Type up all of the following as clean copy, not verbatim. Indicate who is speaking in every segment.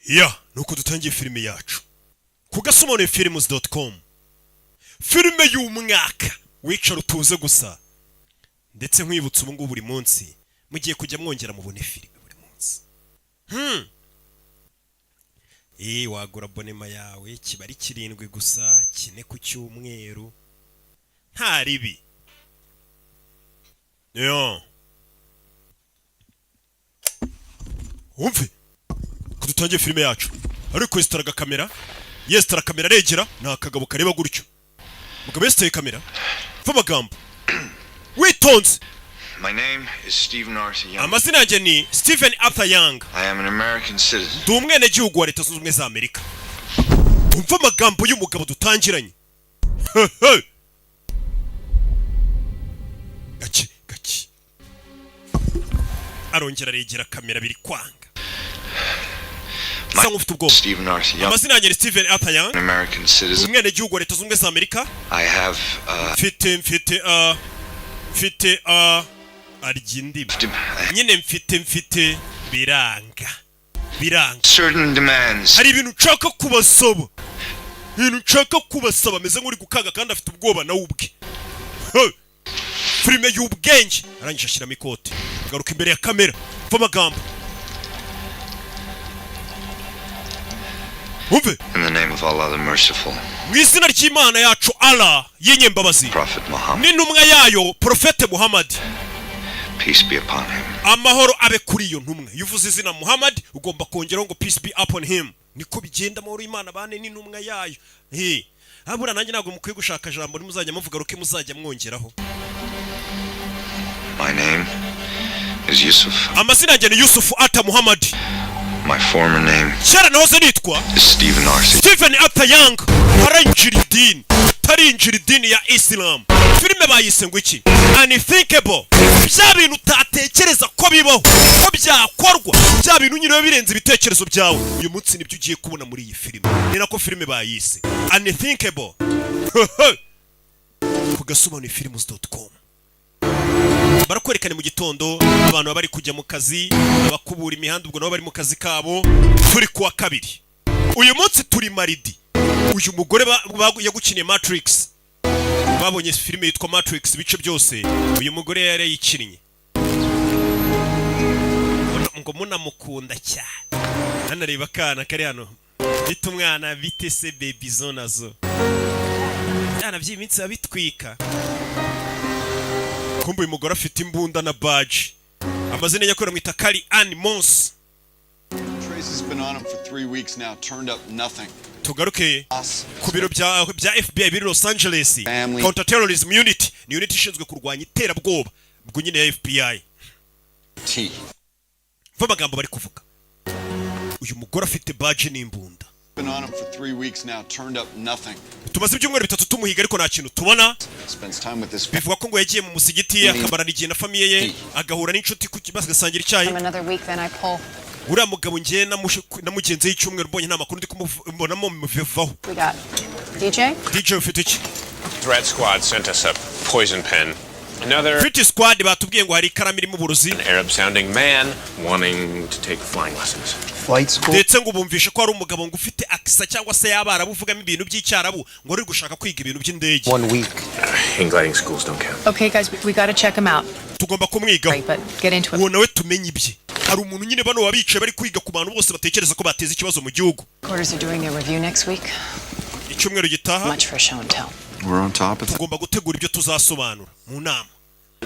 Speaker 1: Ya, nuko dutangiye filime yacu ku gasobanuyefilms.com, filime y'umwaka. Wicara utuze gusa. Ndetse nkwibutsa, ubu ngubu buri munsi mugiye kujya mwongera mubone filime buri munsi. Wagura abonnement yawe, kiba ari 7 gusa, 4 ku cyumweru, nta ribi yo. Wumve ko dutangiye filime yacu, ariko yesitara kamera, yesitara kamera, aregera. Ni akagabo kareba gutyo. Mugabo yesitaye kamera, mva amagambo witonze.
Speaker 2: My name is Stephen Arthur Young.
Speaker 1: Amazina yanjye ni Stephen Arthur Young.
Speaker 2: I am an American citizen.
Speaker 1: Ndi umwenegihugu wa Leta Zunze Ubumwe za Amerika. Umva amagambo y'umugabo dutangiranye. Hehe. Gake gake arongera aregera kamera, biri kwanga, asa nk'ufite ubwoba.
Speaker 2: Stephen Arthur Young,
Speaker 1: Amazina yanjye ni Stephen Arthur Young,
Speaker 2: an American citizen.
Speaker 1: umwenegihugu wa Leta Zunze Ubumwe za Amerika.
Speaker 2: I have
Speaker 1: Mfite arya indimi nyine, mfite biranga biranga.
Speaker 2: certain demands.
Speaker 1: Hari ibintu nshaka kubasaba, ibintu nshaka kubasaba. Ameze nk'uri gukanga kandi afite ubwoba nawe ubwe. Hey! Filime y'ubwenge. Arangije ashyiramo ikote, garuka imbere ya kamera, mva amagambo, wumve.
Speaker 2: In the name of Allah the Merciful,
Speaker 1: Mu izina ry'Imana yacu Allah y'inyembabazi,
Speaker 2: Prophet Muhammad,
Speaker 1: n'intumwa yayo Porofete Muhammad,
Speaker 2: peace be upon him.
Speaker 1: amahoro abe kuri iyo ntumwa. Iyo uvuze izina Muhammad ugomba kongeraho ngo "Peace be upon him". Niko bigenda, amahoro y'Imana bane n'intumwa yayo. He, habura nanjye ntabwo mukwiye gushaka jambo nimuzajya muvuga ruke muzajya mwongeraho.
Speaker 2: My name is Yusuf.
Speaker 1: Amazina yanjye ni Yusufu Ata Muhammad.
Speaker 2: My former name
Speaker 1: Kera nahoze nitwa
Speaker 2: is Stephen Arthur.
Speaker 1: Stephen Arthur Young. Arinjira idini, tarinjira idini ya Islam. Filime bayise ngo iki? Unthinkable. Bya bintu utatekereza ko bibaho, ko byakorwa, bya bintu nyine biba birenze ibitekerezo byawe. Uyu munsi nibyo ugiye kubona muri iyi filime. Ni nako filime bayise Unthinkable ku gasobanuyefilms.com. Barakwerekana mu gitondo abantu baba bari kujya mu kazi, abakubura imihanda, ubwo nabo bari mu kazi kabo. Turi kuwa kabiri, uyu munsi turi mardi. Uyu mugore yagukiniye Matrix. Babonye filime yitwa Matrix ibice byose, uyu mugore yari yayikinnye. Ngo munamukunda cyane. Hano reba akana kari hano, bita umwana bite se baby zo nazo byana by'iminsi biba bitwika. Kumbe uyu mugore afite imbunda na badge. Amazina nyakuri amwita Kari Ann Moss.
Speaker 3: Trace has been on him for 3 weeks now, turned up nothing.
Speaker 1: Tugaruke
Speaker 3: Us.
Speaker 1: ku biro bya FBI biri Los Angeles.
Speaker 3: Family.
Speaker 1: Counter Terrorism Unit ni unit ishinzwe kurwanya iterabwoba, ubwo nyine ya FBI.
Speaker 3: T.
Speaker 1: Mva amagambo bari kuvuga. Uyu mugore afite badge n'imbunda.
Speaker 3: Been on him for 3 weeks now, turned up nothing.
Speaker 1: Tumaze ibyumweru 3 tumuhiga ariko nta kintu tubona.
Speaker 3: Spends time with his
Speaker 1: Bivuga ko ngo yagiye mu musigiti, akamarana igihe na famille ye, agahura n'inshuti bagasangira icyayi.
Speaker 4: From another week, then I pull.
Speaker 1: Uriya mugabo ngiye namugenzeho icyumweru, mbonye nta makuru ndi kumubonamo, mubivaho.
Speaker 4: We got DJ.
Speaker 1: DJ, ufite iki?
Speaker 5: Threat Squad sent us a poison pen. Another
Speaker 1: Threat Squad batubwiye ngo hari ikaramu irimo uburozi.
Speaker 5: Arab sounding man wanting to take flying lessons.
Speaker 6: Flight school?
Speaker 1: Ndetse ngo bumvishe ko hari umugabo ngo ufite accent cyangwa se y'Abarabu, uvugamo ibintu by'Icyarabu, ngo ari gushaka kwiga ibintu by'indege.
Speaker 6: One week.
Speaker 5: Hang gliding schools don't count.
Speaker 4: Okay, guys, we gotta check him out.
Speaker 1: Tugomba kumwigaho.
Speaker 4: Right, but get into it.
Speaker 1: Uwo nawe tumenye ibye. Hari umuntu nyine bano wabicaye bari kwiga ku bantu bose batekereza ko bateza ikibazo mu gihugu.
Speaker 4: Quarters are doing their review next week.
Speaker 1: Icyumweru gitaha.
Speaker 4: Much for show and tell.
Speaker 3: We're on top of it.
Speaker 1: Tugomba gutegura ibyo tuzasobanura mu nama.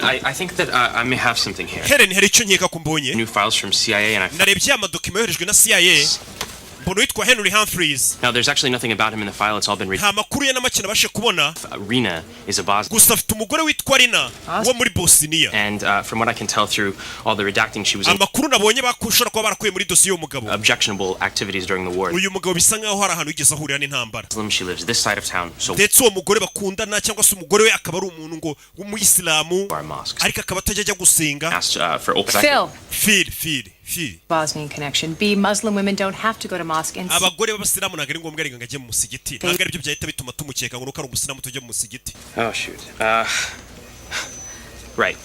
Speaker 5: I think that I may have something here.
Speaker 1: Helen, hari icyo nkeka ko mbonye.
Speaker 5: New files from CIA, and I.
Speaker 1: Narebye ya madocuments yoherejwe na CIA, mbona uwitwa Henry Humphreys.
Speaker 5: Now, there's actually nothing about him in the file. It's all been
Speaker 1: Nta makuru ye na make nabashe kubona.
Speaker 5: Rena is a Bosnian.
Speaker 1: Gusa afite umugore witwa Rina wo muri Bosniya.
Speaker 5: And from what I can tell through all the redacting, she was in
Speaker 1: Amakuru nabonye bakushobora kuba barakuye muri dosiye y'uwo mugabo,
Speaker 5: objectionable activities during the war.
Speaker 1: uyu mugabo bisa nkaho hari ahantu yigeze ahurira n'intambara.
Speaker 5: Muslim, she lives this side of town, so
Speaker 1: Ndetse uwo mugore bakundana cyangwa se umugore we akaba ari umuntu ngo w'umuyisilamu,
Speaker 5: our mosques.
Speaker 1: ariko akaba atajya ajya gusenga.
Speaker 5: Asked for open.
Speaker 4: Phil,
Speaker 1: Phil, Phil, Phil.
Speaker 4: Bosnian connection. B, Muslim women don't have to go to mosque. And C,
Speaker 1: Abagore b'Abasilamu ntabwo ari ngombwa ngo ajye mu musigiti. Ntabwo aribyo byahita bituma tumukeka ngo nuko ari umusilamu tujye mu musigiti.
Speaker 5: Oh shoot. Right.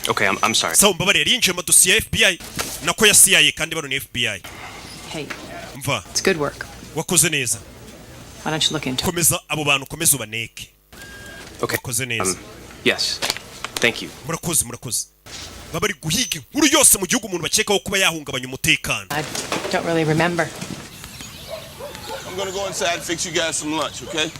Speaker 5: Okay. I'm sorry.
Speaker 1: Sawa, mbabarira. Yinjiye mu madosiye ya FBI, nako ya CIA, kandi bano ni FBI.
Speaker 4: Hey,
Speaker 1: Mva.
Speaker 4: it's good work.
Speaker 1: Wakoze neza.
Speaker 4: Why don't you look into it?
Speaker 1: Komeza abo bantu, komeza ubaneke.
Speaker 5: Okay.
Speaker 1: Wakoze neza.
Speaker 5: Yes. Thank you.
Speaker 1: Murakoze, murakoze. Baba bari guhiga inkuru yose mu gihugu, umuntu bakekaho kuba yahungabanya umutekano.
Speaker 4: I don't really remember.
Speaker 6: I'm gonna go inside and fix you guys some lunch, okay?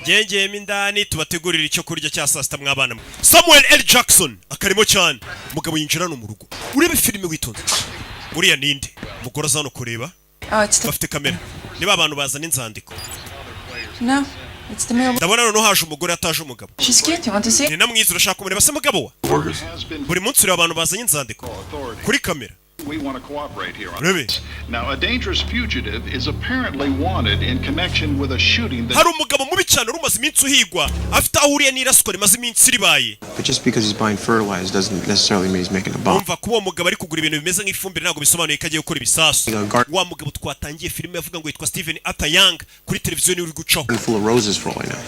Speaker 1: Ngengeyemo indani tubategurira icyo kurya cya saa sita, mwabana mwe. Samuel L Jackson akarimo cyane. Umugabo yinjira hano mu rugo. Urebe filime witonze. Uriya ninde? Umugore aza hano kureba.
Speaker 7: Oh, it's the
Speaker 1: Bafite kamera, niba abantu bazana inzandiko.
Speaker 7: No, it's the mail.
Speaker 1: Ndabona noneho haje umugore, ataje umugabo.
Speaker 7: She's cute. You want to see?
Speaker 1: Ni na mwiza, urashaka kumureba se mugabo wa? Buri munsi ureba abantu bazanye inzandiko kuri kamera.
Speaker 8: We want to cooperate here on
Speaker 1: Urebe.
Speaker 8: this. Now, a dangerous fugitive is apparently wanted in connection with a shooting that
Speaker 1: Hari umugabo mubi cyane wari umaze iminsi uhigwa, afite aho ahuriye n'iraswa rimaze iminsi ribaye.
Speaker 9: But just because he's buying fertilizer doesn't necessarily mean he's making a bomb.
Speaker 1: Umva, kuba uwo mugabo ari kugura ibintu bimeze nk'ifumbire ntabwo bisobanuye ko agiye gukora ibisasu. Wa mugabo twatangiye filime avuga ngo yitwa Steven Arthur Young, kuri televiziyo niwe uri gucaho.
Speaker 9: Full of roses for all I know.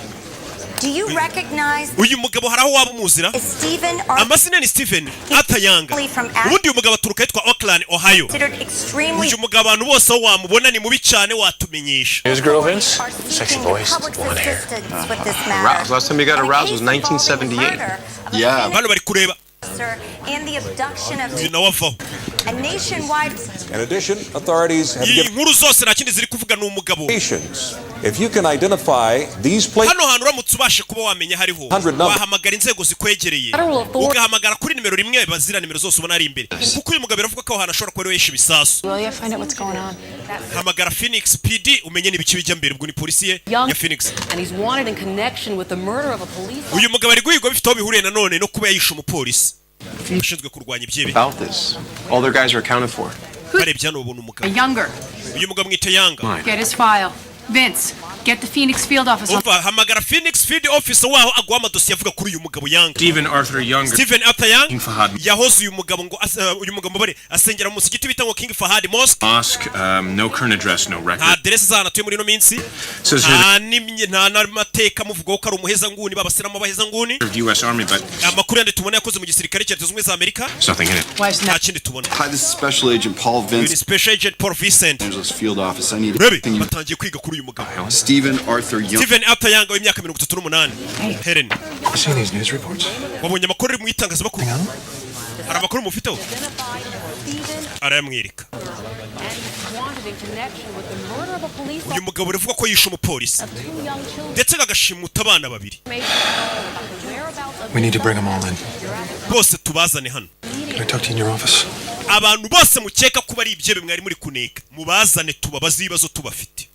Speaker 10: Do you recognize
Speaker 1: Uyu mugabo hari aho waba umuzira?
Speaker 10: Stephen Arthur
Speaker 1: Amazina ni Steven Arthur Young.
Speaker 10: from
Speaker 1: Ubundi uyu mugabo aturuka ahitwa Oakland, Ohio.
Speaker 10: considered extremely
Speaker 1: Uyu mugabo abantu bose aho wamubona ni mubi cyane, watumenyesha.
Speaker 5: News girl, Vince?
Speaker 10: are
Speaker 5: Sexy
Speaker 10: seeking
Speaker 5: voice,
Speaker 10: the public's
Speaker 5: blonde hair.
Speaker 10: assistance with this matter.
Speaker 9: Aroused. Last time you got
Speaker 10: In a
Speaker 9: aroused was
Speaker 10: case involving the
Speaker 9: 1978.
Speaker 10: murder of a
Speaker 3: Yeah.
Speaker 1: Bano bari kureba.
Speaker 10: officer and the abduction of
Speaker 1: Uyu nawe avaho.
Speaker 10: a nationwide
Speaker 11: In addition, authorities have
Speaker 1: Iyi
Speaker 11: given
Speaker 1: nkuru zose nta kindi ziri kuvuga, ni umugabo.
Speaker 11: nations. If you can identify these places,
Speaker 1: Hano hantu uramutse ubashe kuba wamenya hariho,
Speaker 11: 100 number.
Speaker 1: wahamagara inzego zikwegereye, ugahamagara kuri nimero rimwe bazira nimero zose ubona ari imbere, kuko uyu mugabo biravuga ko aho hantu ashobora kuba ariwe yishe ibisasu.
Speaker 4: Will you find out what's going on?
Speaker 1: Hamagara Phoenix PD umenye n'ibiki bijya mbere. Ubwo ni polisi ye ya Phoenix.
Speaker 12: And he's wanted in connection with the murder of a police
Speaker 1: Uyu mugabo ari guhigwa bifite aho bihuriye nanone no kuba yishe umupolisi ushinzwe kurwanya ibyebe.
Speaker 9: About this. All their guys are accounted for.
Speaker 1: Barebye hano babona
Speaker 4: A
Speaker 1: umugabo.
Speaker 4: Younger.
Speaker 1: Uyu mugabo mwita Yanga.
Speaker 4: Get his file. Vince, get the Phoenix field office on.
Speaker 1: Umva, hamagara Phoenix field officer waho aguha amadosiye avuga kuri uyu mugabo Yanga.
Speaker 5: Stephen Arthur Younger.
Speaker 1: Stephen Arthur Young.
Speaker 5: King Fahad
Speaker 1: Yahoze uyu mugabo ngo uyu mugabo bare asengera mu musigiti bita ngo King Fahad Mosque.
Speaker 5: Mosque. No current address, no
Speaker 1: Nta
Speaker 5: record.
Speaker 1: aderesi z'ahantu atuye muri ino minsi.
Speaker 5: Says here
Speaker 1: Nta nta n'amateka amuvugaho ko ari umuhezanguni, b'abasilamu b'abahezanguni.
Speaker 5: Served U.S. Army, but
Speaker 1: Amakuru yandi tubona, yakoze mu gisirikare cya Leta Zunze Ubumwe za Amerika.
Speaker 5: there's nothing in it.
Speaker 4: Why isn't
Speaker 1: Nta
Speaker 4: that?
Speaker 1: kindi tubona.
Speaker 3: Hi, this is Special Agent Paul
Speaker 1: Uyu ni
Speaker 3: Vince,
Speaker 1: Special Agent Paul Vincent.
Speaker 3: Angeles Field Office. I need
Speaker 1: Urebe,
Speaker 3: everything you.
Speaker 1: batangiye kwiga kuri uyu mugabo.
Speaker 3: Stephen Arthur Young.
Speaker 1: Stephen Arthur Young w'imyaka 38. Helen.
Speaker 9: You seen these news reports?
Speaker 1: Wabonye amakuru ari mu itangazamakuru? Hari amakuru mufiteho? Arayamwereka.
Speaker 12: wanted in connection with the murder of a police
Speaker 1: Uyu mugabo uravuga ko yishe umupolisi
Speaker 12: of two young children.
Speaker 1: ndetse agashimuta abana babiri.
Speaker 9: We need to bring them all in.
Speaker 1: Bose tubazane hano.
Speaker 9: Can I talk to you in your office?
Speaker 1: Abantu bose mukeka kuba ari ibyebe mwari muri kuneka, mubazane tubabaze ibibazo tubafite.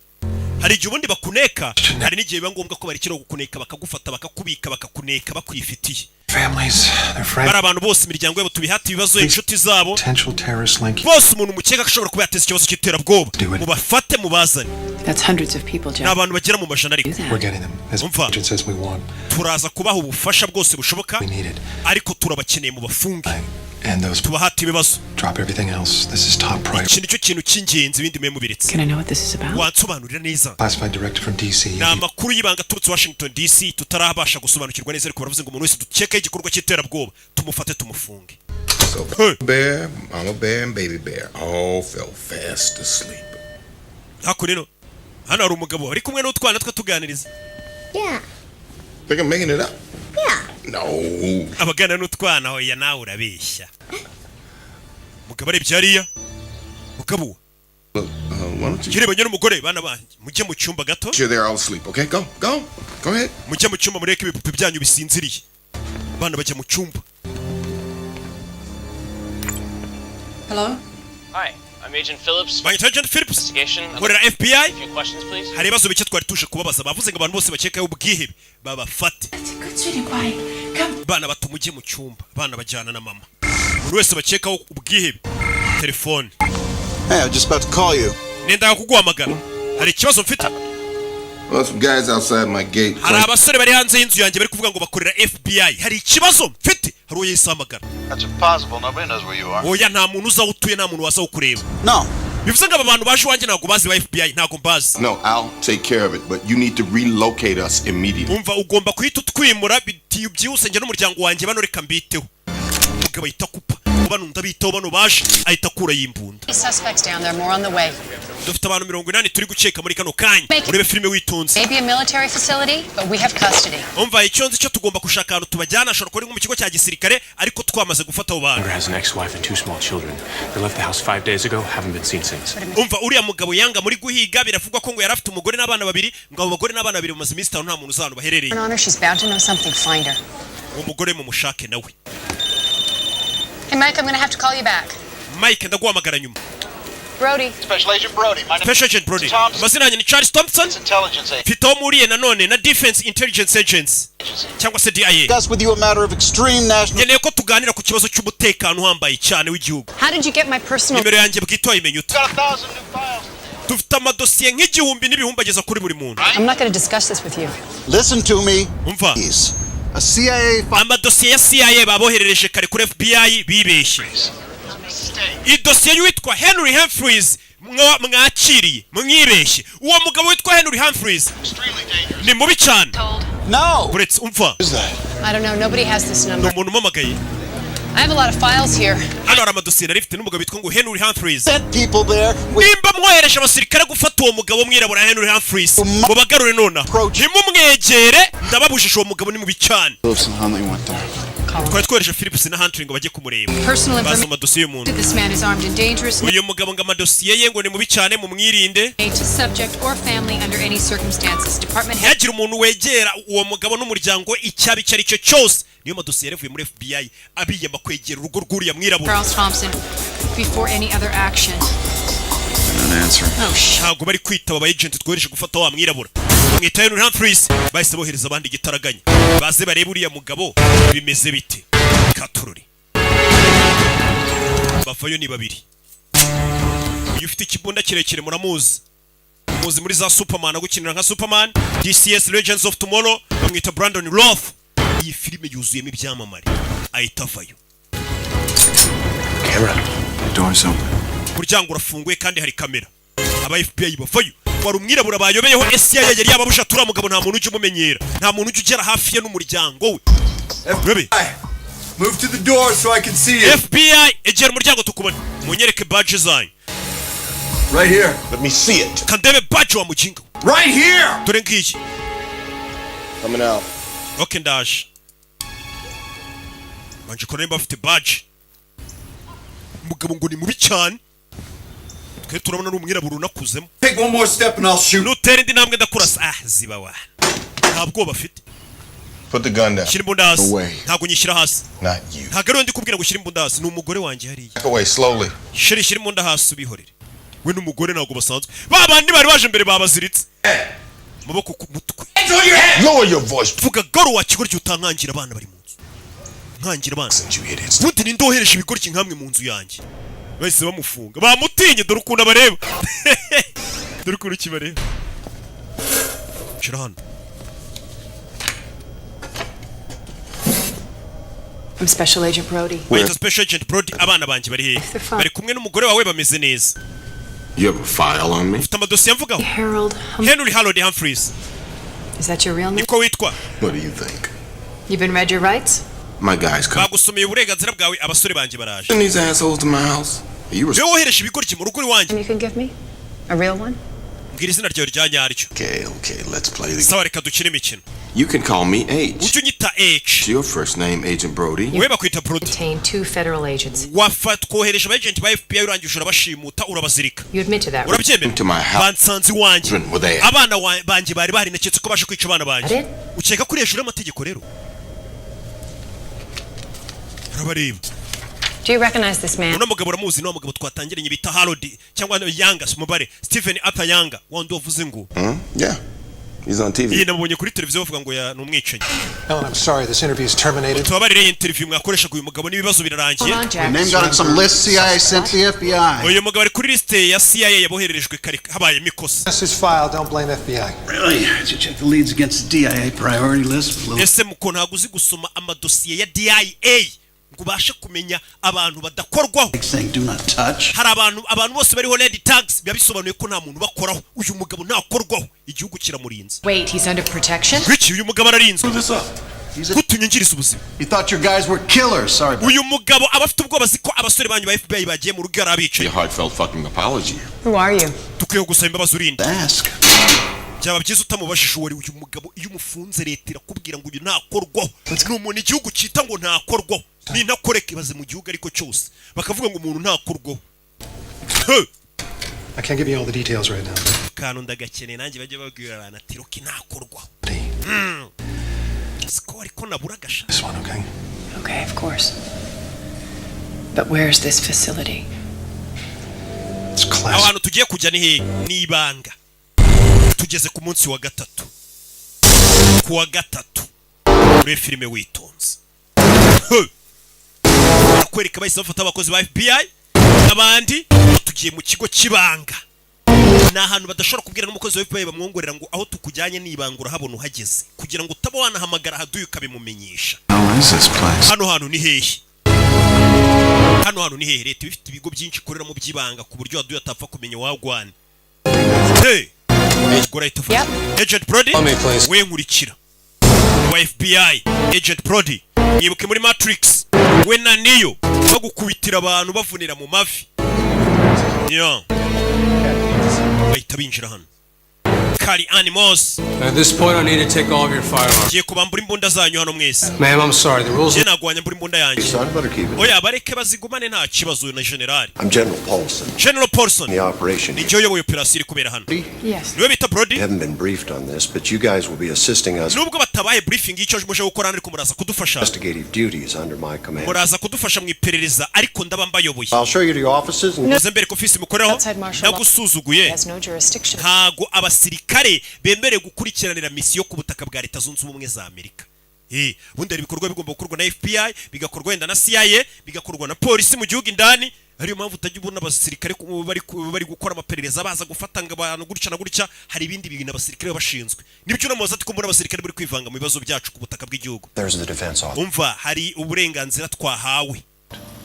Speaker 1: Hari igihe ubundi bakuneka, hari n'igihe biba ngombwa ko barekera kukuneka, bakagufata, bakakubika, bakakuneka bakwifitiye.
Speaker 9: Families, their friends,
Speaker 1: Bari abantu bose, imiryango yabo tubihate ibibazo, inshuti zabo
Speaker 9: potential terrorist link.
Speaker 1: bose. Umuntu mukeka ko ashobora kuba yateza ikibazo cy'iterabwoba, mubafate mubazane.
Speaker 4: That's hundreds of people,
Speaker 1: Ni
Speaker 4: Jack.
Speaker 1: abantu bagera mu majana ariko.
Speaker 9: We're getting them. As
Speaker 1: Umva.
Speaker 9: agent says we want.
Speaker 1: Turaza kubaha ubufasha bwose bushoboka,
Speaker 9: We need it.
Speaker 1: ariko turabakeneye mu bafunge,
Speaker 9: And those
Speaker 1: tubahate ibibazo.
Speaker 9: drop everything else. This is top priority.
Speaker 1: Iki nicyo kintu cy'ingenzi, ibindi mwe mubiretse.
Speaker 4: Can I know what this is about?
Speaker 1: Wansobanurira neza?
Speaker 9: Classified directive from DC.
Speaker 1: Ni amakuru y'ibanga aturutse Washington DC tutarabasha gusobanukirwa neza, ariko baravuze ngo umuntu wese dukekaho igikorwa cy'iterabwoba tumufate tumufunge.
Speaker 13: So bear, mama bear, and baby bear all fell fast asleep.
Speaker 1: Hakuno ino hano hari umugabo ari kumwe n'utwana twe tuganiriza.
Speaker 13: Yeah. Think I'm making it up? Yeah. No.
Speaker 1: Abagana n'utwana. Hoya nawe urabeshya. Mugabo arebye hariya, mugabo
Speaker 13: Look, why don't you
Speaker 1: kirebanye n'umugore: "Bana banjye, mujye mu cyumba gato."
Speaker 13: Sure, they're all asleep. Okay, go, go, go ahead.
Speaker 1: Mujye mu cyumba mureke ibipupe byanyu bisinziriye. Abana bajya mu cyumba.
Speaker 7: Hello?
Speaker 14: Hi, I'm Agent Phillips.
Speaker 1: Banyita Agent Phillips.
Speaker 14: Investigation.
Speaker 1: Nkorera FBI.
Speaker 14: A few questions, please.
Speaker 1: Hari ibibazo bike twari tuje kubabaza. Bavuze ngo abantu bose bakekaho ubwihebe babafate.
Speaker 7: Good, sweetie pie. Come.
Speaker 1: Bana bato, mujye mu cyumba. Abana bajyana na mama. Buri wese bakekaho ubwihebe, telefone.
Speaker 3: Hey, I was just about to call you.
Speaker 1: Nendaga kuguhamagara, hari ikibazo mfite.
Speaker 13: Well, some guys outside my gate.
Speaker 1: Hari abasore bari hanze y'inzu yanjye bari kuvuga ngo bakorera FBI. Hari ikibazo mfite. Hari uwo yahise ahamagara.
Speaker 3: That's impossible. Nobody knows where you are.
Speaker 1: Oya, nta muntu uzi aho utuye, nta muntu waza kukureba.
Speaker 3: No.
Speaker 1: Bivuze ngo aba bantu baje iwanjye ntabwo bazi ba FBI, ntabwo mbazi.
Speaker 13: No, I'll take care of it, but you need to relocate us immediately.
Speaker 1: Umva, ugomba guhita utwimura byihuse, njye n'umuryango wanjye. Bano reka mbiteho. Umugabo ahita akupa. Bano ndabitaho, bano baje, ahita akurayo imbunda.
Speaker 4: Suspects down there, more on the way.
Speaker 1: Dufite abantu 80 turi gukeka muri kano kanya. Urebe filime witonze.
Speaker 4: Maybe a military facility, but we have custody.
Speaker 1: Umva, icyo nzi cyo, tugomba gushaka ahantu tubajyana, ashobora kuba ari nko mu kigo cya gisirikare, ariko twamaze gufata abo bantu.
Speaker 5: Younger has an ex-wife and two small children. They left the house 5 days ago, haven't been seen since.
Speaker 1: Umva, uriya mugabo Yanga muri guhiga, biravugwa ko ngo yari afite umugore n'abana babiri, ngo abo bagore n'abana babiri bamaze iminsi 5 nta muntu uzi ahantu baherereye.
Speaker 4: On her, she's bound to know something. Find her.
Speaker 1: Uwo mugore mumushake nawe.
Speaker 4: Hey, Mike, I'm gonna have to call you back.
Speaker 1: Mike, ndaguhamagara nyuma.
Speaker 4: Brody.
Speaker 8: Special Agent Brody. My name
Speaker 1: Special Agent Brody, amazina yanjye ni Charles Thompson.
Speaker 8: Intelligence Agency.
Speaker 1: Mfite aho muriye nanone na Defense Intelligence Agency cyangwa se DIA.
Speaker 8: Discuss with you a matter of extreme national.
Speaker 1: Nkeneye ko tuganira ku kibazo cy'umutekano uhambaye cyane w'igihugu.
Speaker 4: How did you get my personal?
Speaker 1: Nimero yanjye bwite wayimenya ute?
Speaker 8: Got 1,000 new files.
Speaker 1: Dufite amadosiye nk'igihumbi n'ibihumbi ageza kuri buri muntu.
Speaker 4: I'm not gonna discuss this with you.
Speaker 8: Listen to me.
Speaker 1: Umva.
Speaker 8: Please. A CIA
Speaker 1: Amadosiye ya CIA baboherereje kare kuri FBI bibeshye, idosiye y'uwitwa Henry Humphreys mwakiriye mwibeshye. Uwo mugabo witwa Henry Humphreys ni mubi cyane.
Speaker 8: No.
Speaker 1: Uretse, umva.
Speaker 4: I don't know. Nobody has this
Speaker 1: Ni
Speaker 4: number.
Speaker 1: umuntu umamagaye.
Speaker 4: I have a lot of files here.
Speaker 1: Hano hari amadosiye nari mfite n'umugabo witwa ngo Henry Humphreys.
Speaker 8: Sent people there with
Speaker 1: Nimba mwohereje abasirikare gufata uwo mugabo mwirabura Henry Humphreys, mubagarure nonaha, ntimumwegere, ndababujije. Uwo mugabo ni mubi cyane.
Speaker 3: Phillips and Huntley went there.
Speaker 1: Twari twohereje Phillips na Huntley ngo bajye kumureba.
Speaker 4: Personal
Speaker 1: Bazi
Speaker 4: information.
Speaker 1: amadosiye y'umuntu.
Speaker 4: This man is armed and dangerous.
Speaker 1: Uyu mugabo ngo amadosiye ye ngo ni mubi cyane, mumwirinde.
Speaker 4: To subject or family under any circumstances. Department head.
Speaker 1: Ntihagire umuntu wegera uwo mugabo n'umuryango we, icyaba icyo ari cyo cyose. Niyo madosiye yaravuye muri FBI abiyama kwegera urugo rw'uriya mwirabura.
Speaker 4: Charles Thompson. Before any other action.
Speaker 3: Not answering.
Speaker 4: Oh, shit.
Speaker 1: Ntabwo bari kwitaba aba agent twohereje gufata wa mwirabura mwita Henry Humphreys. Bahise bohereza abandi igitaraganya, baze barebe uriya mugabo bimeze bite. Katururi bavayo ni babiri. Iyo ufite ikibunda kirekire muramuzi, muzi muri za Superman, agukinira nka Superman, DC's Legends of Tomorrow, bamwita Brandon Roth. Iyi filime yuzuyemo ibyamamare. Ahita avayo.
Speaker 9: Camera.
Speaker 3: The door's open.
Speaker 1: Umuryango urafunguye kandi hari kamera. Aba FBI bavayo, wari umwirabura bayobeyeho. CIA yari yababusha, turiya mugabo nta muntu ujya umumenyera, nta muntu ujya ugera hafi ye n'umuryango we. Rebe.
Speaker 13: Move to the door so I can see you.
Speaker 1: FBI, egera umuryango tukubone, munyereke badge zanyu.
Speaker 13: Right here. Let me see it.
Speaker 1: Kandebe badge wa mujinga.
Speaker 13: Right here.
Speaker 1: Dore ngiyi.
Speaker 6: Coming out.
Speaker 1: Ok, ndaje. Banje ko nimba bafite badge. Umugabo ngo ni mubi cyane, twe turabona ari umwirabura unakuzemo.
Speaker 13: Take one more step and I'll shoot.
Speaker 1: Nutera indi ntambwe ndakurasa. Ah, ziba wa, nta bwoba afite.
Speaker 13: Put the gun down.
Speaker 1: Shyira imbunda hasi.
Speaker 13: No way.
Speaker 1: Ntabwo nyishyira hasi.
Speaker 13: Not you.
Speaker 1: Ntabwo ariwe ndi kubwira ngo ushyire imbunda hasi, ni umugore wanjye hariya.
Speaker 13: Back away slowly.
Speaker 1: Chérie, shyira imbunda hasi ubihorere. We n'umugore ntabwo basanzwe. Ba bandi bari baje mbere babaziritse amaboko ku mutwe.
Speaker 13: Lower your voice.
Speaker 1: Vuga garo wa kigoryi, utankangira abana bari mu nzu, nkangira abana. Ubundi ninde wohereje ibigoryi nkamwe mu nzu yanjye? Bahise bamufunga, bamutinye. Dore ukuntu abareba, dore ukuntu kibareba. Shira hano.
Speaker 4: I'm Special Agent Brody.
Speaker 1: Wita Special Agent Brody. Abana banjye bari hehe?
Speaker 4: They're fine.
Speaker 1: Bari kumwe n'umugore wawe, bameze neza.
Speaker 9: You have a file on me?
Speaker 1: Ufite amadosiye amvugaho?
Speaker 4: Harold.
Speaker 1: Henry Harold Humphreys.
Speaker 4: Is that your real name?
Speaker 1: Niko witwa?
Speaker 9: What do you think?
Speaker 4: You've been read your rights?
Speaker 9: My guys come.
Speaker 1: Bagusomeye uburenganzira bwawe? Abasore banjye baraje.
Speaker 9: Send these assholes to my house. Are you
Speaker 1: Niwe wohereje ibigoryi mu rugo iwanjye?
Speaker 4: You can give me? A real one?
Speaker 1: Mbwira izina ryawe rya nyaryo.
Speaker 9: Okay, okay, let's play the
Speaker 1: Sawa, reka dukine imikino.
Speaker 9: You can call me H.
Speaker 1: Ujye unyita H.
Speaker 9: Your first name, Agent Brody.
Speaker 1: Wowe bakwita Brody.
Speaker 4: Detained two federal agents.
Speaker 1: Wafa twohereje aba agent ba FBI, urangije urabashimuta, urabazirika.
Speaker 4: You admit to that, right?
Speaker 1: Urabyemera?
Speaker 9: To my house.
Speaker 1: Bansanze iwanjye.
Speaker 9: Children were there.
Speaker 1: Abana banjye bari bahari, naketse ko baje kwica abana banjye.
Speaker 4: Ade?
Speaker 1: Ukeka ko uri hejuru y'amategeko rero? Urabareba.
Speaker 4: Do you recognize this man?
Speaker 1: Uno mugabo uramuzi? Ni wa mugabo twatangiranye bita Harold cyangwa Yanga, umubare Stephen Arthur Yanga, wa wundi wavuze ngo
Speaker 9: Hmm? Yeah. He's on TV.
Speaker 1: Iyi namubonye kuri televiziyo bavuga ngo ya ni umwicanyi.
Speaker 15: Ellen, I'm sorry, this interview is terminated.
Speaker 1: Tubabarire, iyi interview mwakoreshaga uyu mugabo n'ibibazo birarangiye.
Speaker 4: Hold on, Jack.
Speaker 8: Your name got on some list CIA sent to the FBI.
Speaker 1: Uyu mugabo ari kuri lisite ya CIA yabohererejwe kare, habayemo ikosa.
Speaker 15: This is file. Don't blame FBI.
Speaker 16: Really? Did you check the leads against the DIA priority list? Little
Speaker 1: Ese muko ntabwo uzi gusoma amadosiye ya DIA ngo ubashe kumenya abantu badakorwaho?
Speaker 16: saying do not touch.
Speaker 1: Hari abantu bose bariho red tags, biba bisobanuye ko nta muntu ubakoraho. Uyu mugabo ntakorwaho, igihugu kiramurinze.
Speaker 4: Wait, he's under protection?
Speaker 1: Wiki, uyu mugabo ararinzwe. Kutunyungiriza ubuzima.
Speaker 16: He thought your guys were killers. Sorry.
Speaker 1: Uyu mugabo aba afite ubwoba, azi ko abasore banyu ba FBI bagiye mu rugo ari abicaye.
Speaker 6: A heartfelt fucking apology.
Speaker 4: Who are you?
Speaker 1: Dukwiye gusaba imbabazi urinde.
Speaker 16: Ask.
Speaker 1: Byaba byiza utamubajije uwo ari. Uyu mugabo iyo umufunze, leta irakubwira ngo uyu ntakorwaho. Ni umuntu igihugu cyita ngo ntakorwaho, ni intakoreka. Ibaze mu gihugu ariko cyose bakavuga ngo umuntu ntakorwaho. Huh!
Speaker 15: I can't give you all the details right now. But
Speaker 1: Kantu ndagakeneye nanjye, bajye babwira abantu ati Rocky ntakorwaho. Siko ariko nabura agasha.
Speaker 15: This one, okay?
Speaker 4: Okay, of course. But where is this facility?
Speaker 15: It's
Speaker 1: Aho
Speaker 15: classic.
Speaker 1: hantu tugiye kujya ni hehe? Ni ibanga. Tugeze ku munsi wa gatatu, ku wa gatatu. Muri filime witonze. Huh! Barakwereka bahise bafata abakozi ba FBI n'abandi, tugiye mu kigo cy'ibanga. Ni ahantu badashobora kubwira n'umukozi wa FBI bamwongorera ngo aho tukujyanye ni ibanga, urahabona uhageze, kugira ngo utaba wanahamagara ahaduye ukabimumenyesha.
Speaker 9: How is this place?
Speaker 1: Hano hantu ni hehe? Hano hantu ni hehe? Leta iba ifite ibigo byinshi ikoreramo by'ibanga, ku buryo waduye atapfa kumenya wagwana. Hey! Umugore ahita afata Agent Brody. We nkurikira wa FBI Agent Brody, mwibuke muri Matrix, we na Neo bagukubitira abantu bavunira mu mavi. Yeah. Bahita binjira hano kari animals.
Speaker 17: At this point, I need to take all of your firearms.
Speaker 1: Ngiye kubambura imbunda zanyu hano mwese.
Speaker 17: Ma'am, I'm sorry. The rules.
Speaker 1: Njye ntabwo wanyambura imbunda yanjye.
Speaker 18: Son, better keep it.
Speaker 1: Oya, bareke bazigumane, nta kibazo. Na generali.
Speaker 18: I'm General Paulson.
Speaker 1: General Paulson.
Speaker 18: The operation.
Speaker 1: Ni njye uyoboye operasiyo iri kubera hano.
Speaker 4: Yes.
Speaker 1: Niwe bita Brody.
Speaker 18: You haven't been briefed on this, but you guys will be assisting us
Speaker 1: Nubwo batabaye briefing y'icyo muje gukora hano, ariko muraza kudufasha.
Speaker 18: investigative duties under my command.
Speaker 1: Muraza kudufasha mu iperereza, ariko ndaba mbayoboye.
Speaker 18: I'll show you to your offices and
Speaker 1: Muze mbere ko ofisi mukoreraho.
Speaker 4: Outside martial law
Speaker 1: Nagusuzuguye.
Speaker 4: has no jurisdiction.
Speaker 1: Ntago abasirikare bemerewe gukurikiranira misiyo ku butaka bwa Leta Zunze Ubumwe za Amerika. Ubundi hari ibikorwa bigomba gukorwa na FBI, bigakorwa wenda na CIA, bigakorwa na polisi mu gihugu indani. Ariyo mpamvu utajya ubona abasirikare bari gukora amaperereza, baza gufata ngo abantu gutya na gutya. Hari ibindi bintu abasirikare baba bashinzwe. Nibyo unamubaza ati ko mbona abasirikare bari kwivanga mu bibazo byacu ku butaka bw'igihugu.
Speaker 18: There's the defense office.
Speaker 1: Umva, hari uburenganzira twahawe.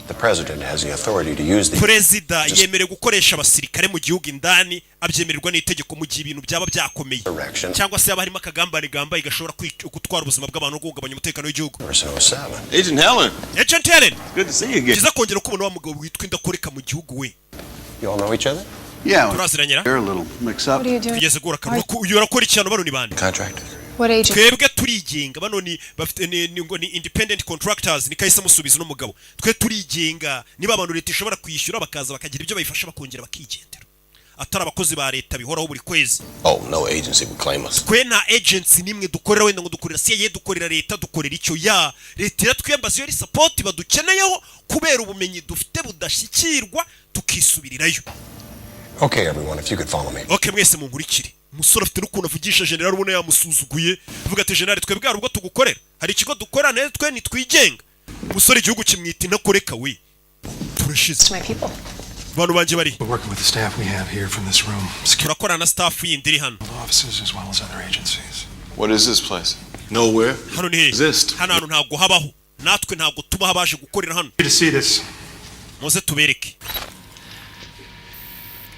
Speaker 18: The president has the authority to use the
Speaker 1: Perezida yemerewe gukoresha abasirikare mu gihugu indani, abyemererwa n'itegeko, mu gihe ibintu byaba byakomeye cyangwa se haba harimo akagambane gambaye gashobora gutwara ubuzima bw'abantu no guhungabanya umutekano w'igihugu.
Speaker 6: Agent Helen.
Speaker 1: Agent Helen.
Speaker 6: Good to see you again.
Speaker 1: Byiza kongera kubona wa mugabo witwa indakoreka mu gihugu we.
Speaker 18: You all know each other?
Speaker 16: Yeah.
Speaker 1: Turaziranyira.
Speaker 16: You're a little mixed up.
Speaker 4: What are you doing?
Speaker 1: Tugeze guhura akanwa. Uyu arakora ikintu, bano ni bande?
Speaker 18: Contractors.
Speaker 4: What agent?
Speaker 1: Twebwe turigenga, bano ni bafite ni ngo ni independent contractors. Ni kahise musubiza uno mugabo. Twe turigenga, niba abantu leta ishobora kwishyura bakaza bakagira ibyo bayifasha bakongera bakigendera, atari abakozi ba leta bihoraho buri kwezi.
Speaker 5: Oh, no agency would claim us.
Speaker 1: Twe nta agency nimwe dukorera, wenda ngo dukorera CIA, dukorera leta, dukorera icyo ya leta iratwiyambaza iyo ari support badukeneyeho kubera ubumenyi dufite budashyikirwa, tukisubirirayo.
Speaker 18: Okay, everyone, if you could follow me.
Speaker 1: Okay, mwese munkurikire. Umusore afite n'ukuntu avugisha general, ubona yamusuzuguye, avuga ati general, twebwe hari ubwo tugukorera, hari ikigo dukorera nawe, twe ntitwigenga. Umusore igihugu kimwita intakoreka we. Turashize.
Speaker 4: My people.
Speaker 1: Abantu banjye bari.
Speaker 15: We're working with the staff we have here from this room,
Speaker 1: Turakorana na staff yindi iri hano.
Speaker 15: offices as well as other agencies.
Speaker 3: What is this place? Nowhere.
Speaker 1: Hano ni hehe? Hano hantu ntabwo habaho, natwe ntabwo tubaho abaje gukorera hano.
Speaker 15: To see this.
Speaker 1: Muze tubereke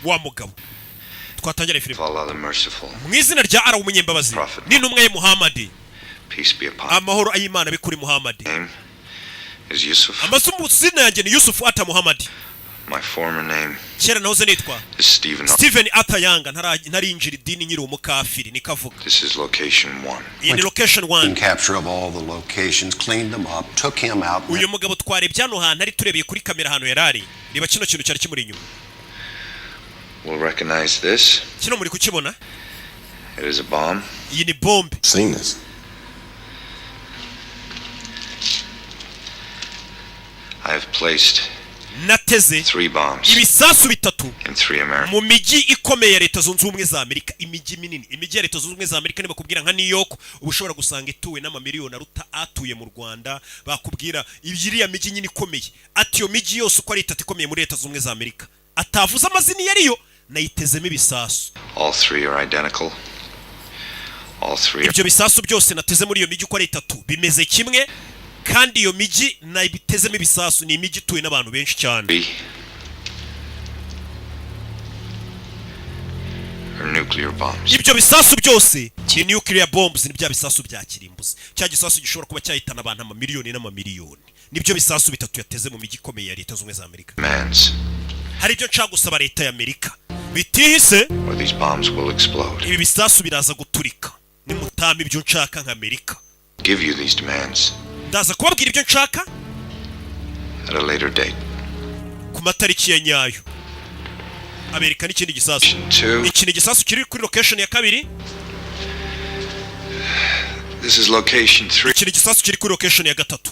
Speaker 1: wa mugabo. Twatangira filime.
Speaker 2: Allah the Merciful,
Speaker 1: Mu izina rya Ara w'umunyembabazi n'intumwa ye Muhammadi,
Speaker 2: peace be upon
Speaker 1: amahoro ay'Imana abe kuri Muhammadi.
Speaker 2: Name is Yusuf.
Speaker 1: Amazina yanjye ni Yusufu Ata Muhammadi.
Speaker 2: My former name
Speaker 1: Kera nahoze nitwa
Speaker 2: is Stephen.
Speaker 1: Stephen Arthur Yanga, ntarinjira idini, nyiri umukafiri nikavuga.
Speaker 2: This is location one.
Speaker 1: Iyi ni location one.
Speaker 18: Capture of all the locations, cleaned them up, took him out.
Speaker 1: Uyu mugabo twarebye hano hantu ari, turebeye kuri kamera ahantu yari ari. Reba kino kintu cyari kimuri inyuma.
Speaker 2: We'll recognize this.
Speaker 1: Kino muri kukibona?
Speaker 2: It is a bomb.
Speaker 1: Iyi ni bombe.
Speaker 6: Seen this.
Speaker 2: I have placed
Speaker 1: Nateze
Speaker 2: three bombs
Speaker 1: ibisasu bitatu
Speaker 2: in three American
Speaker 1: mu mijyi ikomeye ya Leta Zunze Ubumwe za Amerika, imijyi minini, imijyi ya Leta Zunze Ubumwe za Amerika. Nibakubwira nka New York, uba ushobora gusanga ituwe n'amamiliyoni aruta atuye mu Rwanda. Bakubwira iriya mijyi nyine ikomeye, ati iyo mijyi yose uko ari itatu ikomeye muri Leta Zunze Ubumwe za Amerika, atavuze amazina iyo ariyo, nayitezemo ibisasu.
Speaker 2: All three are identical. All three
Speaker 1: Ibyo bisasu byose nateze muri iyo mijyi uko ari itatu bimeze kimwe, kandi iyo mijyi nayitezemo ibisasu ni imijyi ituwe n'abantu benshi cyane.
Speaker 2: are nuclear bombs.
Speaker 1: Ibyo bisasu byose Ni nuclear bombs, ni bya bisasu bya kirimbuzi, cya gisasu gishobora kuba cyahitana abantu amamiliyoni n'amamiliyoni. Nibyo bisasu bitatu yateze mu mijyi ikomeye ya Leta Zunze Ubumwe za Amerika.
Speaker 2: Demands,
Speaker 1: Hari ibyo nshaka gusaba leta ya Amerika bitihise,
Speaker 2: or these bombs will explode.
Speaker 1: ibi bisasu biraza guturika nimutama ibyo nshaka nka Amerika.
Speaker 2: Give you these demands
Speaker 1: Ndaza kubabwira ibyo nshaka
Speaker 2: at a later date.
Speaker 1: ku matariki ya nyayo. Amerika n'ikindi gisasu.
Speaker 2: Two.
Speaker 1: Iki ni igisasu kiri kuri location ya kabiri.
Speaker 2: This is location three.
Speaker 1: Iki ni igisasu kiri kuri location ya gatatu,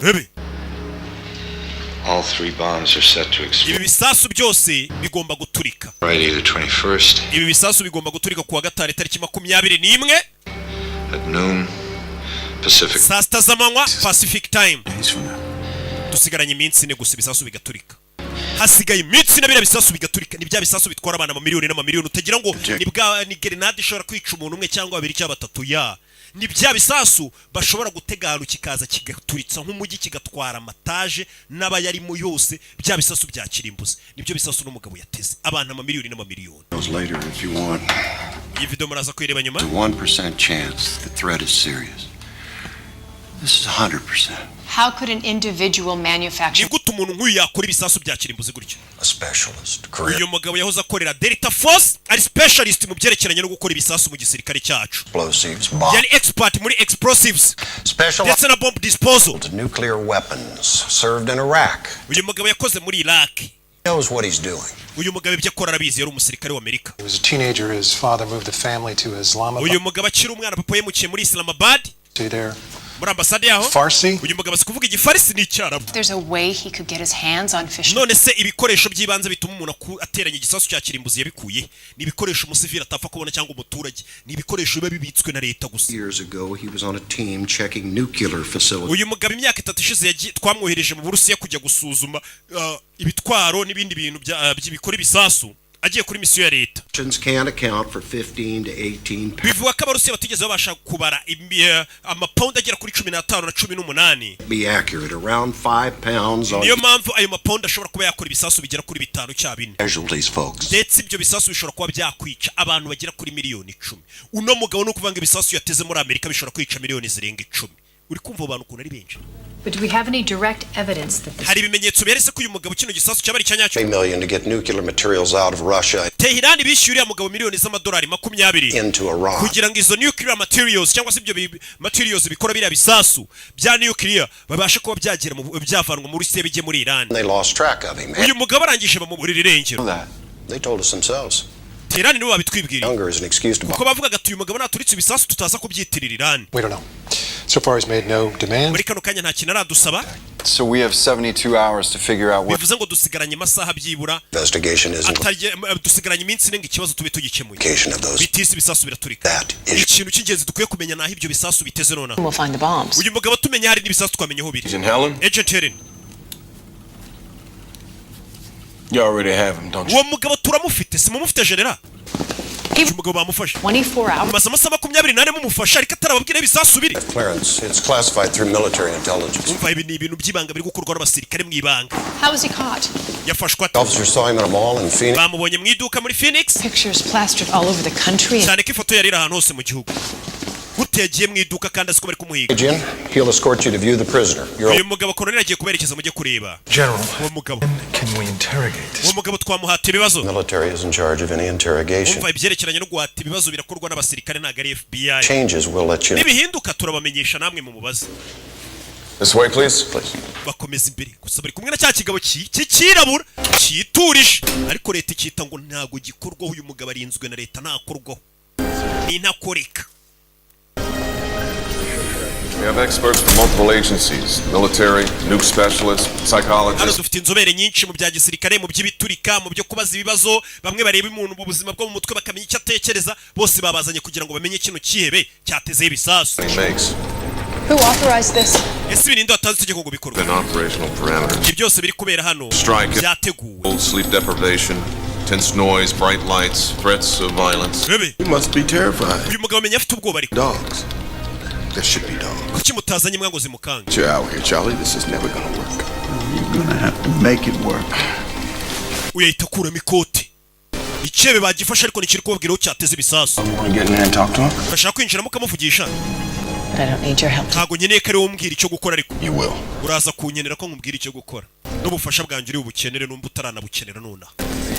Speaker 1: rebe.
Speaker 2: All three bombs are set to explode.
Speaker 1: Ibi bisasu byose bigomba guturika.
Speaker 2: Friday the 21st
Speaker 1: Ibi bisasu bigomba guturika kuwa gatanu itariki 21
Speaker 2: at noon Pacific.
Speaker 1: saa 6 z'amanywa Pacific Time. Dusigaranye iminsi 4 gusa ibisasu bigaturika. Hasigaye iminsi 4 biriya bisasu bigaturika. Ni bya bisasu bitwara abana amamiliyoni n'amamiliyoni. Utagira ngo ni bwa ni grenade ishobora kwica umuntu umwe cyangwa babiri cyangwa batatu. Ya, ni bya bisasu bashobora gutega ahantu kikaza kigaturitsa nk'umujyi, kigatwara amataje n'abayarimo yose. Bya bisasu bya kirimbuzi nibyo bisasu n'umugabo yateze abantu amamiliyoni n'amamiliyoni.
Speaker 18: Those later if you want.
Speaker 1: Iyi video muraza kuyireba nyuma.
Speaker 18: There's a 1% chance the threat is serious. This is 100%.
Speaker 4: How could an individual manufacture
Speaker 1: Ni gute umuntu nk'uyu yakora ibisasu bya kirimbuzi gutya?
Speaker 18: A specialist. Career
Speaker 1: Uyu mugabo yahoze akorera Delta Force, ari specialist mu byerekeranye no gukora ibisasu mu gisirikare cyacu.
Speaker 18: Explosives, bomb,
Speaker 1: Yari expert muri explosives
Speaker 18: special
Speaker 1: ndetse na bomb disposal.
Speaker 18: Nuclear weapons, served in Iraq.
Speaker 1: Uyu mugabo yakoze muri Iraq.
Speaker 18: Knows what he's doing.
Speaker 1: Uyu mugabo ibyo akora arabizi, yari umusirikare w'Amerika.
Speaker 15: He was a teenager. His father moved the family to Islamabad.
Speaker 1: Uyu mugabo akiri umwana, papa yimukiye muri Islamabad,
Speaker 15: See there.
Speaker 1: muri ambasade yaho.
Speaker 15: Farsi?
Speaker 1: Uyu mugabo azi kuvuga Igifarisi n'Icyarabu.
Speaker 4: There's a way he could get his hands on fish.
Speaker 1: None se ibikoresho by'ibanze bituma umuntu ateranya igisasu cya kirimbuzi yabikuye? Ni ibikoresho umusivili atapfa kubona cyangwa umuturage, ni ibikoresho biba bibitswe na leta gusa.
Speaker 18: Years ago, he was on a team checking nuclear facilities.
Speaker 1: Uyu mugabo imyaka 3 ishize twamwohereje mu Burusiya kujya gusuzuma ibitwaro n'ibindi bintu bikora ibisasu, agiye kuri misiyo ya leta.
Speaker 18: Russians can't account for 15 to 18 pounds.
Speaker 1: Bivuga ko Abarusiya batigeze babasha kubara amapawundi agera kuri 15 na 18.
Speaker 18: Be accurate, around 5 pounds on
Speaker 1: Niyo mpamvu ayo mapawundi ashobora kuba yakora ibisasu bigera kuri bitanu cya bine.
Speaker 18: Casualties, folks.
Speaker 1: Ndetse ibyo bisasu bishobora kuba byakwica abantu bagera kuri miliyoni 10. Uno mugabo ni ukuvuga ngo ibisasu yateze muri Amerika bishobora kwica miliyoni zirenga 10. Uri kumva abo bantu ukuntu ari benshi?
Speaker 4: But do we have any direct evidence that this
Speaker 1: Hari ibimenyetso beretse ko uyu mugabo kino gisasu cyaba ari icya nyacyo?
Speaker 18: 3 million to get nuclear materials out of Russia
Speaker 1: Tehirani bishyuye uriya mugabo miliyoni z'amadolari 20
Speaker 18: into Iran.
Speaker 1: kugira ngo izo nuclear materials cyangwa se ibyo materials bikora biriya bisasu bya nuclear babashe kuba byagera mu byavanwa muri Rusiya bijye muri Iran.
Speaker 18: They lost track of him.
Speaker 1: Uyu mugabo arangije bamuburira irengero.
Speaker 18: They told us themselves.
Speaker 1: Tehirani nibo babitwibwiriye.
Speaker 18: Younger is an excuse to
Speaker 1: Kuko bavugaga ati uyu mugabo naturitse ibisasu tutaza kubyitirira Iran.
Speaker 15: We don't know. So far, he's made no demands.
Speaker 1: Muri kano kanya nta kintu aradusaba.
Speaker 3: So we have 72 hours to figure out where.
Speaker 1: Bivuze ngo dusigaranye amasaha byibura
Speaker 18: Investigation isn't
Speaker 1: dusigaranye iminsi 4 ngo ikibazo tube tugikemuye.
Speaker 18: Location of those.
Speaker 1: Bitisi ibisasu biraturika. Ikintu cy'ingenzi dukwiye kumenya naho ibyo bisasu biteze nonaha.
Speaker 4: We'll find the bombs.
Speaker 1: Uyu mugabo tumenya hari n'ibisasu twamenya aho biri.
Speaker 5: Agent Helen?
Speaker 1: Agent Helen.
Speaker 5: You already have him, don't you?
Speaker 1: Uwo mugabo turamufite, si mumufite, general? Uyu mugabo bamufashe.
Speaker 4: 24 hours.
Speaker 1: Mumaze amasaha 24 mumufasha ariko atarababwira aho ibisasu biri.
Speaker 18: Clearance. It's classified through military intelligence.
Speaker 1: Umva, ibi ni ibintu by'ibanga biri gukorwa n'abasirikare mu ibanga.
Speaker 4: How was he caught?
Speaker 1: Yafashwe ate?
Speaker 18: Officers saw him at a mall in Phoenix.
Speaker 1: Bamubonye mu iduka muri Phoenix.
Speaker 4: Pictures plastered all over the country.
Speaker 1: Cyane ko ifoto yari iri ahantu hose mu gihugu. Gute yagiye mu iduka kandi azi ko bari kumuhiga?
Speaker 18: Agent, he'll escort you to view the prisoner. You're
Speaker 1: Uyu mugabo koloneli agiye kuberekeza mujye kureba
Speaker 15: General,
Speaker 1: uwo mugabo.
Speaker 15: Can we interrogate?
Speaker 1: Uwo mugabo twamuhata ibibazo?
Speaker 18: Military is in charge of any interrogation.
Speaker 1: Umva, ibyerekeranye no guhata ibibazo birakorwa n'abasirikare, ntabwo ari FBI.
Speaker 18: Changes, we'll let you know.
Speaker 1: Nibihinduka turabamenyesha namwe mu mubaze.
Speaker 5: This way, please. Please.
Speaker 1: Bakomeza imbere, gusa bari kumwe na cya kigabo cy'icyirabura cyiturije, ariko leta ikita ngo ntabwo gikorwaho. Uyu mugabo arinzwe na leta, ntakorwaho, ni intakoreka.
Speaker 11: We have experts from multiple agencies: military, nuke specialists,
Speaker 1: Hano
Speaker 11: psychologists.
Speaker 1: dufite inzobere nyinshi mu bya gisirikare, mu by'ibiturika, mu byo kubaza ibibazo, bamwe bareba umuntu mu buzima bwo mu mutwe bakamenya icyo atekereza. Bose babazanye kugira ngo bamenye kino kihebe cyatezeho ibisasu.
Speaker 11: He makes
Speaker 4: Who authorized this?
Speaker 1: Ese ibi ninde watanze itegeko ngo bikorwe?
Speaker 11: within operational parameters.
Speaker 1: Ibi byose biri kubera hano
Speaker 11: Strike.
Speaker 1: byateguwe.
Speaker 11: Sleep deprivation, tense noise, bright lights, threats of violence.
Speaker 1: Bebe.
Speaker 13: You must be terrified.
Speaker 1: Uyu mugabo amenya afite ubwoba ariko.
Speaker 13: Dogs. There should be dogs.
Speaker 1: Kuki mutazanye imbwa ngo zimukange?
Speaker 13: You're out here, Charlie. This is never gonna work.
Speaker 16: You're gonna have to make it work.
Speaker 1: Uyu ahita akuramo ikote. Ikintu Icyihebe bagifashe, ariko ntikiri kubabwira aho cyateze ibisasu.
Speaker 9: Want to get in there and talk to him?
Speaker 1: Urashaka kwinjiramo ukamuvugisha?
Speaker 4: But I don't need your help.
Speaker 1: Ntabwo nkeneye ko ari wowe umbwira icyo gukora, ariko
Speaker 9: You will.
Speaker 1: uraza kunkenera ko nkubwira icyo gukora, n'ubufasha bwanjye uri bubukenere numba utaranabukenera nonaha.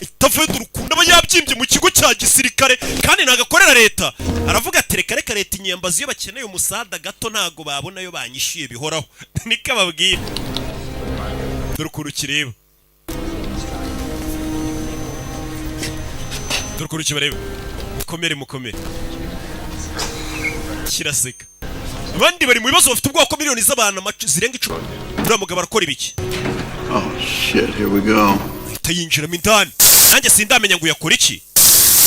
Speaker 1: Itavuye urukundo aba yabyimbye mu kigo cya gisirikare, kandi ntabwo akorera leta. Aravuga ati: "Reka reka, leta inyambazi iyo bakeneye umusada gato, ntabwo babona ayo banyishyuye bihoraho." Niko ababwira. Dore ukuntu kireba, dore ukuntu kibareba. Mukomere, mukomere. Kiraseka. Abandi bari mu bibazo, bafite ubwoba ko miliyoni z'abantu zirenga 10. Uriya mugabo arakora ibiki?
Speaker 8: Oh shit, here we go.
Speaker 1: Ahita yinjiramo indani. Nanjye sindamenya ngo uyakora iki.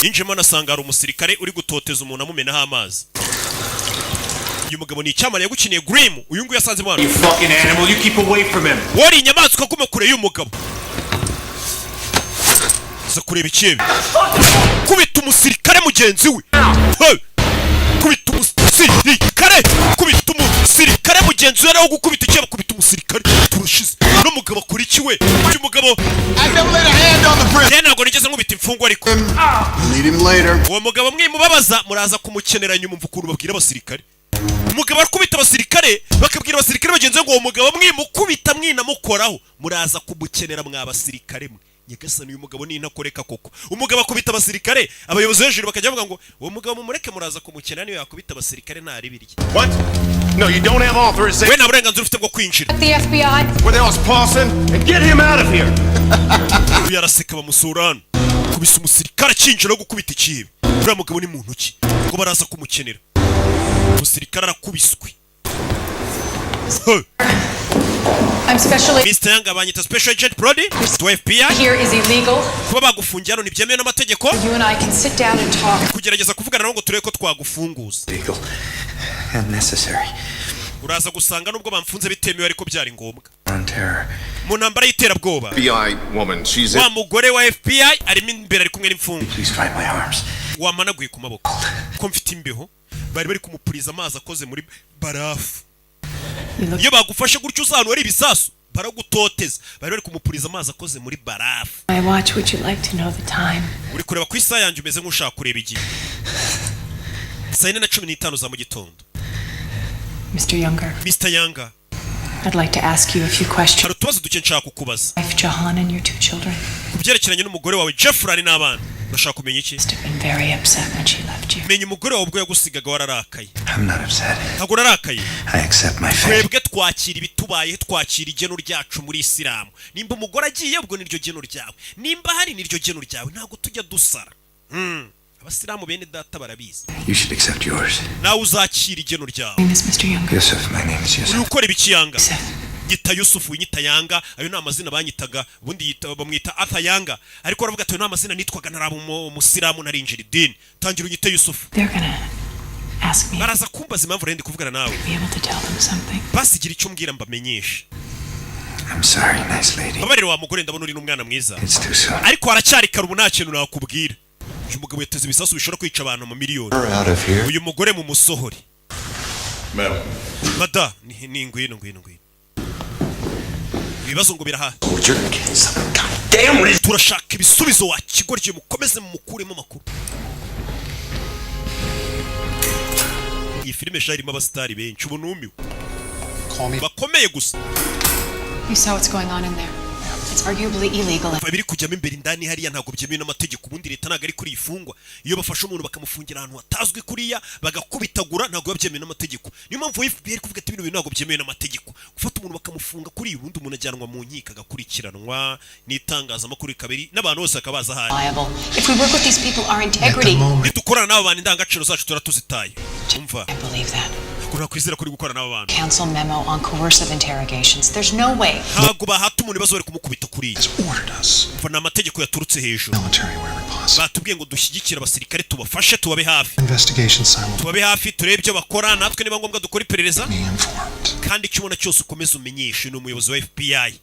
Speaker 1: Yinjiyemo anasanga hari umusirikare uri gutoteza umuntu amumenaho amazi. Uyu mugabo ni icyamare yagukiniye Grimm. Uyu nguyu yasanze mwana.
Speaker 19: You fucking animal, you keep away from him.
Speaker 1: Wari inyamaswa, guma kure y'uyu mugabo. Aza kureba ikibi, kubita umusirikare mugenzi we. Hey! Kubita umusirikare, kubita umusirikare mugenzi we. Nawe gukubita ikibi, kubita umusirikare. Turashize. Uno mugabo akora iki we? Uyu mugabo.
Speaker 3: I never laid a hand on the prisoner.
Speaker 1: Njye ntabwo nigeze nkubita imfungwa, ariko
Speaker 8: Need him later.
Speaker 1: uwo mugabo mwimubabaza, muraza kumukenera nyuma. Umva ukuntu babwira abasirikare. Umugabo arakubita abasirikare, bakabwira abasirikare bagenzi be ngo uwo mugabo mwimukubita, mwinamukoraho, muraza kumukenera mwa basirikare mwe. Nyagasani, uyu mugabo ni intakoreka koko. Umugabo akubita abasirikare, abayobozi hejuru bakajya bavuga ngo uwo mugabo mumureke, muraza kumukenera, niyo yakubita abasirikare ntaribirye.
Speaker 5: What? No, you don't have authorization.
Speaker 1: We nta burenganzira ufite bwo kwinjira.
Speaker 12: The FBI.
Speaker 5: Where the hell's Paulson? And get him out of here.
Speaker 1: Uyu araseka. Bamusura hano, kubisa umusirikare akinjira no gukubita ikibi. Uriya mugabo ni muntu ki? Ngo baraza kumukenera. Umusirikare arakubiswe. Hey!
Speaker 12: I'm special
Speaker 1: Mr. Yanga, banyita Special Agent Brody wa FBI.
Speaker 12: Here is illegal.
Speaker 1: Kuba bagufungiye hano ntibyemewe n'amategeko.
Speaker 4: You and I can sit down and talk.
Speaker 1: Kugerageza kuvugana nabo ngo turebe ko twagufunguza.
Speaker 18: Legal and necessary.
Speaker 1: Uraza gusanga nubwo bamfunze bitemewe, ariko byari ngombwa
Speaker 18: On terror.
Speaker 1: mu ntambara y'iterabwoba.
Speaker 11: FBI woman, she's in.
Speaker 1: Wa mugore wa FBI arimo imbere, ari kumwe n'imfungwa.
Speaker 18: Please dry my arms.
Speaker 1: Wamanaguye ku maboko ko mfite imbeho? Bari kumupuriza amazi akoze muri barafu. Iyo bagufashe gutyo uza ahantu hari ibisasu, baragutoteza. Bari kumupuriza amazi akoze muri barafu.
Speaker 4: My watch, would you like to know the time?
Speaker 1: Uri kureba ku isaha yanjye, umeze nk'ushaka kureba igihe. 4:15 za mu gitondo.
Speaker 4: Mr. Younger,
Speaker 1: Mr. Yanga,
Speaker 4: I'd like to ask you a few questions.
Speaker 1: hari utubazo duke nshaka kukubaza.
Speaker 4: Wife Jahan and your two children.
Speaker 1: Ku byerekeranye n'umugore wawe Jeffrey n'abana. Urashaka kumenya iki?
Speaker 4: Been very upset when she left you.
Speaker 1: Menya umugore wawe ubwo yagusigaga wararakaye.
Speaker 18: I'm not upset.
Speaker 1: Ntabwo urarakaye.
Speaker 18: I accept my fate.
Speaker 1: Twebwe twakira ibitubayeho, twakira igeno ryacu muri Isilamu. Nimba umugore agiye, ubwo niryo geno ryawe, nimba hari niryo geno ryawe, ntabwo tujya dusara. Abasilamu bene data barabizi.
Speaker 18: You should accept yours.
Speaker 1: Nawe uzakira igeno ryawe.
Speaker 4: Name is Mr. Younger.
Speaker 18: Yusuf, my name is
Speaker 1: Uri
Speaker 18: Yusuf.
Speaker 1: gukora ibiki, Yanga? Nyita Yusufu, nyita Yanga. Ayo ni amazina banyitaga. Ubundi bamwita Arthur Yanga, ariko baravuga ati ayo ni amazina nitwaga ntaraba umusilamu, narinjira idini. Tangira unyite Yusufu.
Speaker 4: They're gonna ask me
Speaker 1: Baraza kumbaza impamvu rero ndi kuvugana nawe.
Speaker 4: to be able to tell them something.
Speaker 1: Basigira icyo mbwira mbamenyeshe.
Speaker 18: I'm sorry, nice lady.
Speaker 1: Babarire wa mugore, ndabona uri n'umwana mwiza.
Speaker 18: It's too soon.
Speaker 1: Ariko haracyari kare, ubu nta kintu nakubwira. Uyu mugabo yateze ibisasu bishobora kwica abantu mu miliyoni.
Speaker 18: We're out of here.
Speaker 1: Uyu mugore mu musohore.
Speaker 11: Madam.
Speaker 1: Mada ni ngwino, ngwino, ngwino. Ibibazo ngo biraha. Turashaka ibisubizo wa kigoryi. Mukomeze mumukuremo amakuru. Iyi filime sha irimo abasitari benshi, ubu numiwe, bakomeye gusa.
Speaker 4: You saw what's going on in there. It's arguably illegal.
Speaker 1: Biri kujyamo imbere indani hariya ntabwo byemewe n'amategeko. Ubundi leta ntabwo ari kuri ifungwa. Iyo bafashe umuntu bakamufungira ahantu hatazwi kuriya, bagakubitagura, ntabwo biba byemewe n'amategeko. Niyo mpamvu FBI iri kuvuga ati bino bintu ntabwo byemewe n'amategeko, gufata umuntu bakamufunga kuri ubundi umuntu ajyanwa mu nkiko agakurikiranwa n'itangazamakuru ikabiri n'abantu bose bakaba baza ahari.
Speaker 4: Liable. If we work with these people, our integrity.
Speaker 1: Nidukorana n'aba bantu, indangagaciro zacu tuba tuzitaye. Umva.
Speaker 4: I believe that.
Speaker 1: Ntabwo nakwizera ko uri gukorana n'aba bantu.
Speaker 4: Council memo on coercive interrogations. There's no way.
Speaker 1: Ntabwo bahata umuntu ibibazo bari kumukubita kuriya. Umva, ni amategeko yaturutse hejuru. Batubwiye ngo dushyigikire abasirikare, tubafashe, tubabe hafi.
Speaker 15: Investigation simultaneously.
Speaker 1: Tubabe hafi, turebe ibyo bakora, natwe niba ngombwa dukora iperereza. Kandi icyo ubona cyose ukomeze umenyeshe. Ni umuyobozi wa FBI.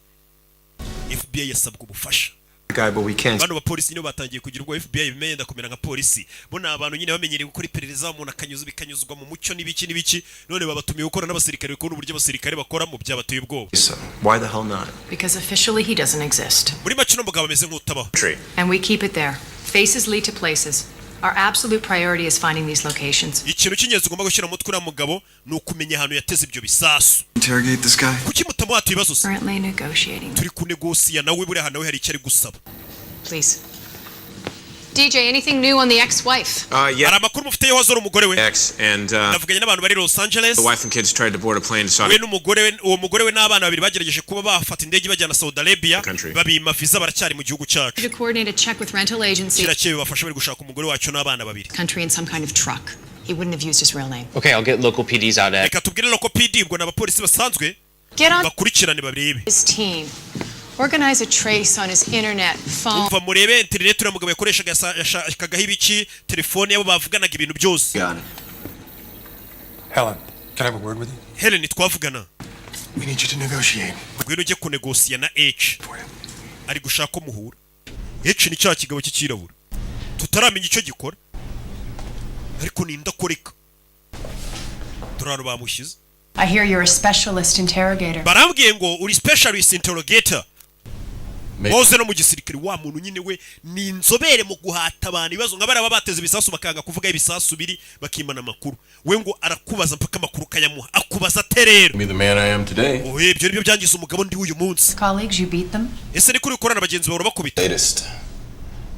Speaker 1: FBI yasabwa ubufasha.
Speaker 9: Guy, but we can't.
Speaker 1: Bano bapolisi nibo batangiye kugira ubwo FBI bimenye yenda kumera nka polisi. Bo ni abantu nyine bamenyereye gukora iperereza, umuntu akanyuza bikanyuzwa mu mucyo n'ibiki n'ibiki. None babatumiye gukora n'abasirikare, kubona uburyo abasirikare bakoramo byabateye ubwoba.
Speaker 9: So why the hell not?
Speaker 12: Because officially he doesn't exist.
Speaker 1: Muri make uno mugabo ameze nk'utabaho.
Speaker 12: And we keep it there.
Speaker 4: Faces lead to places. Our absolute priority is finding these locations.
Speaker 1: Ikintu cy'ingenzi ugomba gushyira mu mutwe uriya mugabo ni ukumenya ahantu yateze ibyo bisasu.
Speaker 9: Interrogate this guy?
Speaker 1: Kuki mutamuhata ibibazo se?
Speaker 4: Currently negotiating.
Speaker 1: Turi kunegosiya nawe, buriya nawe hari icyo ari gusaba.
Speaker 4: Please. DJ, anything new on the ex-wife?
Speaker 5: Yeah.
Speaker 1: Hari amakuru mufite wazora umugore we?
Speaker 5: Ex and
Speaker 1: Navuganye n'abantu bari Los Angeles.
Speaker 5: the wife and kids tried to board a plane to Saudi.
Speaker 1: We n'umugore we, uwo mugore we n'abana babiri bagerageje kuba bafata indege bajyana Saudi Arabia, babima visa, baracyari mu gihugu cyacu.
Speaker 4: To coordinate a check with rental agency.
Speaker 1: Kirakeye bibafasha, bari gushaka umugore wacu n'abana babiri.
Speaker 4: Country in some kind of truck. He wouldn't have used his real name.
Speaker 14: Okay, I'll get local PDs out at.
Speaker 1: Reka tubwire local PD, ubwo ni abapolisi basanzwe,
Speaker 4: Get on
Speaker 1: bakurikirane barebe.
Speaker 4: his team. Organize a trace on his internet, phone.
Speaker 1: Umva, murebe interineti uriya mugabo yakoreshaga, yashakagaho ibiki, telefone yabo bavuganaga, ibintu byose.
Speaker 15: Helen, can I have a word with you?
Speaker 1: Helen, twavugana?
Speaker 15: We need you to negotiate.
Speaker 1: Ngwino ujye kunegosiya na H, ari gushaka ko muhura. H ni cya kigabo cy'icyirabura tutaramenya icyo gikora, ariko ni indakoreka. Dore ahantu bamushyize.
Speaker 4: I hear you're a specialist interrogator.
Speaker 1: Barambwiye ngo uri specialist interrogator, woze no mu gisirikare. Wa muntu nyine we ni inzobere mu guhata abantu ibibazo, nka bariya baba bateze ibisasu bakanga kuvuga ibisasu biri, bakimana amakuru. We ngo arakubaza mpaka amakuru ukayamuha. Akubaza ate rero?
Speaker 6: Be the man I am today.
Speaker 1: Oye, ibyo nibyo byangiza umugabo ndi uyu munsi.
Speaker 4: Colleagues, you beat them?
Speaker 1: Ese ni kuri ukorana bagenzi bawe, urabakubita?
Speaker 6: Latest.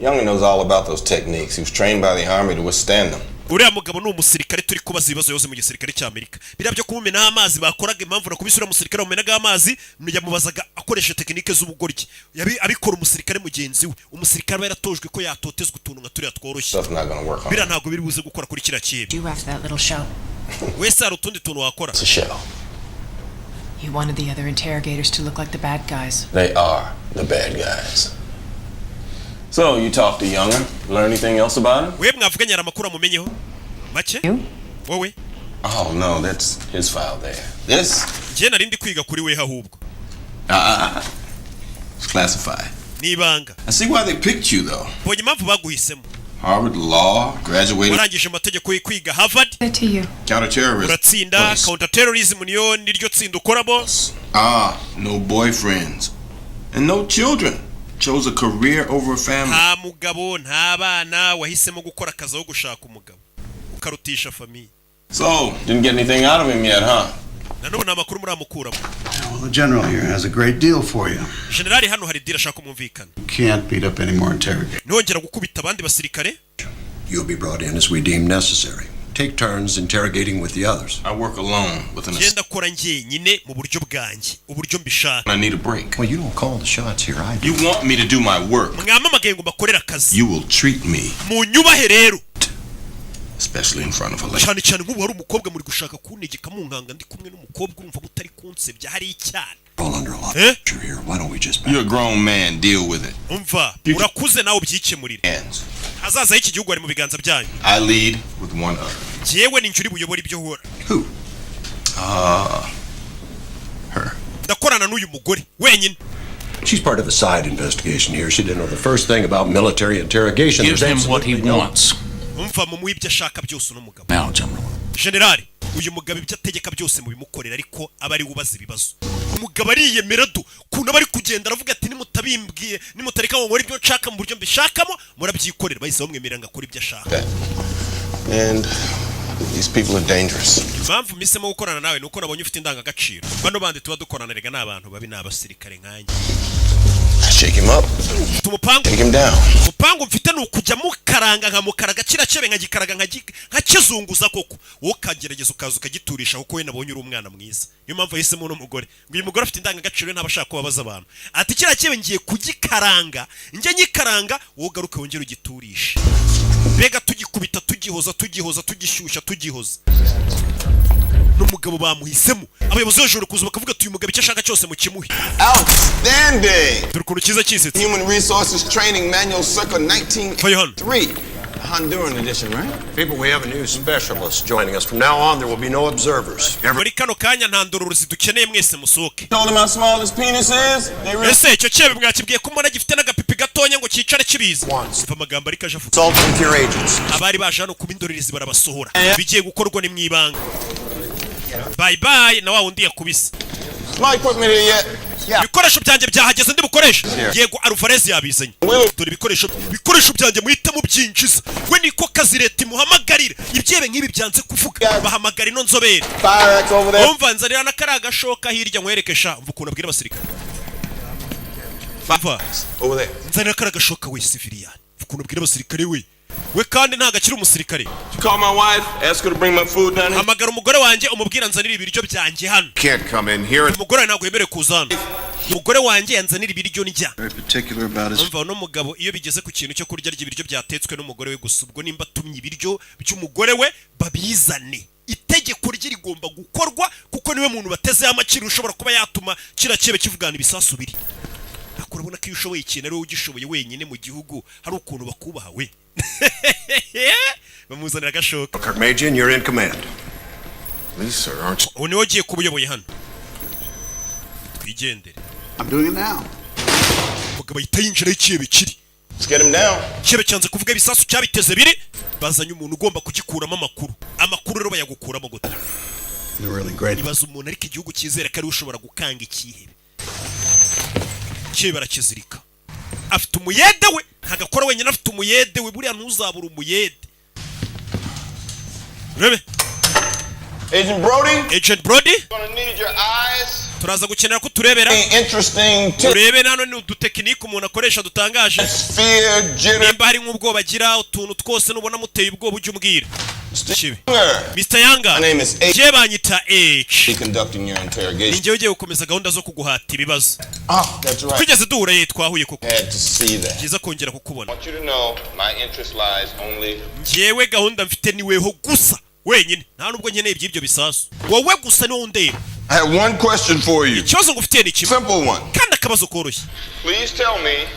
Speaker 6: Younger knows all about those techniques. He was trained by the army to withstand them.
Speaker 1: Uriya mugabo ni umusirikare turi kubaza ibibazo, yose mu gisirikare cy'Amerika. Biriya byo kumumenaho amazi bakoraga, impamvu nakubise uriya musirikare wamumenagaho amazi, yamubazaga akoresha tekinike z'ubugoryi. Abikora umusirikare mugenzi we. Umusirikare aba yaratojwe ko yatotezwa utuntu nka turiya tworoshye.
Speaker 6: Stuff's not gonna work on
Speaker 1: Biriya ntabwo biri buze gukora kuri kiriya kintu.
Speaker 4: Do after that little show.
Speaker 1: Wese hari utundi tuntu wakora?
Speaker 6: It's a show.
Speaker 4: You wanted the other interrogators to look like the bad guys.
Speaker 6: They are the bad guys. So, you talked to Younger? Learn anything else about him?
Speaker 1: We mwavuganye, hari amakuru amumenyeho make wowe?
Speaker 6: Oh, no, that's his file there. This?
Speaker 1: Njye nari ndi kwiga kuri we ahubwo.
Speaker 6: It's classified.
Speaker 1: Ni ibanga.
Speaker 6: I see why they picked you, though.
Speaker 1: Mbonye impamvu baguhisemo.
Speaker 6: Harvard Law, graduated
Speaker 1: Warangije amategeko yo kwiga Harvard.
Speaker 4: To you.
Speaker 6: counterterrorism.
Speaker 1: Uratsinda counterterrorism, niyo niryo tsinda ukoramo.
Speaker 6: Ah, no boyfriends. And no children. Chose a career over a family.
Speaker 1: Nta mugabo, nta bana, wahisemo gukora akazi aho gushaka umugabo, ukarutisha famille.
Speaker 6: So, didn't get anything out of him yet, huh?
Speaker 1: Nanone nta makuru muramukuramo.
Speaker 16: Well, the general here has a great deal for you.
Speaker 1: Generali hano hari deal ashaka kumumvikana.
Speaker 16: You can't beat up any more interrogators.
Speaker 1: Ntongera gukubita abandi basirikare.
Speaker 18: You'll be brought in as we deem necessary. Take turns interrogating with the others.
Speaker 6: I work alone with an
Speaker 1: Ngenda akora njyenyine mu buryo bwanjye, uburyo mbishaka.
Speaker 6: I need a break.
Speaker 18: Well, you don't call the shots here, I do.
Speaker 6: You want me to do my work.
Speaker 1: Mwamamagaye ngo mbakorere akazi.
Speaker 6: You will treat me,
Speaker 1: Munyubahe rero.
Speaker 6: especially in front of a lady.
Speaker 1: Cyane cyane nk'ubu hari umukobwa muri gushaka kuntegeka, munkanga ndi kumwe n'umukobwa, urumva mutari kunsebya hari icyana.
Speaker 18: All under a lot of pressure here. Why don't we just
Speaker 6: You're a grown man. Deal with it.
Speaker 1: Umva, urakuze nawe ubyikemurire.
Speaker 6: Hands.
Speaker 1: Hazaza h'iki gihugu ari mu biganza byanyu.
Speaker 6: I lead with one other.
Speaker 1: Njyewe ni njye uri buyobore ibyo uhora. Ndakorana n'uyu mugore wenyine.
Speaker 18: She's part of a side investigation here. She didn't know the first thing about military interrogation.
Speaker 19: Give
Speaker 18: There's
Speaker 19: him what he
Speaker 18: absolutely no-
Speaker 19: wants.
Speaker 1: Umva, mumuhe ibyo ashaka byose uno mugabo.
Speaker 19: Now, General.
Speaker 1: Generali, uyu mugabo ibyo ategeka byose mubimukorera, ariko aba ari we ubaza ibibazo. Umugabo ariyemera du kuntu aba ari kugenda aravuga ati nimutabimbwiye, nimutareka ngo nkore ibyo nshaka mu buryo mbishakamo, murabyikorera. Bahise bamwemerera ngo akore ibyo ashaka.
Speaker 6: And these people are dangerous.
Speaker 1: Impamvu mpisemo gukorana nawe ni uko nabonye ufite indangagaciro. Bano bandi tuba dukorana rega ni abantu babi, ni abasirikare nkanjye.
Speaker 6: Shake him up.
Speaker 1: Mfite umupangu.
Speaker 6: Take him down.
Speaker 1: Umupangu mfite ni ukujya mukaranga, nkamukaraga kiriya cyebe, nkagikaraga, nkakizunguza koko, wowe ukagerageza ukaza ukagiturisha, kuko we nabonye uri umwana mwiza. Niyo mpamvu yahisemo uno mugore, ngo uyu mugore afite indangagaciro, ntaba ashaka kubabaza abantu. Ati kiriya cyebe ngiye kugikaranga, njye nyikaranga, wowe ugaruke wongere ugiturishe. Mbega tugikubita, tugihoza, tugihoza, tugishyushya, tugihoza. N'umugabo bamuhisemo, abayobozi bajoro kuza bakavuga ati uyu mugabo icyo ashaka cyose mukimuhe.
Speaker 6: Outstanding.
Speaker 1: Dore ukuntu cyiza kisetse.
Speaker 6: Human Resources Training Manual circa 1903. Honduran edition, right?
Speaker 18: People, we have a new specialist joining us. From now on, there will be no observers.
Speaker 1: Muri kano kanya nta ndororozi dukeneye, mwese musohoke.
Speaker 6: Told them how small his penis is. They really
Speaker 1: Ese icyo cyebe mwakibwiye ko mbona gifite n'agapipi gatonya ngo cyicare kibizi? Umva amagambo ariko aje avuga.
Speaker 18: Consult with your agents.
Speaker 1: Abari baje hano kuba indorerezi barabasohora, bigiye gukorwa ni mu ibanga. Bye bye na wa wundi yakubise.
Speaker 6: My equipment here yet?
Speaker 1: Ibikoresho byanjye byahageze, ndi bukoreshe. Yego, Alvarez yabizanye. Dore ibikoresho byanjye, muhite mubyinjiza. We niko kazi, leta imuhamagarira ibyebe nk'ibi byanze kuvuga, bahamagara ino nzobere.
Speaker 6: Fire axe over there.
Speaker 1: Umva, nzanira na kariya gashoka hirya nkwereke sha. Umva ukuntu abwira abasirikare. Umva.
Speaker 6: Over there.
Speaker 1: Nzanira kariya gashoka we, civilian. Umva ukuntu abwira abasirikare we. We kandi ntabwo akiri umusirikare.
Speaker 6: You call my wife, ask her to bring my food down here.
Speaker 1: Hamagara umugore wanjye, umubwira nzanira ibiryo byanjye hano.
Speaker 11: Can't come in here.
Speaker 1: Umugore wawe ntabwo yemerewe kuza hano. Umugore wanjye yanzanira ibiryo ndya.
Speaker 16: Very particular about his
Speaker 1: Umva, uno mugabo iyo bigeze ku kintu cyo kurya, arya ibiryo byatetswe n'umugore we gusa. Ubwo nimba atumye ibiryo by'umugore we, babizane. Itegeko rye rigomba gukorwa, kuko niwe muntu batezeho amakiri ushobora kuba yatuma kiriya cyebe kivugana ibisasu biri. Ariko urabona ko iyo ushoboye ikintu ari wowe ugishoboye wenyine mu gihugu, hari ukuntu bakubaha. We bamuzanira agashoka.
Speaker 18: Kirkmajian, you're in command.
Speaker 11: Please, sir, aren't you?
Speaker 1: Ubu niwe ugiye kuba uyoboye hano, twigendere.
Speaker 16: I'm doing it now.
Speaker 1: Umugabo ahita yinjira aho ikihebe kiri.
Speaker 6: Let's get him down.
Speaker 1: Ikihebe cyanze kuvuga ibisasu cyabiteze biri. Bazanye umuntu ugomba kugikuramo amakuru. Amakuru rero bayagukuramo gute?
Speaker 16: They're really great.
Speaker 1: Ibaza umuntu, ariko igihugu cyizera ko ariwe ushobora gukanga ikihebe. Ikihebe barakizirika. Afite umuyede we, ntabwo akora wenyine, afite umuyede we. Buriya ntuzabura umuyede, urebe.
Speaker 6: Agent Brody.
Speaker 1: Agent Brody.
Speaker 6: Gonna need your eyes.
Speaker 1: Turaza gukenera ko turebera.
Speaker 6: Interesting tips.
Speaker 1: Urebe nano ni udutekinike umuntu akoresha dutangaje.
Speaker 6: Fear, jitter.
Speaker 1: Nimba hari nk'ubwoba agira, utuntu twose nubona muteye ubwoba, ujye umbwira. Kibi. Mr Yanga.
Speaker 6: My name is H.
Speaker 1: Njye banyita H.
Speaker 6: Be conducting your interrogation.
Speaker 1: Ni njyewe ugiye gukomeza gahunda zo kuguhata ibibazo.
Speaker 6: Ah, that's right.
Speaker 1: Twigeze duhura ye, twahuye koko.
Speaker 6: Had to see that.
Speaker 1: Byiza kongera kukubona.
Speaker 5: I want you to know my interest lies only
Speaker 1: Njyewe gahunda mfite ni weho gusa wenyine, nta nubwo nkeneye iby'ibyo bisasu. Wowe gusa niwo undeba.
Speaker 11: I have one question for you.
Speaker 1: Ikibazo ngufitiye ni kimwe.
Speaker 11: Simple one.
Speaker 1: Kandi akabazo koroshye.
Speaker 5: Please tell me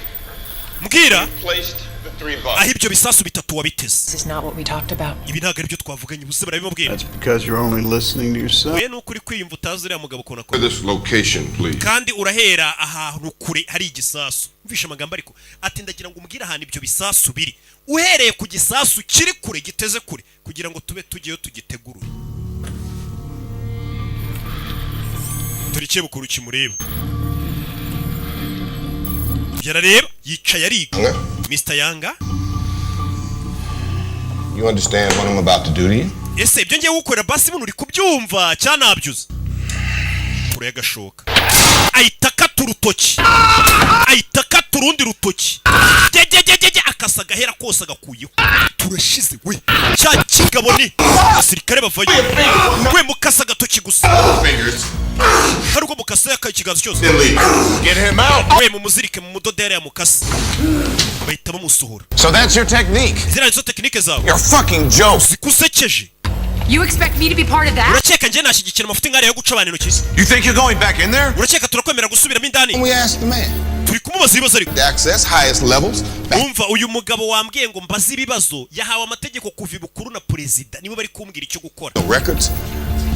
Speaker 1: Mbwira
Speaker 5: placed the three bucks.
Speaker 1: aho ibyo bisasu bitatu wabiteze.
Speaker 4: This is not what we talked about.
Speaker 1: Ibi ntabwo aribyo twavuganye. Ubuse barabimubwira.
Speaker 16: Because you're only listening to yourself.
Speaker 1: We nuko uri kwiyumva, utazi uriya mugabo ukuntu akora.
Speaker 11: This location, please.
Speaker 1: Kandi urahera ahantu kure hari igisasu. Mvishe amagambo ariko, ati ndagira ngo umbwire ahantu ibyo bisasu biri, uhereye ku gisasu kiri kure, giteze kure, kugira ngo tube tugiyeyo tugitegurure. Dore ikebukuru kimureba, yarareba, yicaye ariga. Mr Yanga.
Speaker 13: You understand what I'm about to do to you?
Speaker 1: Ese ibyo ngiye gukorera basi buno uri kubyumva cyanabyuze? Kure y'agashoka, ahita akata urutoki, ahita akata urundi rutoki, gegegegege, akasa agahera kose agakuyeho. Turashize we! Cya kigabo ni abasirikare bavayo. We mukasa agatoki gusa, hari ubwo mukasa yakaye ikiganza cyose.
Speaker 11: Get him out.
Speaker 1: We mumuzirike mu mudodere ya mukasa, bahita bamusohora.
Speaker 13: So that's your technique.
Speaker 1: Ziriya nizo tekinike zawe.
Speaker 13: You're a fucking joke.
Speaker 1: Zikusekeje.
Speaker 12: You expect me to be part of that?
Speaker 1: Urakeka njye nashyigikira amafuti nk'ariya yo guca abantu intoki?
Speaker 13: You think you're going back in there?
Speaker 1: Urakeka turakwemera gusubiramo indani?
Speaker 13: We asked the man.
Speaker 1: Turi kumubaza ibibazo ariko.
Speaker 13: Access highest levels.
Speaker 1: Umva, uyu mugabo wambwiye ngo mbaze ibibazo yahawe amategeko kuva ibukuru na perezida, nibo bari kumbwira icyo gukora.
Speaker 13: No records.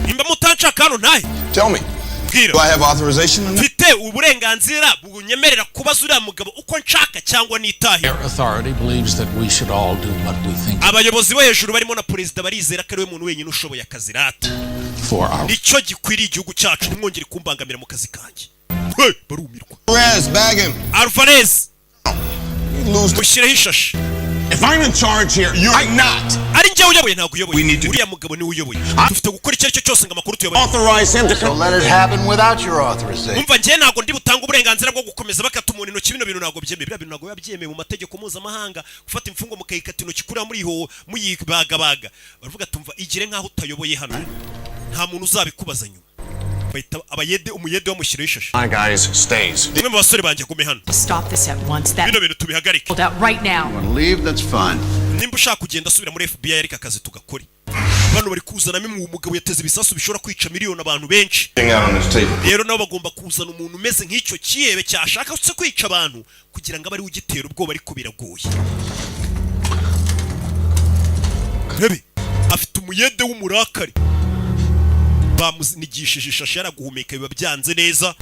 Speaker 1: Nimba mutanshaka hano, ntahe.
Speaker 13: Tell me.
Speaker 1: Mbwira.
Speaker 13: Do I have authorization or not?
Speaker 1: Mfite uburenganzira bunyemerera kubaza uriya mugabo uko nshaka cyangwa nitahe?
Speaker 17: Their authority believes that we should all do what we think
Speaker 1: Abayobozi bo hejuru barimo na perezida barizera ko ariwe muntu wenyine ushoboye akazi rata.
Speaker 17: for our
Speaker 1: Nicyo gikwiriye igihugu cyacu. Ntimwongere kumbangamira mu kazi kanjye. Hey, barumirwa.
Speaker 13: Alvarez, bag him.
Speaker 1: Alvarez.
Speaker 13: You lose.
Speaker 1: Mushyireho ishashi.
Speaker 13: If I'm in charge here, you're not.
Speaker 1: Ari njyewe uyoboye? Ntabwo uyoboye, uriya mugabo niwe uyoboye. Dufite gukora icyo ari cyo cyose ngo amakuru tuyabone.
Speaker 13: Authorize him to
Speaker 18: So let it happen without your authorization.
Speaker 1: Umva, njyewe ntabwo ndi butange uburenganzira bwo gukomeza bakata umuntu intoki. Bino bintu ntabwo byemewe. Biriya bintu ntabwo biba byemewe mu mategeko mpuzamahanga, gufata imfungwa mukayikata intoki kuriya muriho muyibagabaga. Baravuga tumva, igire nk'aho utayoboye hano, nta muntu uzabikubaza nyuma. Bahita abayede, umuyede bamushyiraho ishashi.
Speaker 5: My guys stays.
Speaker 1: Umwe mu basore banjye agume hano.
Speaker 12: Stop this at once. That
Speaker 1: Bino bintu tubihagarike.
Speaker 12: pulled out right now.
Speaker 16: Want to leave? That's fine.
Speaker 1: Nimba ushaka kugenda, asubira muri FBI, ariko akazi tugakore. Bano bari kuzanamo umugabo yateze ibisasu bishobora kwica miliyoni abantu benshi.
Speaker 11: Out on this table.
Speaker 1: Rero nabo bagomba kuzana umuntu umeze nk'icyo kihebe cyashaka se kwica abantu, kugira ngo abe ariwe ugitera ubwoba, ariko biragoye. Rebe, afite umuyede w'umurakari, bamunigishije ishashi, yaraguhumeka biba byanze neza.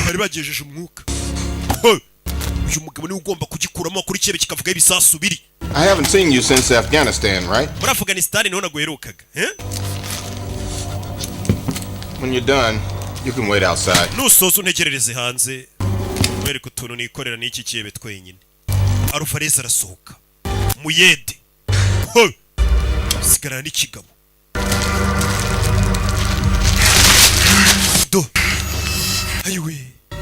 Speaker 1: Bari bagejeje umwuka. Hey! Uyu mugabo niwe ugomba kugikuramo amakuru, ikihebe kikavugaho ibisasu biri.
Speaker 13: I haven't seen you since Afghanistan, right?
Speaker 1: Muri Afghanistan niho naguherukaga, eh?
Speaker 13: When you're done, You can wait outside.
Speaker 1: Nusoza untegerereze hanze, wereke utuntu nikorera n'iki kiebe twenyine. Alvarez arasohoka, muyede. Ho! Sigarana n'ikigabo do ayiwe.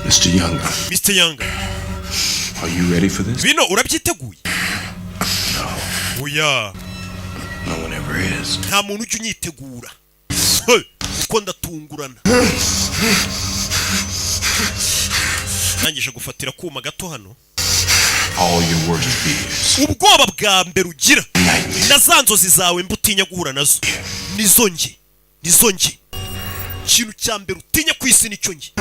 Speaker 6: Mr. Younger,
Speaker 1: Mr. Younger,
Speaker 6: are you ready for this?
Speaker 1: Bino urabyiteguye? Oya.
Speaker 6: No one ever is.
Speaker 1: Nta muntu ujya unyitegura. Hey! Kuko ndatungurana. Nangije gufatira kuma gato hano.
Speaker 6: All your worst fears.
Speaker 1: Ubwoba bwa mbere ugira na za nzozi zawe mba utinya guhura nazo nizo nge, nizo nge. Ikintu cya mbere utinya ku isi nicyo nge.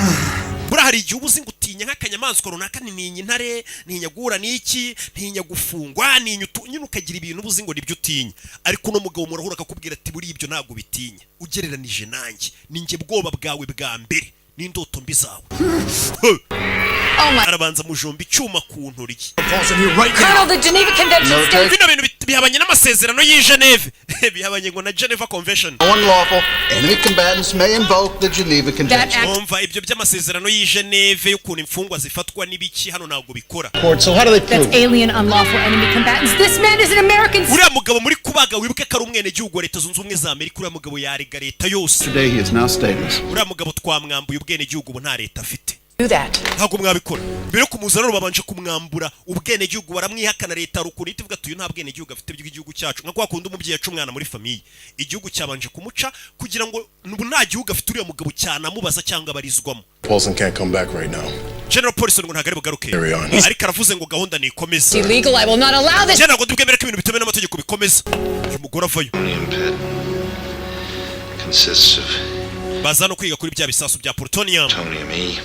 Speaker 1: Buriya hari igihe uba uzi ngo utinya nk'akanyamaswa runaka, ntinya intare, ntinya guhura n'iki, ntinya gufungwa, ntinya utu, nyine ukagira ibintu uba uzi ngo nibyo utinya. Ariko uno mugabo murahura akakubwira ati buriya ibyo ntabwo bitinya ugereranije nanjye, ni njye bwoba bwawe bwa mbere n'indoto mbi zawe. Arabanza mujomba icyuma ku ntoryi.
Speaker 12: Colonel, the Geneva Convention states
Speaker 1: Bino bintu bihabanye n'amasezerano y'i Geneve, bihabanye ngo na Geneva Convention.
Speaker 8: Unlawful enemy combatants may invoke the Geneva Convention.
Speaker 1: Umva, ibyo by'amasezerano y'i Geneve y'ukuntu imfungwa zifatwa n'ibiki hano ntabwo bikora.
Speaker 8: So how do they
Speaker 12: That's alien unlawful enemy combatants. This man is an American.
Speaker 1: Uriya mugabo muri kubaga, wibuke ko ari umwenegihugu wa Leta Zunze Ubumwe za Amerika. Uriya mugabo yarega leta yose.
Speaker 8: Today he is now stateless.
Speaker 1: Uriya mugabo twamwambuye ubwenegihugu, ubu nta leta afite.
Speaker 4: Do that.
Speaker 1: Ntabwo mwabikora. Mbere yo kumuzana rero babanje kumwambura ubwenegihugu, baramwihakana. Leta hari ukuntu ihita ivuga ati uyu nta bwenegihugu afite bw'igihugu cyacu, nka kwa kundi umubyeyi aca umwana muri famille. Igihugu cyabanje kumuca kugira ngo ubu nta gihugu afite uriya mugabo cyanamubaza cyangwa abarizwamo.
Speaker 6: Paulson can't come back right now.
Speaker 1: General Paulson ngo ntabwo ari bugaruke.
Speaker 6: Carry on.
Speaker 1: Ariko aravuze ngo gahunda nikomeze.
Speaker 12: Illegal. I will not allow this.
Speaker 1: Njye ntabwo ndibwemere ko ibintu bitemewe n'amategeko bikomeza. Uyu mugore avayo.
Speaker 2: Plutonium pit consists of
Speaker 1: Baza no kwiga kuri bya bisasu bya plutonium.
Speaker 2: plutonium E,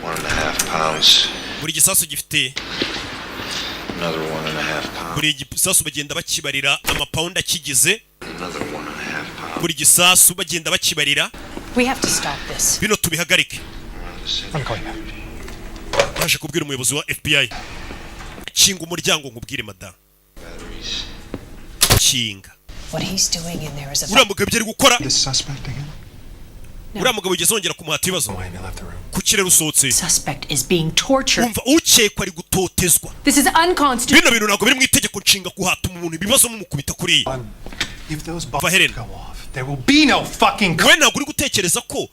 Speaker 2: 1.5 pounds,
Speaker 1: Buri gisasu gifite
Speaker 2: another 1.5 pounds,
Speaker 1: buri gisasu bagenda bakibarira amapawundi akigize.
Speaker 2: another 1.5 pounds.
Speaker 1: Buri gisasu bagenda bakibarira.
Speaker 4: We have to stop this.
Speaker 1: Bino tubihagarike.
Speaker 15: I'm going back.
Speaker 1: Yaje kubwira umuyobozi wa FBI, kinga umuryango nkubwire madamu, kinga.
Speaker 4: What he's doing in there is a
Speaker 1: Uriya mugabo ibyo ari gukora.
Speaker 15: This suspect again?
Speaker 1: Uriya mugabo ugeze wongera kumuhata ibibazo ku kirere usohotse.
Speaker 12: Suspect is being tortured.
Speaker 1: Umva, ukekwa ari gutotezwa.
Speaker 12: This is unconstitutional.
Speaker 1: Bino bintu ntabwo biri mu itegeko nshinga, kuhata umuntu ibibazo mumukubita kuriya.
Speaker 15: If those bombs
Speaker 1: Va Helena.
Speaker 15: go off, there will be no fucking
Speaker 1: We ntabwo uri gutekereza ko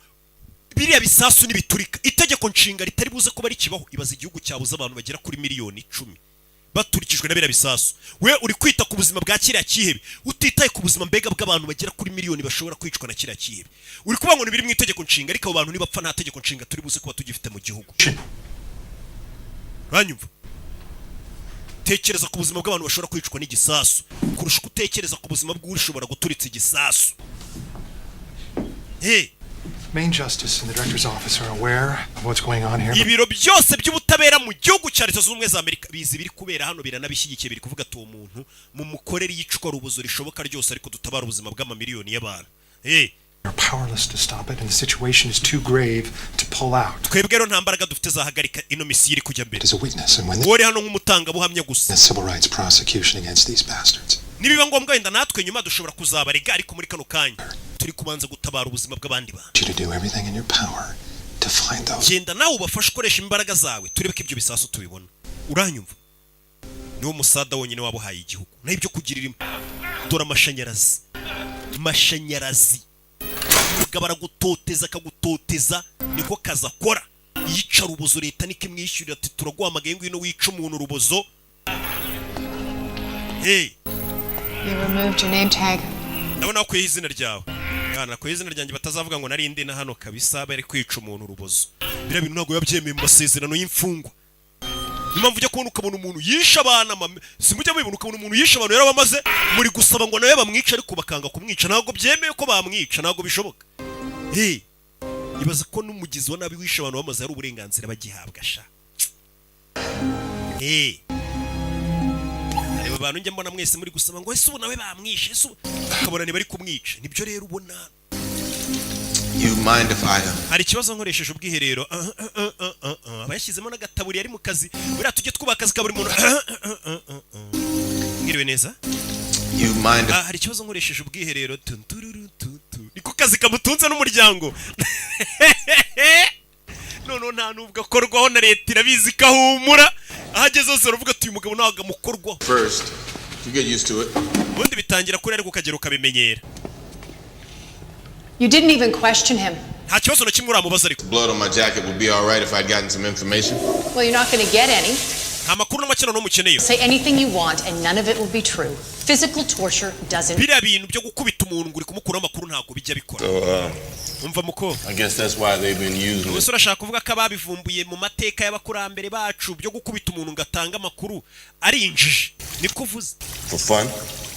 Speaker 1: biriya bisasu nibiturika itegeko nshinga ritari buze kuba rikibaho? Ibaza igihugu cyabuze abantu bagera kuri miliyoni 10 baturikijwe na biriya bisasu. We uri kwita ku buzima bwa kiriya kihebe, utitaye ku buzima mbega bw'abantu bagera kuri miliyoni bashobora kwicwa na kiriya kihebe. Uri kuvuga ngo ni biri mu itegeko nshinga, ariko abo bantu nibapfa nta tegeko nshinga turi buze kuba tugifite mu gihugu. Uranyumva? Tekereza ku buzima bw'abantu bashobora kwicwa n'igisasu kurusha uko utekereza ku buzima bw'ushobora guturitsa igisasu. Hey.
Speaker 15: Main Justice and the Director's office are aware of what's going on here.
Speaker 1: Ibiro byose by'ubutabera mu gihugu cya Leta Zunze Ubumwe za Amerika bizi biri kubera hano, biranabishyigikiye. Biri kuvuga ati uwo muntu mumukorere iyicwa rubozo rishoboka ryose, ariko dutabara ubuzima bw'amamiliyoni y'abantu. Hey.
Speaker 15: We're powerless to stop it, and the situation is too grave to pull out.
Speaker 1: Twebwe rero nta mbaraga dufite zahagarika ino misiyo iri kujya mbere.
Speaker 15: As a witness, and when
Speaker 1: Wowe uri hano nk'umutangabuhamya gusa.
Speaker 15: the civil rights prosecution against these bastards.
Speaker 1: Nibiba ngombwa wenda natwe nyuma dushobora kuzabarega, ariko muri kano kanya turi kubanza gutabara ubuzima bw'abandi bantu.
Speaker 15: You to do everything in your power to find those.
Speaker 1: Genda nawe ubafashe, ukoresha imbaraga zawe, turebe ko ibyo bisasu tubibona. Uranyumva? Niwo musada wonyine waba uhaye igihugu, naho ibyo kugirira dore amashanyarazi, mashanyarazi. Umugabo aragutoteza akagutoteza, niko kazi akora, yica rubozo. Leta niko imwishyurira, ati turaguhamagaye ngwino wica umuntu urubozo. Hey.
Speaker 4: You removed your name tag.
Speaker 1: Ndabona wakuyeho izina ryawe. Yana nakuyeho izina ryanjye batazavuga ngo nari ndi na hano kabisa bari kwica umuntu urubozo. Biriya bintu ntabwo biba byemewe mu masezerano y'imfungwa. Niyo mpamvu ujya kubona ukabona umuntu yishe abana mame, simujya mubibona, ukabona umuntu yishe abantu yarabamaze, muri gusaba ngo nawe bamwice ariko bakanga kumwica. Ntabwo byemewe ko bamwica, ntabwo bishoboka. Hey, ibaza ko n'umugizi wa nabi wishe abantu bamaze hari uburenganzira bagihabwa sha. Hey. Reba abantu njya mbona mwese muri gusaba ngo ese ubu nawe bamwishe, ese ubu ukabona ntibari kumwica. Nibyo rero ubona.
Speaker 13: You mind if I
Speaker 1: Hari ikibazo nkoresheje ubwiherero? Ah, ah, ah, ah, ah, ah. Aba yashyizemo n'agataburiya ari mu kazi. Buriya tujye twubaha akazi ka buri muntu. Ah, ah, ah, ah, ah. Mwiriwe neza.
Speaker 13: You mind if
Speaker 1: Ah, hari ikibazo nkoresheje ubwiherero? Tun, tururu, tu, tu. Niko kazi. Akazi kamutunze n'umuryango. Noneho nta nubwo akorwaho na leta, irabizi ko ahumura. Aho ageze hose baravuga ati: "Uyu mugabo ntabwo amukorwaho."
Speaker 6: First, you get used to it.
Speaker 1: Ubundi bitangira kuri, ariko ukagera ukabimenyera.
Speaker 4: You didn't even question him.
Speaker 1: Nta kibazo na kimwe uramubaza ariko.
Speaker 13: Blood on my jacket would be all right if I'd gotten some information.
Speaker 4: Well, you're not going to get any.
Speaker 1: Nta makuru n'amakino n'umukeneye.
Speaker 4: Say anything you want, and none of it will be true. Physical torture doesn't.
Speaker 1: Biriya bintu byo gukubita umuntu ngo uri kumukuraho amakuru ntabwo bijya bikora.
Speaker 6: So,
Speaker 1: Umva muko.
Speaker 6: I guess that's why they've been using it.
Speaker 1: Ubuse urashaka kuvuga ko ababivumbuye mu mateka y'abakurambere bacu byo gukubita umuntu ngo atange amakuru ari injiji? Niko uvuze?
Speaker 13: For fun?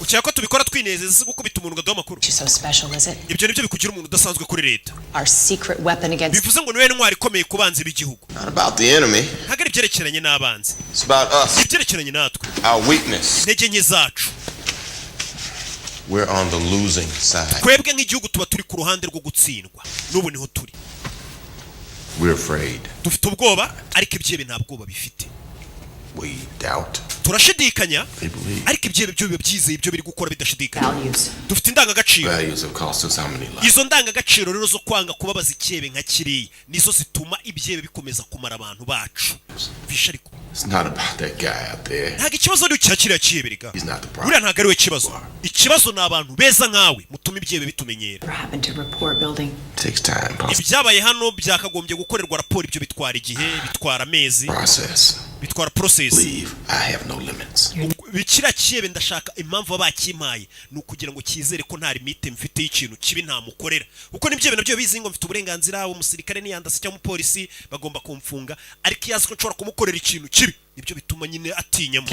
Speaker 1: Ukeka ko tubikora twinezeza si gukubita umuntu ngo aduhe amakuru?
Speaker 4: So special, is it?
Speaker 1: Ibyo nibyo bikugira umuntu udasanzwe kuri leta?
Speaker 4: Our secret weapon against.
Speaker 1: Bivuze ngo niwe ntwari ikomeye ku banzi b'igihugu.
Speaker 13: Not about the enemy.
Speaker 1: Ntabwo ari ibyerekeranye n'abanzi.
Speaker 13: It's about us.
Speaker 1: Ibyerekeranye natwe.
Speaker 13: Our weakness.
Speaker 1: Intege nke zacu.
Speaker 13: We're on the losing side.
Speaker 1: Twebwe nk'igihugu tuba turi ku ruhande rwo gutsindwa, n'ubu niho turi.
Speaker 13: We're afraid.
Speaker 1: Dufite ubwoba, ariko ibyihebe nta bwoba bifite.
Speaker 13: We doubt.
Speaker 1: Turashidikanya.
Speaker 13: They believe.
Speaker 1: Ariko ibyihebe byo biba byizeye ibyo biri gukora bidashidikanya. Dufite indangagaciro.
Speaker 13: Values have cost us how many lives?
Speaker 1: Izo ndangagaciro rero zo kwanga kubabaza icyihebe nka kiriya nizo zituma ibyihebe bikomeza kumara abantu bacu visha. Ariko
Speaker 13: It's not about that guy out there.
Speaker 1: ntabwo ikibazo ari icya kiriya cyihebe rega.
Speaker 13: He's not the problem.
Speaker 1: Buriya ntabwo ari we kibazo, ikibazo ni abantu beza nkawe mutuma ibyihebe bitumenyera.
Speaker 4: What happened to report building?
Speaker 13: Takes time.
Speaker 1: Ibyabaye hano byakagombye gukorerwa raporo. Ibyo bitwara igihe, bitwara amezi.
Speaker 13: Process.
Speaker 1: Bitwara process.
Speaker 13: Leave. I have no limits.
Speaker 1: Kiriya cyihebe ndashaka, impamvu baba bakimpaye ni ukugira ngo cyizere ko nta limite mfite y'ikintu kibi ntamukorera, kuko nibyo nabyo bizi ngo mfite uburenganzira, umusirikare niyandase cyangwa umupolisi bagomba kumfunga, ariko iyo azi ko nshobora kumukorera ikintu kibi, nibyo bituma nyine atinyamo.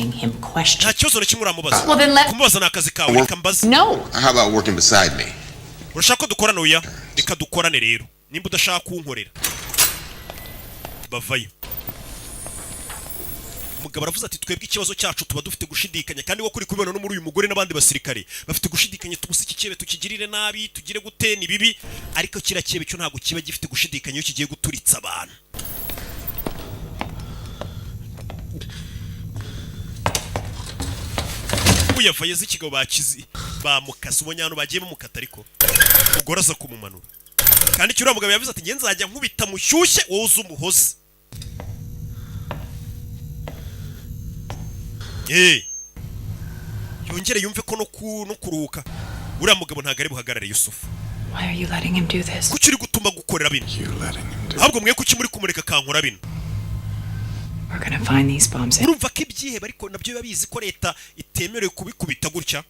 Speaker 1: Nta kibazo na kimwe uramubaza.
Speaker 4: Well, then let-
Speaker 1: Kumubaza ni akazi kawe, reka mbaze.
Speaker 4: No.
Speaker 13: How about working beside me?
Speaker 1: Urashaka ko dukorana? Oya, reka dukorane rero nimba udashaka kunkorera. Bavayo. Umugabo aravuze ati: "Twebwe ikibazo cyacu tuba dufite gushidikanya." Kandi wo kuri kubibona no muri uyu mugore n'abandi basirikare bafite gushidikanya, tubuze iki cyihebe tukigirire nabi, tugire gute, ni bibi. Ariko kiriya cyihebe cyo ntabwo kiba gifite gushidikanya iyo kigiye guturitsa abantu. Uyavaye z'ikigabo bakizi bamukase, ubonye ahantu bagiye bamukata, ariko umugore aza kumumanura. Kandi icyo uriya mugabo yavuze ati: "Nge nzajya nkubita mushyushye, wowe uze umuhoze." Yongere yumve ko no kuruhuka uriya mugabo ntabwo ari buhagarare, Yusufu.
Speaker 4: Why are you letting him do this?
Speaker 1: Kuki uri gutuma gukorera bino? Ahubwo mwe kuki muri kumureka akankora bino?
Speaker 4: We're gonna find these bombs.
Speaker 1: Urumva ko ibyihebe ariko nabyo biba bizi ko leta itemerewe kubikubita gutya.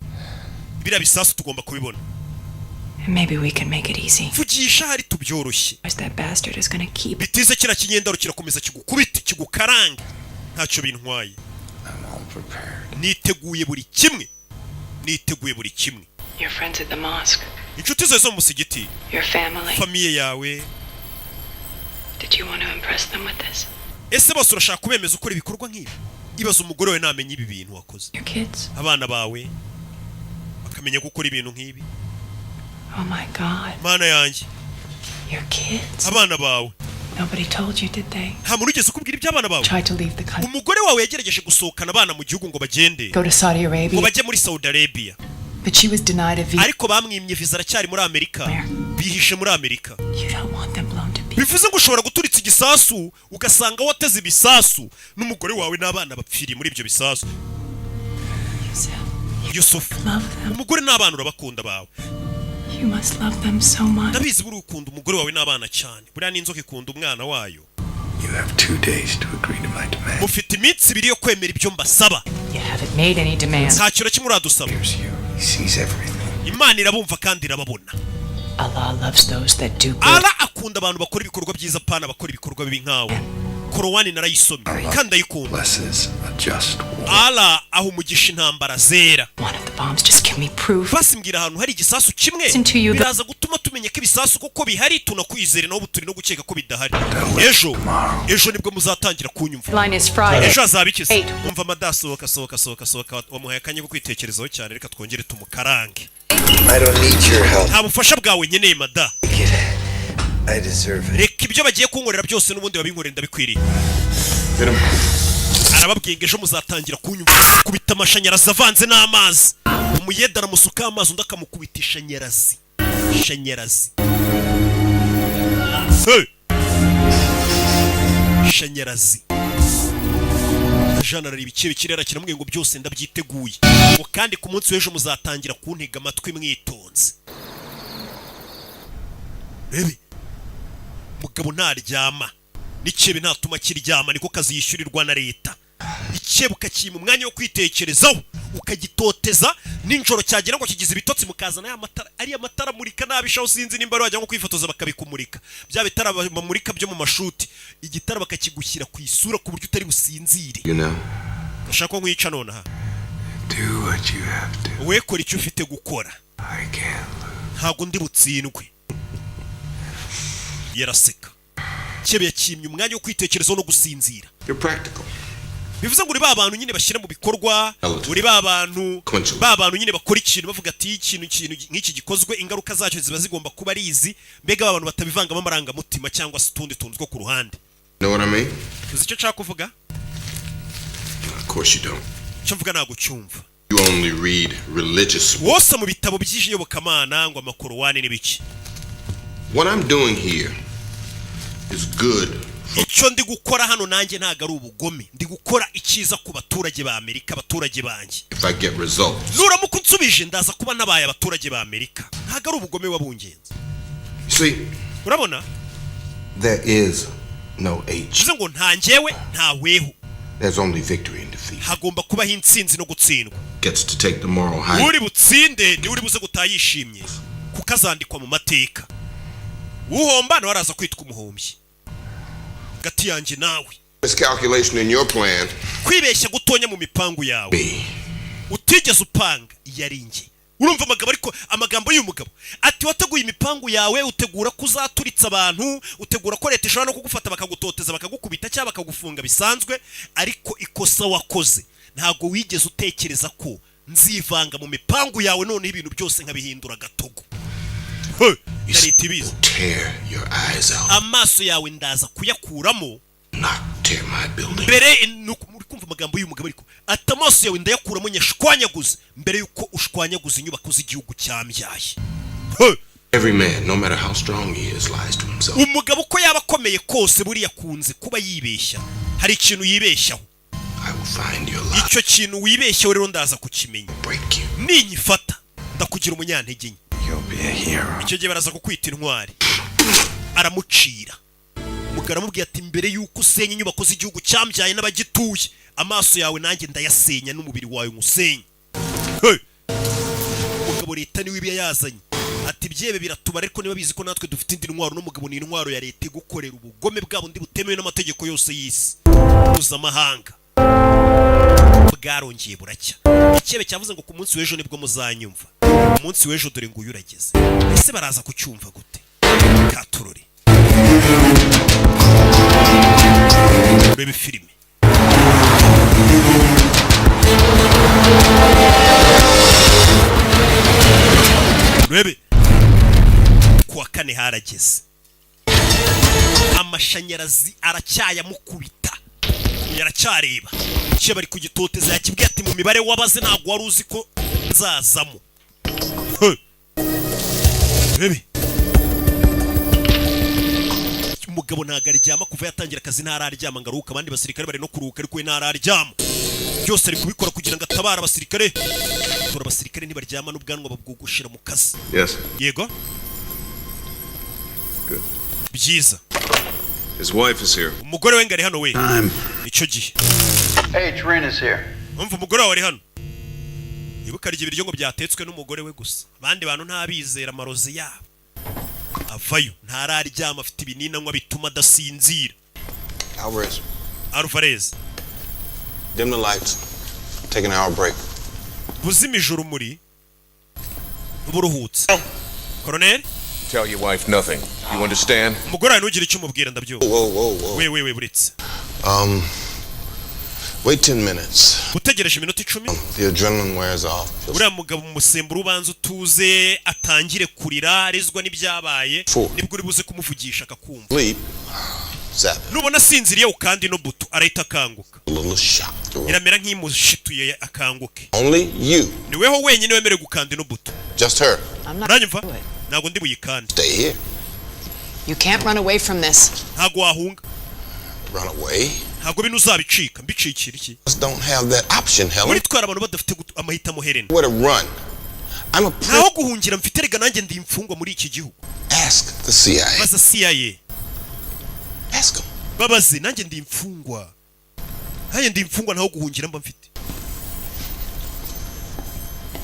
Speaker 1: Biriya bisasu tugomba kubibona.
Speaker 4: And maybe we can make it easy.
Speaker 1: Vugisha hari tubyoroshye.
Speaker 4: Otherwise that bastard is gonna keep.
Speaker 1: Bitize kiriya kinyendaro kirakomeza kigukubite, kigukarange. Ntacyo bintwaye, niteguye buri kimwe, niteguye buri kimwe.
Speaker 4: Your friends at the mosque.
Speaker 1: Inshuti zawe zo mu musigiti.
Speaker 4: Your family.
Speaker 1: Famille yawe.
Speaker 4: Did you want to impress them with this?
Speaker 1: Ese bose urashaka kubemeza ukora ibikorwa nk'ibi? Ibaza umugore wawe namenya ibi bintu wakoze.
Speaker 4: Your kids?
Speaker 1: Abana bawe bakamenya gukora ibintu nk'ibi.
Speaker 4: Oh my God.
Speaker 1: Mana yanjye.
Speaker 4: Your kids?
Speaker 1: Abana bawe.
Speaker 4: Nobody told you, did they?
Speaker 1: Nta muntu ugeze ukubwira iby'abana bawe?
Speaker 4: Tried to leave the country.
Speaker 1: Umugore wawe yagerageje gusohokana abana mu gihugu ngo bagende.
Speaker 4: Go to Saudi
Speaker 1: Ngo
Speaker 4: Arabia.
Speaker 1: bajye muri Saudi Arabia.
Speaker 4: But she was denied a visa.
Speaker 1: Ariko bamwimye viza, aracyari muri Amerika, bihishe muri Amerika.
Speaker 4: You don't want them blown to pieces.
Speaker 1: Bivuze ngo ushobora guturitsa igisasu ugasanga wateze ibisasu n'umugore wawe n'abana bapfiriye muri ibyo bisasu. Yusufu, umugore n'abana urabakunda bawe.
Speaker 4: You must love them so much.
Speaker 1: Ndabizi, buri ukunda umugore wawe n'abana cyane. Buriya n'inzoka ikunda umwana wayo.
Speaker 18: You have 2 days to agree to my demand.
Speaker 1: Mufite iminsi 2 yo kwemera ibyo mbasaba.
Speaker 4: You haven't made any demands.
Speaker 1: Nta kintu na kimwe uradusaba.
Speaker 18: He sees everything.
Speaker 1: Imana irabumva kandi irababona.
Speaker 4: Allah loves those that do good.
Speaker 1: Ala akunda abantu bakora ibikorwa byiza, pana bakora ibikorwa bibi nkawe. Korowani narayisomye kandi ndayikunda.
Speaker 18: Blesses a just war.
Speaker 1: Ala aha umugisha intambara zera.
Speaker 4: One of the bombs, just give me proof.
Speaker 1: Basi mbwira ahantu hari igisasu kimwe.
Speaker 4: Listen to you, the-
Speaker 1: Biraza gutuma tumenya ko ibisasu koko bihari, tunakwizere. Naho ubu turi no gukeka ko bidahari. Ejo, ejo nibwo muzatangira kunyumva.
Speaker 4: Line is Friday.
Speaker 1: Ejo hazaba iki se?
Speaker 4: Eight.
Speaker 1: Umva amadasohoka, sohoka, sohoka, sohoka. Wamuhaye akanya ko kwitekerezaho cyane, reka twongere tumukarange.
Speaker 18: I don't need your help.
Speaker 1: Nta bufasha bwawe nkeneye, mada.
Speaker 18: I deserve it.
Speaker 1: Reka ibyo bagiye kunkorera byose n'ubundi babinkorera, ndabikwiriye. Arababwiye ngo ejo muzatangira kunyumva. Kubita amashanyarazi avanze n'amazi, umuyede aramusukaho amazi, undi akamukubita ishanyarazi. Shanyarazi. Hey! Shanyarazi. Jana arareba ikirere, kirera kiramubwiye ngo byose ndabyiteguye, ngo kandi ku munsi w'ejo muzatangira kuntega amatwi mwitonze. Rebe, mugabo ntaryama n'ikebe ntatuma kiryama, niko kazi yishyurirwa na leta. Ikebe ukakima umwanya wo kwitekerezaho, ukagitoteza nijoro, cyagira ngo kigize ibitotsi, mukazana ya matara, ariya matara amurika nabi shaho. Sinzi nimba wajya nko kwifotoza bakabikumurika, bya bitara bamurika byo mu mashuti, igitara bakakigushyira ku isura ku buryo utari businzire.
Speaker 13: You know,
Speaker 1: Urashaka ko nkwica nonaha?
Speaker 13: do what you have to.
Speaker 1: We kora icyo ufite gukora.
Speaker 13: I can't.
Speaker 1: Ntabwo ndi butsindwe. Yaraseka. Kebe yakimye umwanya wo kwitekerezaho no gusinzira.
Speaker 13: You're practical.
Speaker 1: Bivuze ngo uri ba bantu nyine bashyira mu bikorwa, uri ba bantu, ba bantu nyine bakora ikintu bavuga ati ikintu nk'iki gikozwe, ingaruka zacyo ziba zigomba kuba ari izi. Mbega ba bantu batabivangamo amarangamutima cyangwa se utundi tuntu two ku ruhande.
Speaker 13: Know what I mean?
Speaker 1: Uzi icyo nshaka kuvuga?
Speaker 13: Of course you don't.
Speaker 1: Icyo mvuga ntabwo ucyumva.
Speaker 13: You only read religious.
Speaker 1: Wose mu bitabo by'iyobokamana, ngo amakorowani n'ibiki.
Speaker 13: What I'm doing here is good.
Speaker 1: Icyo ndi gukora hano nanjye ntabwo ari ubugome, ndi gukora icyiza ku baturage ba Amerika, abaturage banjye.
Speaker 13: If I get results.
Speaker 1: Nuramuka unsubije, ndaza kuba nabaye abaturage ba Amerika. Ntabwo ari ubugome wabungenze.
Speaker 13: See,
Speaker 1: Urabona,
Speaker 13: there is no H.
Speaker 1: bivuze ngo nta njyewe, nta weho.
Speaker 13: There's only victory and defeat.
Speaker 1: Hagomba kubaho intsinzi no gutsindwa.
Speaker 13: Gets to take the moral high.
Speaker 1: Uri butsinde niwe uri buze gutaha yishimye, kuko azandikwa mu mateka. Uhomba nawe araza kwitwa umuhombyi hagati yanjye nawe.
Speaker 13: Miscalculation in your plan.
Speaker 1: Kwibeshya gutonya mu mipangu yawe utigeze upanga yari njye. Urumva amagambo, ariko amagambo y'uyu mugabo ati wateguye imipangu yawe, utegura ko uzaturitsa abantu, utegura ko leta ishobora no kugufata bakagutoteza, bakagukubita cyangwa bakagufunga bisanzwe, ariko ikosa wakoze, ntabwo wigeze utekereza ko nzivanga mu mipangu yawe, noneho ibintu byose nkabihindura gatogo. He, na leta ibizi.
Speaker 13: Tear your eyes out.
Speaker 1: Amaso yawe ndaza kuyakuramo.
Speaker 13: Tear my building.
Speaker 1: Mbere uri kumva amagambo y'uyu mugabo, ariko ati amaso yawe ndayakuramo nyashwanyaguze mbere y'uko ushwanyaguza inyubako z'igihugu cyambyaye. He!
Speaker 13: Every man, no matter how strong he is, lies to himself.
Speaker 1: Umugabo uko yaba akomeye kose, buriya akunze kuba yibeshya, hari ikintu yibeshyaho.
Speaker 13: I will find your lie.
Speaker 1: Icyo kintu wibeshyaho rero ndaza kukimenya. Ninyifata ndakugira umunyantege nke.
Speaker 18: You'll be a hero.
Speaker 1: Icyo gihe baraza kukwita intwari. Aramucira. Umugabo aramubwira ati mbere y'uko usenya inyubako z'igihugu cyambyaye n'abagituye, amaso yawe nanjye ndayasenya n'umubiri wawe nkusenya. Hey! Umugabo leta niwe iba yazanye, ati byebe biratubara, ariko niba bizi ko natwe dufite indi ntwaro. N'umugabo ni intwaro ya leta igukorera ubugome bwabo ndi butemewe n'amategeko yose y'isi mpuzamahanga. Bwarongeye buracya. Ikebe cyavuze ngo ku munsi w'ejo nibwo muzanyumva. Umunsi w'ejo dore nguyu urageze. Ese baraza kucyumva gute? Katurore, urebe filime. Urebe, kuwa kane harageze, amashanyarazi aracyayamukubita, yaracyareba icyo bari kugitoteza. Yakibwiye ati mu mibare wabaze ntabwo wari uzi ko nzazamo. He! Urebe, umugabo ntabwo aryama. Kuva yatangira akazi ntararyama ngo aruhuke. Abandi basirikare bari no kuruhuka, ariko we ntararyama. Byose ari kubikora kugira ngo atabare abasirikare. Dore abasirikare ntibaryama, n'ubwanwa babwogoshera mu kazi.
Speaker 11: Yes.
Speaker 1: Yego.
Speaker 11: Good.
Speaker 1: Byiza.
Speaker 11: His wife is here.
Speaker 1: Umugore we ngo ari hano we. Icyo gihe.
Speaker 16: Hey, Trent is here.
Speaker 1: Umva, umugore wawe ari hano. Ibuka arya ibiryo ngo byatetswe n'umugore we gusa, abandi bantu ntabizera amarozi yabo. Avayo ntararyama, afite ibinini anywa bituma adasinzira.
Speaker 9: Alvarez,
Speaker 1: Alvarez.
Speaker 9: Dim the lights. Take an hour break.
Speaker 1: Buzimije urumuri, buruhutse, koroneri.
Speaker 11: Tell your wife nothing. You understand?
Speaker 1: Umugore wawe ntugire icyo umubwira, ndabyumva.
Speaker 9: Whoa, whoa, whoa.
Speaker 1: We we we, buretse.
Speaker 9: Wait 10 minutes.
Speaker 1: Utegereje iminota 10.
Speaker 9: The adrenaline wears off.
Speaker 1: Uriya mugabo umusemburo ubanza utuze, atangire kurira arizwa n'ibyabaye.
Speaker 9: Four.
Speaker 1: Nibwo uri buze kumuvugisha akakumva.
Speaker 9: Sleep. Zap it.
Speaker 1: Nubona asinziriye ukanda ino buto, arahita akanguka.
Speaker 9: A little shock.
Speaker 1: Iramera nk'imushituye akanguke.
Speaker 9: Only you.
Speaker 1: Niweho wenyine wemerewe gukanda ino buto.
Speaker 9: Just her.
Speaker 1: Uranyumva? Ntabwo ndi buyikande.
Speaker 13: Stay here.
Speaker 4: You can't run away from this.
Speaker 1: Ntabwo wahunga.
Speaker 13: Run away.
Speaker 1: Ntabwo bino uzabicika. Mbicikira iki?
Speaker 13: Just don't have that option, Helen.
Speaker 1: Muri twara abantu badafite amahitamo, Helen.
Speaker 13: Where to run? I'm a
Speaker 1: Ntaho guhungira mfite rega, nanjye ndi imfungwa muri iki gihugu.
Speaker 13: Ask the CIA.
Speaker 1: Baza CIA.
Speaker 13: Ask them.
Speaker 1: Babaze, nanjye ndi imfungwa, nanjye ndi imfungwa, ntaho guhungira mba mfite.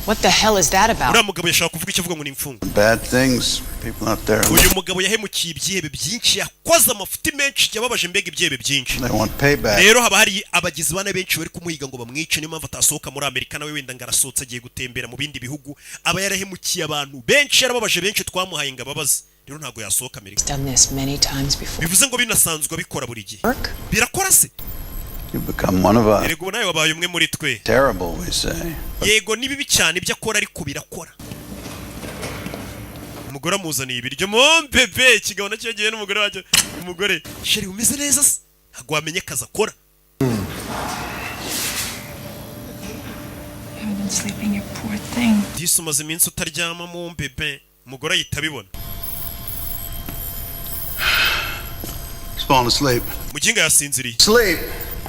Speaker 4: What the hell is that about?
Speaker 1: Uriya mugabo yashaka kuvuga icyo avuga ngo ni imfungwa.
Speaker 16: Bad things. People out there,
Speaker 1: Uyu mugabo yahemukiye ibyihebe byinshi, yakoze amafuti menshi, yababaje mbega ibyihebe byinshi.
Speaker 16: they want payback.
Speaker 1: Rero haba hari abagizi ba nabi benshi bari kumuhiga ngo bamwice, niyo mpamvu atasohoka muri Amerika. Nawe wenda ngo arasohotse agiye gutembera mu bindi bihugu, aba yarahemukiye abantu benshi, yarababaje benshi, twamuhaye ngo ababaze. Rero ntabwo yasohoka Amerika.
Speaker 4: He's done this many times before.
Speaker 1: Bivuze ngo binasanzwe abikora buri gihe. Birakora se?
Speaker 16: You've become one of us.
Speaker 1: Erega ubu nawe wabaye umwe muri twe.
Speaker 16: Terrible, we say.
Speaker 1: Yego, ni bibi cyane ibyo akora, ariko birakora. Umugore amuzaniye ibiryo. Mon bébé, ikigabo nacyo yagiye n'umugore wacyo. Umugore: "Chéri, umeze neza se?" Ntabwo wamenye akazi akora.
Speaker 7: You haven't been sleeping, you poor thing.
Speaker 1: Disi umaze iminsi utaryama, mon bébé. Umugore ahita abibona.
Speaker 16: He's falling asleep.
Speaker 1: Muginga yasinziriye.
Speaker 16: Sleep.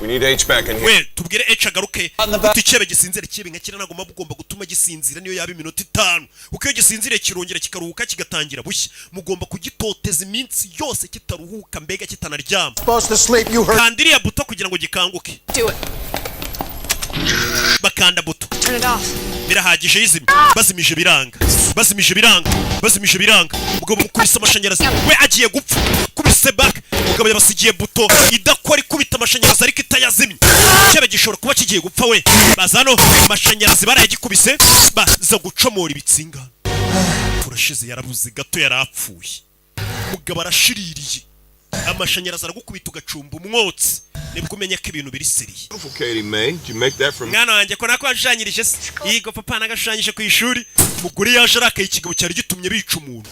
Speaker 5: We need H back in here.
Speaker 1: We tubwire H agaruke. Guta icyebe gisinzira kibe nka kiriya, ntabwo muba mugomba gutuma gisinzira niyo yaba iminota 5, kuko iyo gisinziriye kirongera kikaruhuka kigatangira bushya. Mugomba kugitoteza iminsi yose kitaruhuka, mbega kitanaryama.
Speaker 16: Supposed to sleep, you heard.
Speaker 1: Kanda iriya buto kugira ngo gikanguke.
Speaker 4: Do it.
Speaker 1: Bakanda buto.
Speaker 4: Turn it off.
Speaker 1: Birahagije, yizimye. Bazimije biranga, bazimije biranga, bazimije biranga. Umugabo mukubise amashanyarazi, we agiye gupfa. Kubise back. Umugabo yabasigiye buto idakora, ikubita amashanyarazi ariko itayazimye. Cyaba gishobora kuba kigiye gupfa. We baza hano, amashanyarazi barayagikubise, baza gucomora ibitsinga. Turashize, yarabuze gato yarapfuye. Umugabo arashiririye. Amashanyarazi aragukubita ugacumba umwotsi, nibwo umenya ko ibintu biri sérieux.
Speaker 11: Beautiful, Katie May. Did you make that from
Speaker 1: Mwana wanjye, ko nako washushanyirije se? Yego papa, nagashushanyije ku ishuri. Umugore yaje arakaye. Ikigabo cyari gitumye bica umuntu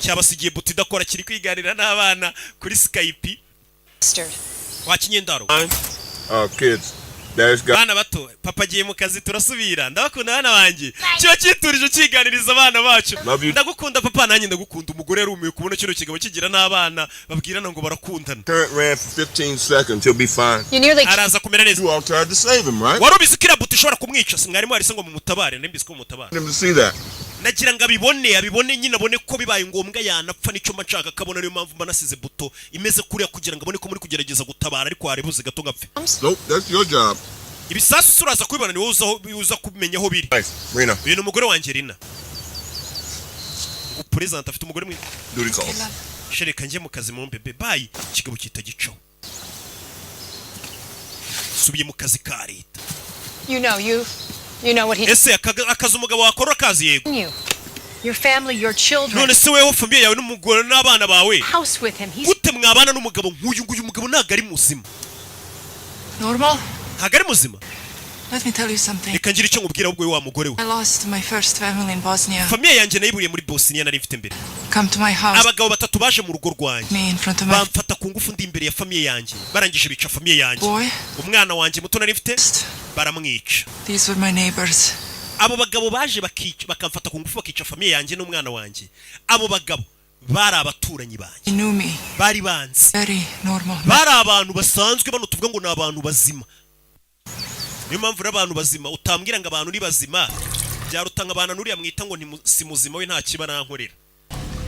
Speaker 1: cyabasigiye buto idakora, kiri kwiganira n'abana kuri Skype.
Speaker 4: Bastard.
Speaker 1: Wa kinyendaro.
Speaker 11: Kids. Dad's got
Speaker 1: Bana bato, papa agiye mu kazi, turasubira. Ndabakunda bana banjye. Kiba cyiturije kiganiriza abana bacu.
Speaker 11: Love you.
Speaker 1: Ndagukunda papa. Nanjye ndagukunda. Umugore yarumiwe kubona kino kigabo kigira n'abana babwirana ngo barakundana.
Speaker 11: Current ran for 15 seconds. He'll be fine.
Speaker 4: You nearly
Speaker 1: Araza kumera neza.
Speaker 11: You all tried to save him, right?
Speaker 1: Wari ubizi ko iriya buto ishobora kumwica? Si mwarimu warise ngo mumutabare? Nari mbizi ko mumutabare.
Speaker 11: Him to see that.
Speaker 1: Nagira ngo abibone, abibone nyine, abone ko bibaye ngombwa yanapfa. Nicyo mba nshaka akabona, niyo mpamvu mba nasize buto imeze kuriya, kugira ngo abone ko muri kugerageza gutabara, ariko haribuze gato ngapfe.
Speaker 11: Nope, that's your job.
Speaker 1: Ibisasu se uraza kubibona, ni wowe uza kumenya aho biri.
Speaker 11: Thanks, Rena.
Speaker 1: Uyu ni umugore wanjye Rina. Ngo perezida afite umugore mwiza.
Speaker 11: Duty calls.
Speaker 1: Shereka njye mu kazi, mon bébé, bye. Ikigabo kita gicaho, subiye mu kazi ka leta.
Speaker 4: You know what he
Speaker 1: Ese akazi umugabo wakora akazi? Yego.
Speaker 12: You. Your family, your children.
Speaker 1: None se weho, famille yawe n'umugore n'abana bawe,
Speaker 12: House with him. He's
Speaker 1: gute mwabana n'umugabo nk'uyu nguyu? Umugabo ntabwo ari muzima.
Speaker 7: Normal?
Speaker 1: Ntabwo ari muzima.
Speaker 7: Let me tell you something.
Speaker 1: Reka ngire icyo nkubwira ahubwo, wa mugore we.
Speaker 7: I lost my first family in Bosnia.
Speaker 1: Famille yanjye nayiburiye muri Bosnia nari mfite mbere.
Speaker 7: Come to my house.
Speaker 1: Abagabo batatu baje mu rugo rwanjye,
Speaker 7: Me in front of my
Speaker 1: bamfata ku ngufu ndi imbere ya famille yanjye, barangije bica famille yanjye.
Speaker 7: boy.
Speaker 1: Umwana wanjye muto nari mfite baramwica.
Speaker 7: These were my neighbors.
Speaker 1: Abo bagabo baje bakica, bakamfata ku ngufu, bakica famille yanjye n'umwana wanjye, abo bagabo bari abaturanyi banjye.
Speaker 7: They knew me.
Speaker 1: Bari banzi.
Speaker 7: Very normal.
Speaker 1: Bari abantu basanzwe, bano tuvuga ngo ni abantu bazima. Niyo mpamvu rero abantu bazima utambwira ngo abantu ni bazima, byaruta nk'abantu n'uriya mwita ngo si muzima, we nta kiba arankorera.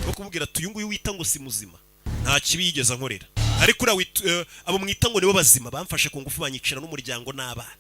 Speaker 1: No kumubwira ati uyu nguyu wita ngo si muzima nta kibi yigeze ankorera, ariko uriya abo mwita ngo nibo bazima bamfashe ku ngufu, banyicira n'umuryango n'abana.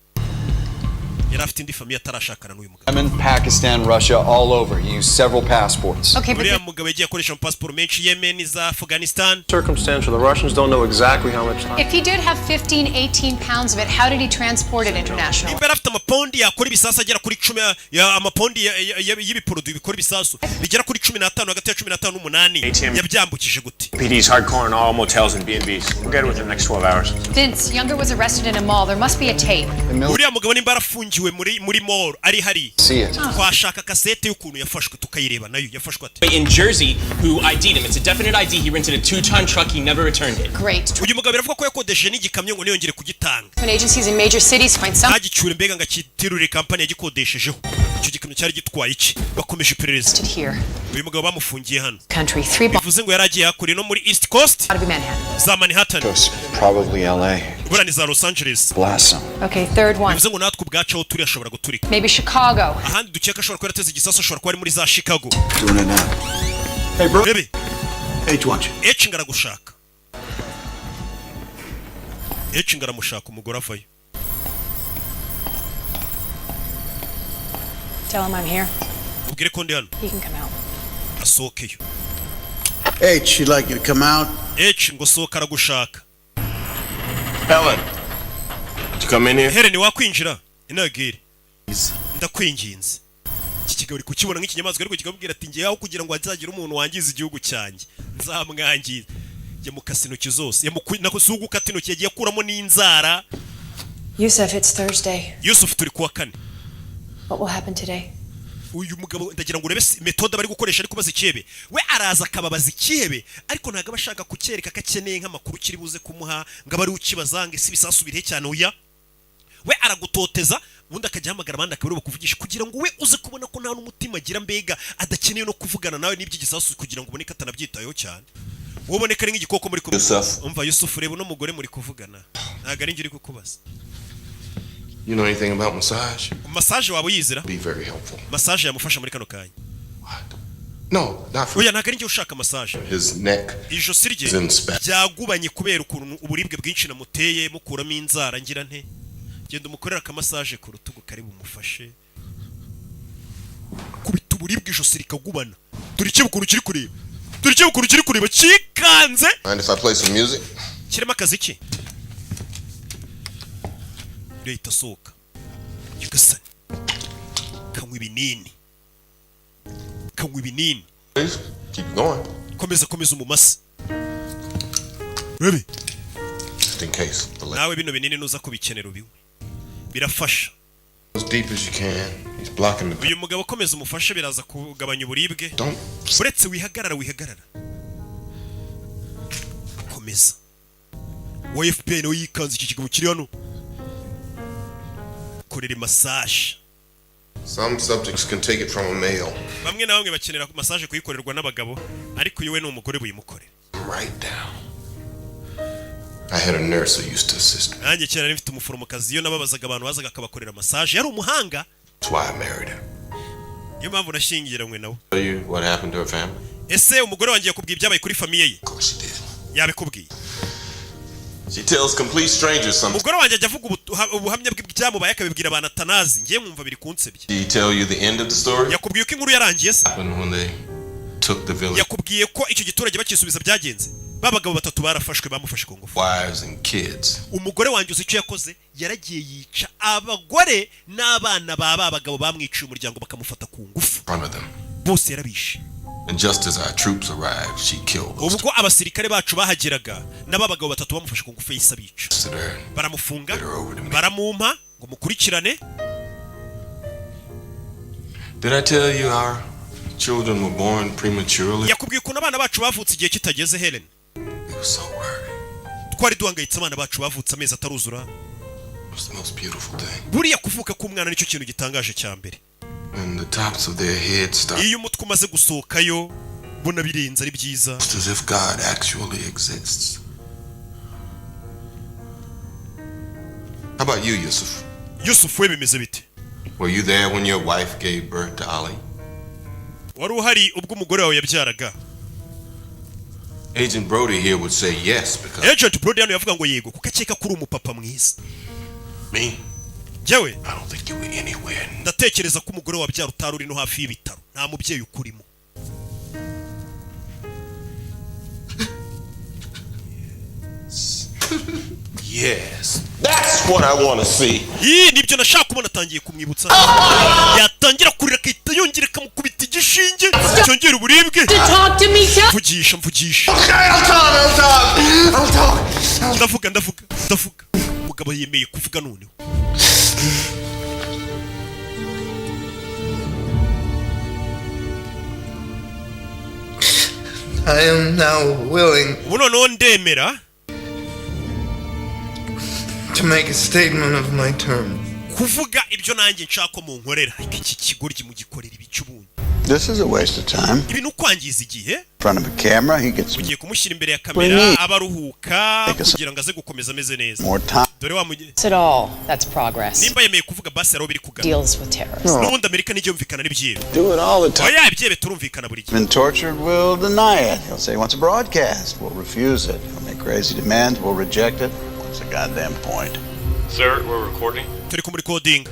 Speaker 1: Yari afite indi famille atarashakana n'uyu mugabo.
Speaker 3: Yemen, Pakistan, Russia, all over. He used several passports.
Speaker 4: Okay, but
Speaker 1: Uriya mugabo yagiye akoresha amapasiporo menshi, Yemen, za Afghanistan.
Speaker 9: Circumstantial. The Russians don't know exactly how much time.
Speaker 12: If he did have 15, 18 pounds of it, how did he transport it internationally?
Speaker 1: Nimba yari afite amapondi yakora ibisasu agera kuri 10 amapondi y'ibiporoduwi bikora ibisasu bigera kuri 15, hagati ya 15 n'umunani, yabyambukije gute?
Speaker 5: PD's hardcore in all motels and B&Bs. We'll get it within the next 12 hours.
Speaker 12: Vince, Younger was arrested in a mall. There must be a tape.
Speaker 1: Uriya mugabo nimba yarafungiwe Afungiwe muri mall ari hariya.
Speaker 3: See it.
Speaker 1: Twashaka kasete y'ukuntu yafashwe, tukayireba nayo. Yafashwe ate?
Speaker 14: In Jersey, who ID'd him. It's a definite ID. He rented a 2-ton truck. He never returned it.
Speaker 4: Great.
Speaker 1: Uyu mugabo biravuga ko yakodesheje n'igikamyo ngo niyongere kugitanga.
Speaker 4: When agencies in major cities find some
Speaker 1: Ntagicyure, mbega ngo akitirure kampani yagikodeshejeho. Icyo gikamyo cyari gitwaye iki? Bakomeje iperereza.
Speaker 4: Here.
Speaker 1: Uyu mugabo bamufungiye hano.
Speaker 4: Country three
Speaker 1: Bivuze ngo yari agiye hakurya no muri East Coast,
Speaker 4: out of Manhattan.
Speaker 1: za Manhattan.
Speaker 3: Probably LA.
Speaker 1: Buriya ni za Los Angeles.
Speaker 3: Blast 'em.
Speaker 4: Okay, third one.
Speaker 1: Bivuze ngo natwe ubwacu aho turi ashobora guturika.
Speaker 4: Maybe Chicago.
Speaker 1: Ahandi dukeka ashobora kuba yarateze igisasu, ashobora kuba ari muri za Chicago.
Speaker 3: Doing it now.
Speaker 16: Hey, bro.
Speaker 1: Rebe.
Speaker 16: H wants you.
Speaker 1: H ngaragushaka, H ngaramushaka. Umugore avayo.
Speaker 4: Tell him I'm here.
Speaker 1: Ubwire ko ndi hano.
Speaker 4: He can come out.
Speaker 1: Asohokeyo.
Speaker 16: H, she'd like you to come out.
Speaker 1: H ngo sohoka, aragushaka.
Speaker 6: Helen, did you come in here?
Speaker 1: Helen, wakwinjira inagire, ndakwinginze. Iki kigabo uri kukibona nk'ikinyamaswa, ariko kikabwira ati: "Ngewe aho kugira ngo hazagire umuntu wangiza igihugu cyanjye, nzamwangiza." Yamukase intoki zose, nako si ugukata intoki, yagiye akuramo n'inzara.
Speaker 7: Yusuf, it's Thursday.
Speaker 1: Yusuf, turi kuwa kane.
Speaker 7: What will happen today?
Speaker 1: Uyu mugabo ndagira ngo urebe méthode bari gukoresha, ariko baza ikihebe. We araza akababaza ikihebe, ariko ntabwo aba ashaka kucyereka ko akeneye nk'amakuru kiri buze kumuha, ngo abe ari ukibaza ngo ese ibisasu birihe cyane. Oya, we aragutoteza, ubundi akajya ahamagara abandi akaba aribo bakuvugisha, kugira ngo we uze kubona ko nta n'umutima agira, mbega adakeneye no kuvugana nawe n'iby'igisasu, kugira ngo ubone ko atanabyitayeho cyane, wowe ubone ko ari nk'igikoko muri kumwe.
Speaker 6: Yusuf.
Speaker 1: Umva Yusuf, reba uno mugore muri kuvugana, ntabwo ari njye uri kukubaza.
Speaker 13: You know anything about massage?
Speaker 1: Massage waba uyizira?
Speaker 13: Be very helpful.
Speaker 1: Massage yamufasha muri kano kanya.
Speaker 13: No, not for
Speaker 1: Oya, ntabwo ari njye ushaka massage.
Speaker 13: his neck.
Speaker 1: Ijosi rye
Speaker 13: Is in spasm.
Speaker 1: byagubanye kubera ukuntu uburibwe bwinshi namuteye, mukuramo inzara. Ngira nte? Genda umukorere akamassage ku rutugu kari bumufashe. Kubita uburibwe, ijosi rikagubana. Dore icyo ukuntu kiri kureba, dore icyo ukuntu kiri kureba cyikanze.
Speaker 13: Mind if I play some music?
Speaker 1: Kirimo akazi ki? Leta asohoka. Nyagasani, kanywa ibinini, kanywa ibinini.
Speaker 13: Please keep going.
Speaker 1: Komeza, komeza umumase Baby.
Speaker 13: Just in case. The leg
Speaker 1: Nawe bino binini nuza kubikenera ubinywe, birafasha.
Speaker 13: as deep as you can. He's blocking the
Speaker 1: Uyu mugabo komeza umufashe, biraza kugabanya uburibwe. Uretse wihagarara, wihagarara, komeza. Wa FBI nawe yikanze iki kigabo kiri hano, korera massage.
Speaker 13: Some subjects can take it from a male.
Speaker 1: Bamwe na bamwe bakenera massage kuyikorerwa n'abagabo, ariko uyu we ni umugore, buyimukorera.
Speaker 13: Right down. I had a nurse who used to assist me.
Speaker 1: Nanjye kera nari mfite umuforomokazi, iyo nababazaga abantu bazaga akabakorera massage, yari umuhanga.
Speaker 13: That's why I married her.
Speaker 1: Niyo mpamvu nashyingiranywe nawe.
Speaker 6: Tell you what happened to her family?
Speaker 1: Ese umugore wanjye yakubwiye ibyabaye kuri famille ye? Yabikubwiye?
Speaker 6: She tells complete strangers something.
Speaker 1: Umugore wanjye ajya avuga ubuhamya bw'ibyamubaye, akabibwira abantu atanazi. Ngiye nkumva biri kunsebya.
Speaker 6: Did he tell you the end of the story?
Speaker 1: Yakubwiye uko inkuru yarangiye se?
Speaker 6: Happened when they took the village
Speaker 1: Yakubwiye ko icyo giturage bakisubiza byagenze? Ba bagabo batatu barafashwe, bamufashe ku ngufu.
Speaker 6: wives and kids.
Speaker 1: Umugore wanjye, uzi icyo yakoze? Yaragiye yica abagore n'abana ba bagabo bamwiciye umuryango bakamufata ku ngufu.
Speaker 13: In front of them.
Speaker 1: Bose yarabishe.
Speaker 13: And just as our troops arrived, she killed those
Speaker 1: Ubwo abasirikare bacu bahageraga, n'aba bagabo batatu bamufashe ku ngufu yahise abica.
Speaker 13: two. Her.
Speaker 1: Baramufunga, baramumpa ngo mukurikirane.
Speaker 6: Did I tell you our children were born prematurely?
Speaker 1: Yakubwiye ukuntu abana bacu bavutse igihe kitageze, Helen?
Speaker 13: We were so worried.
Speaker 1: Twari duhangayitse, abana bacu bavutse amezi ataruzura.
Speaker 13: It was the most beautiful thing.
Speaker 1: Buriya kuvuka k'umwana nicyo kintu gitangaje cya mbere.
Speaker 13: When the tops of their heads start,
Speaker 1: Iyo umutwe umaze gusohokayo, mbona birenze, ari byiza.
Speaker 13: Just as if God actually exists. How about you, Yusuf?
Speaker 1: Yusufu we bimeze bite?
Speaker 13: Were you there when your wife gave birth to Ali?
Speaker 1: Wari uhari ubwo umugore wawe yabyaraga?
Speaker 13: Agent Brody here would say yes because
Speaker 1: Agent Brody hano yavuga ngo yego, kuko akeka ko uri umupapa mwiza.
Speaker 13: Me,
Speaker 1: Njyewe
Speaker 13: I don't think you were anywhere.
Speaker 1: ndatekereza ko umugore wabyara utari uri no hafi y'ibitaro, nta mubyeyi ukurimo.
Speaker 13: Yes. That's what I want to see.
Speaker 1: Ii, nibyo nashaka kubona. Atangiye kumwibutsa, yatangira kurira akahita yongera akamukubita igishinge cyongera uburibwe.
Speaker 12: Talk to me, tell
Speaker 1: Mvugisha, mvugisha.
Speaker 13: Okay, I'll talk, I'll talk. I'll talk.
Speaker 1: Ndavuga, ndavuga, ndavuga. Umugabo yemeye kuvuga noneho.
Speaker 13: I am now willing
Speaker 1: Ubu noneho ndemera
Speaker 13: to make a statement of my terms.
Speaker 1: kuvuga ibyo nanjye nshaka ko munkorera. Ariko iki kigoryi mugikorera ibice ubundi?
Speaker 18: This is a waste of time.
Speaker 1: Ibi ni ukwangiza igihe.
Speaker 18: In front of a camera, he gets
Speaker 1: Ugiye kumushyira imbere ya kamera, aba aruhuka kugira ngo aze gukomeza ameze neza.
Speaker 18: more time.
Speaker 1: Dore wa mugihe
Speaker 4: At all. That's progress.
Speaker 1: Nimba yemeye kuvuga basi, hariho biri kugana.
Speaker 4: Deals with terrorists.
Speaker 1: N'ubundi Amerika nijya yumvikana n'ibyihebe.
Speaker 6: Do it all the time.
Speaker 1: Oya, ibyihebe turumvikana buri gihe.
Speaker 18: Been tortured, we'll deny it. He'll say he wants a broadcast. We'll refuse it. He'll make crazy demands. We'll reject it. What's the goddamn point?
Speaker 5: Sir, we're recording.
Speaker 1: Turi kumurikodinga.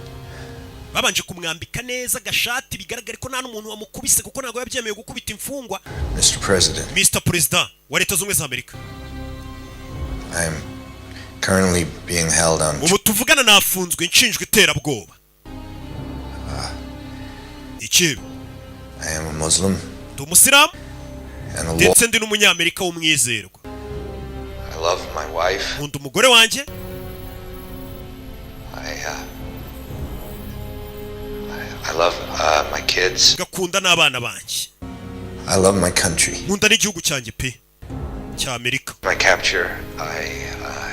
Speaker 1: Babanje kumwambika neza agashati, bigaragare ko nta n'umuntu wamukubise, kuko ntabwo yabyemeye gukubita imfungwa.
Speaker 13: Mr. President,
Speaker 1: Mr President wa Leta Zunze Ubumwe za Amerika,
Speaker 13: I am currently being held on
Speaker 1: ubu tuvugana nafunzwe nshinjwa iterabwoba. Ikibi.
Speaker 13: I am a Muslim
Speaker 1: Ndi umusilamu
Speaker 13: and a law.
Speaker 1: ndetse ndi n'umunyamerika w'umwizerwa.
Speaker 2: I love my wife.
Speaker 1: Nkunda umugore wanjye.
Speaker 2: I love my kids.
Speaker 1: Ngakunda n'abana banjye.
Speaker 13: I love my country.
Speaker 1: Nkunda n'igihugu cyanjye pe cya Amerika.
Speaker 2: My capture, I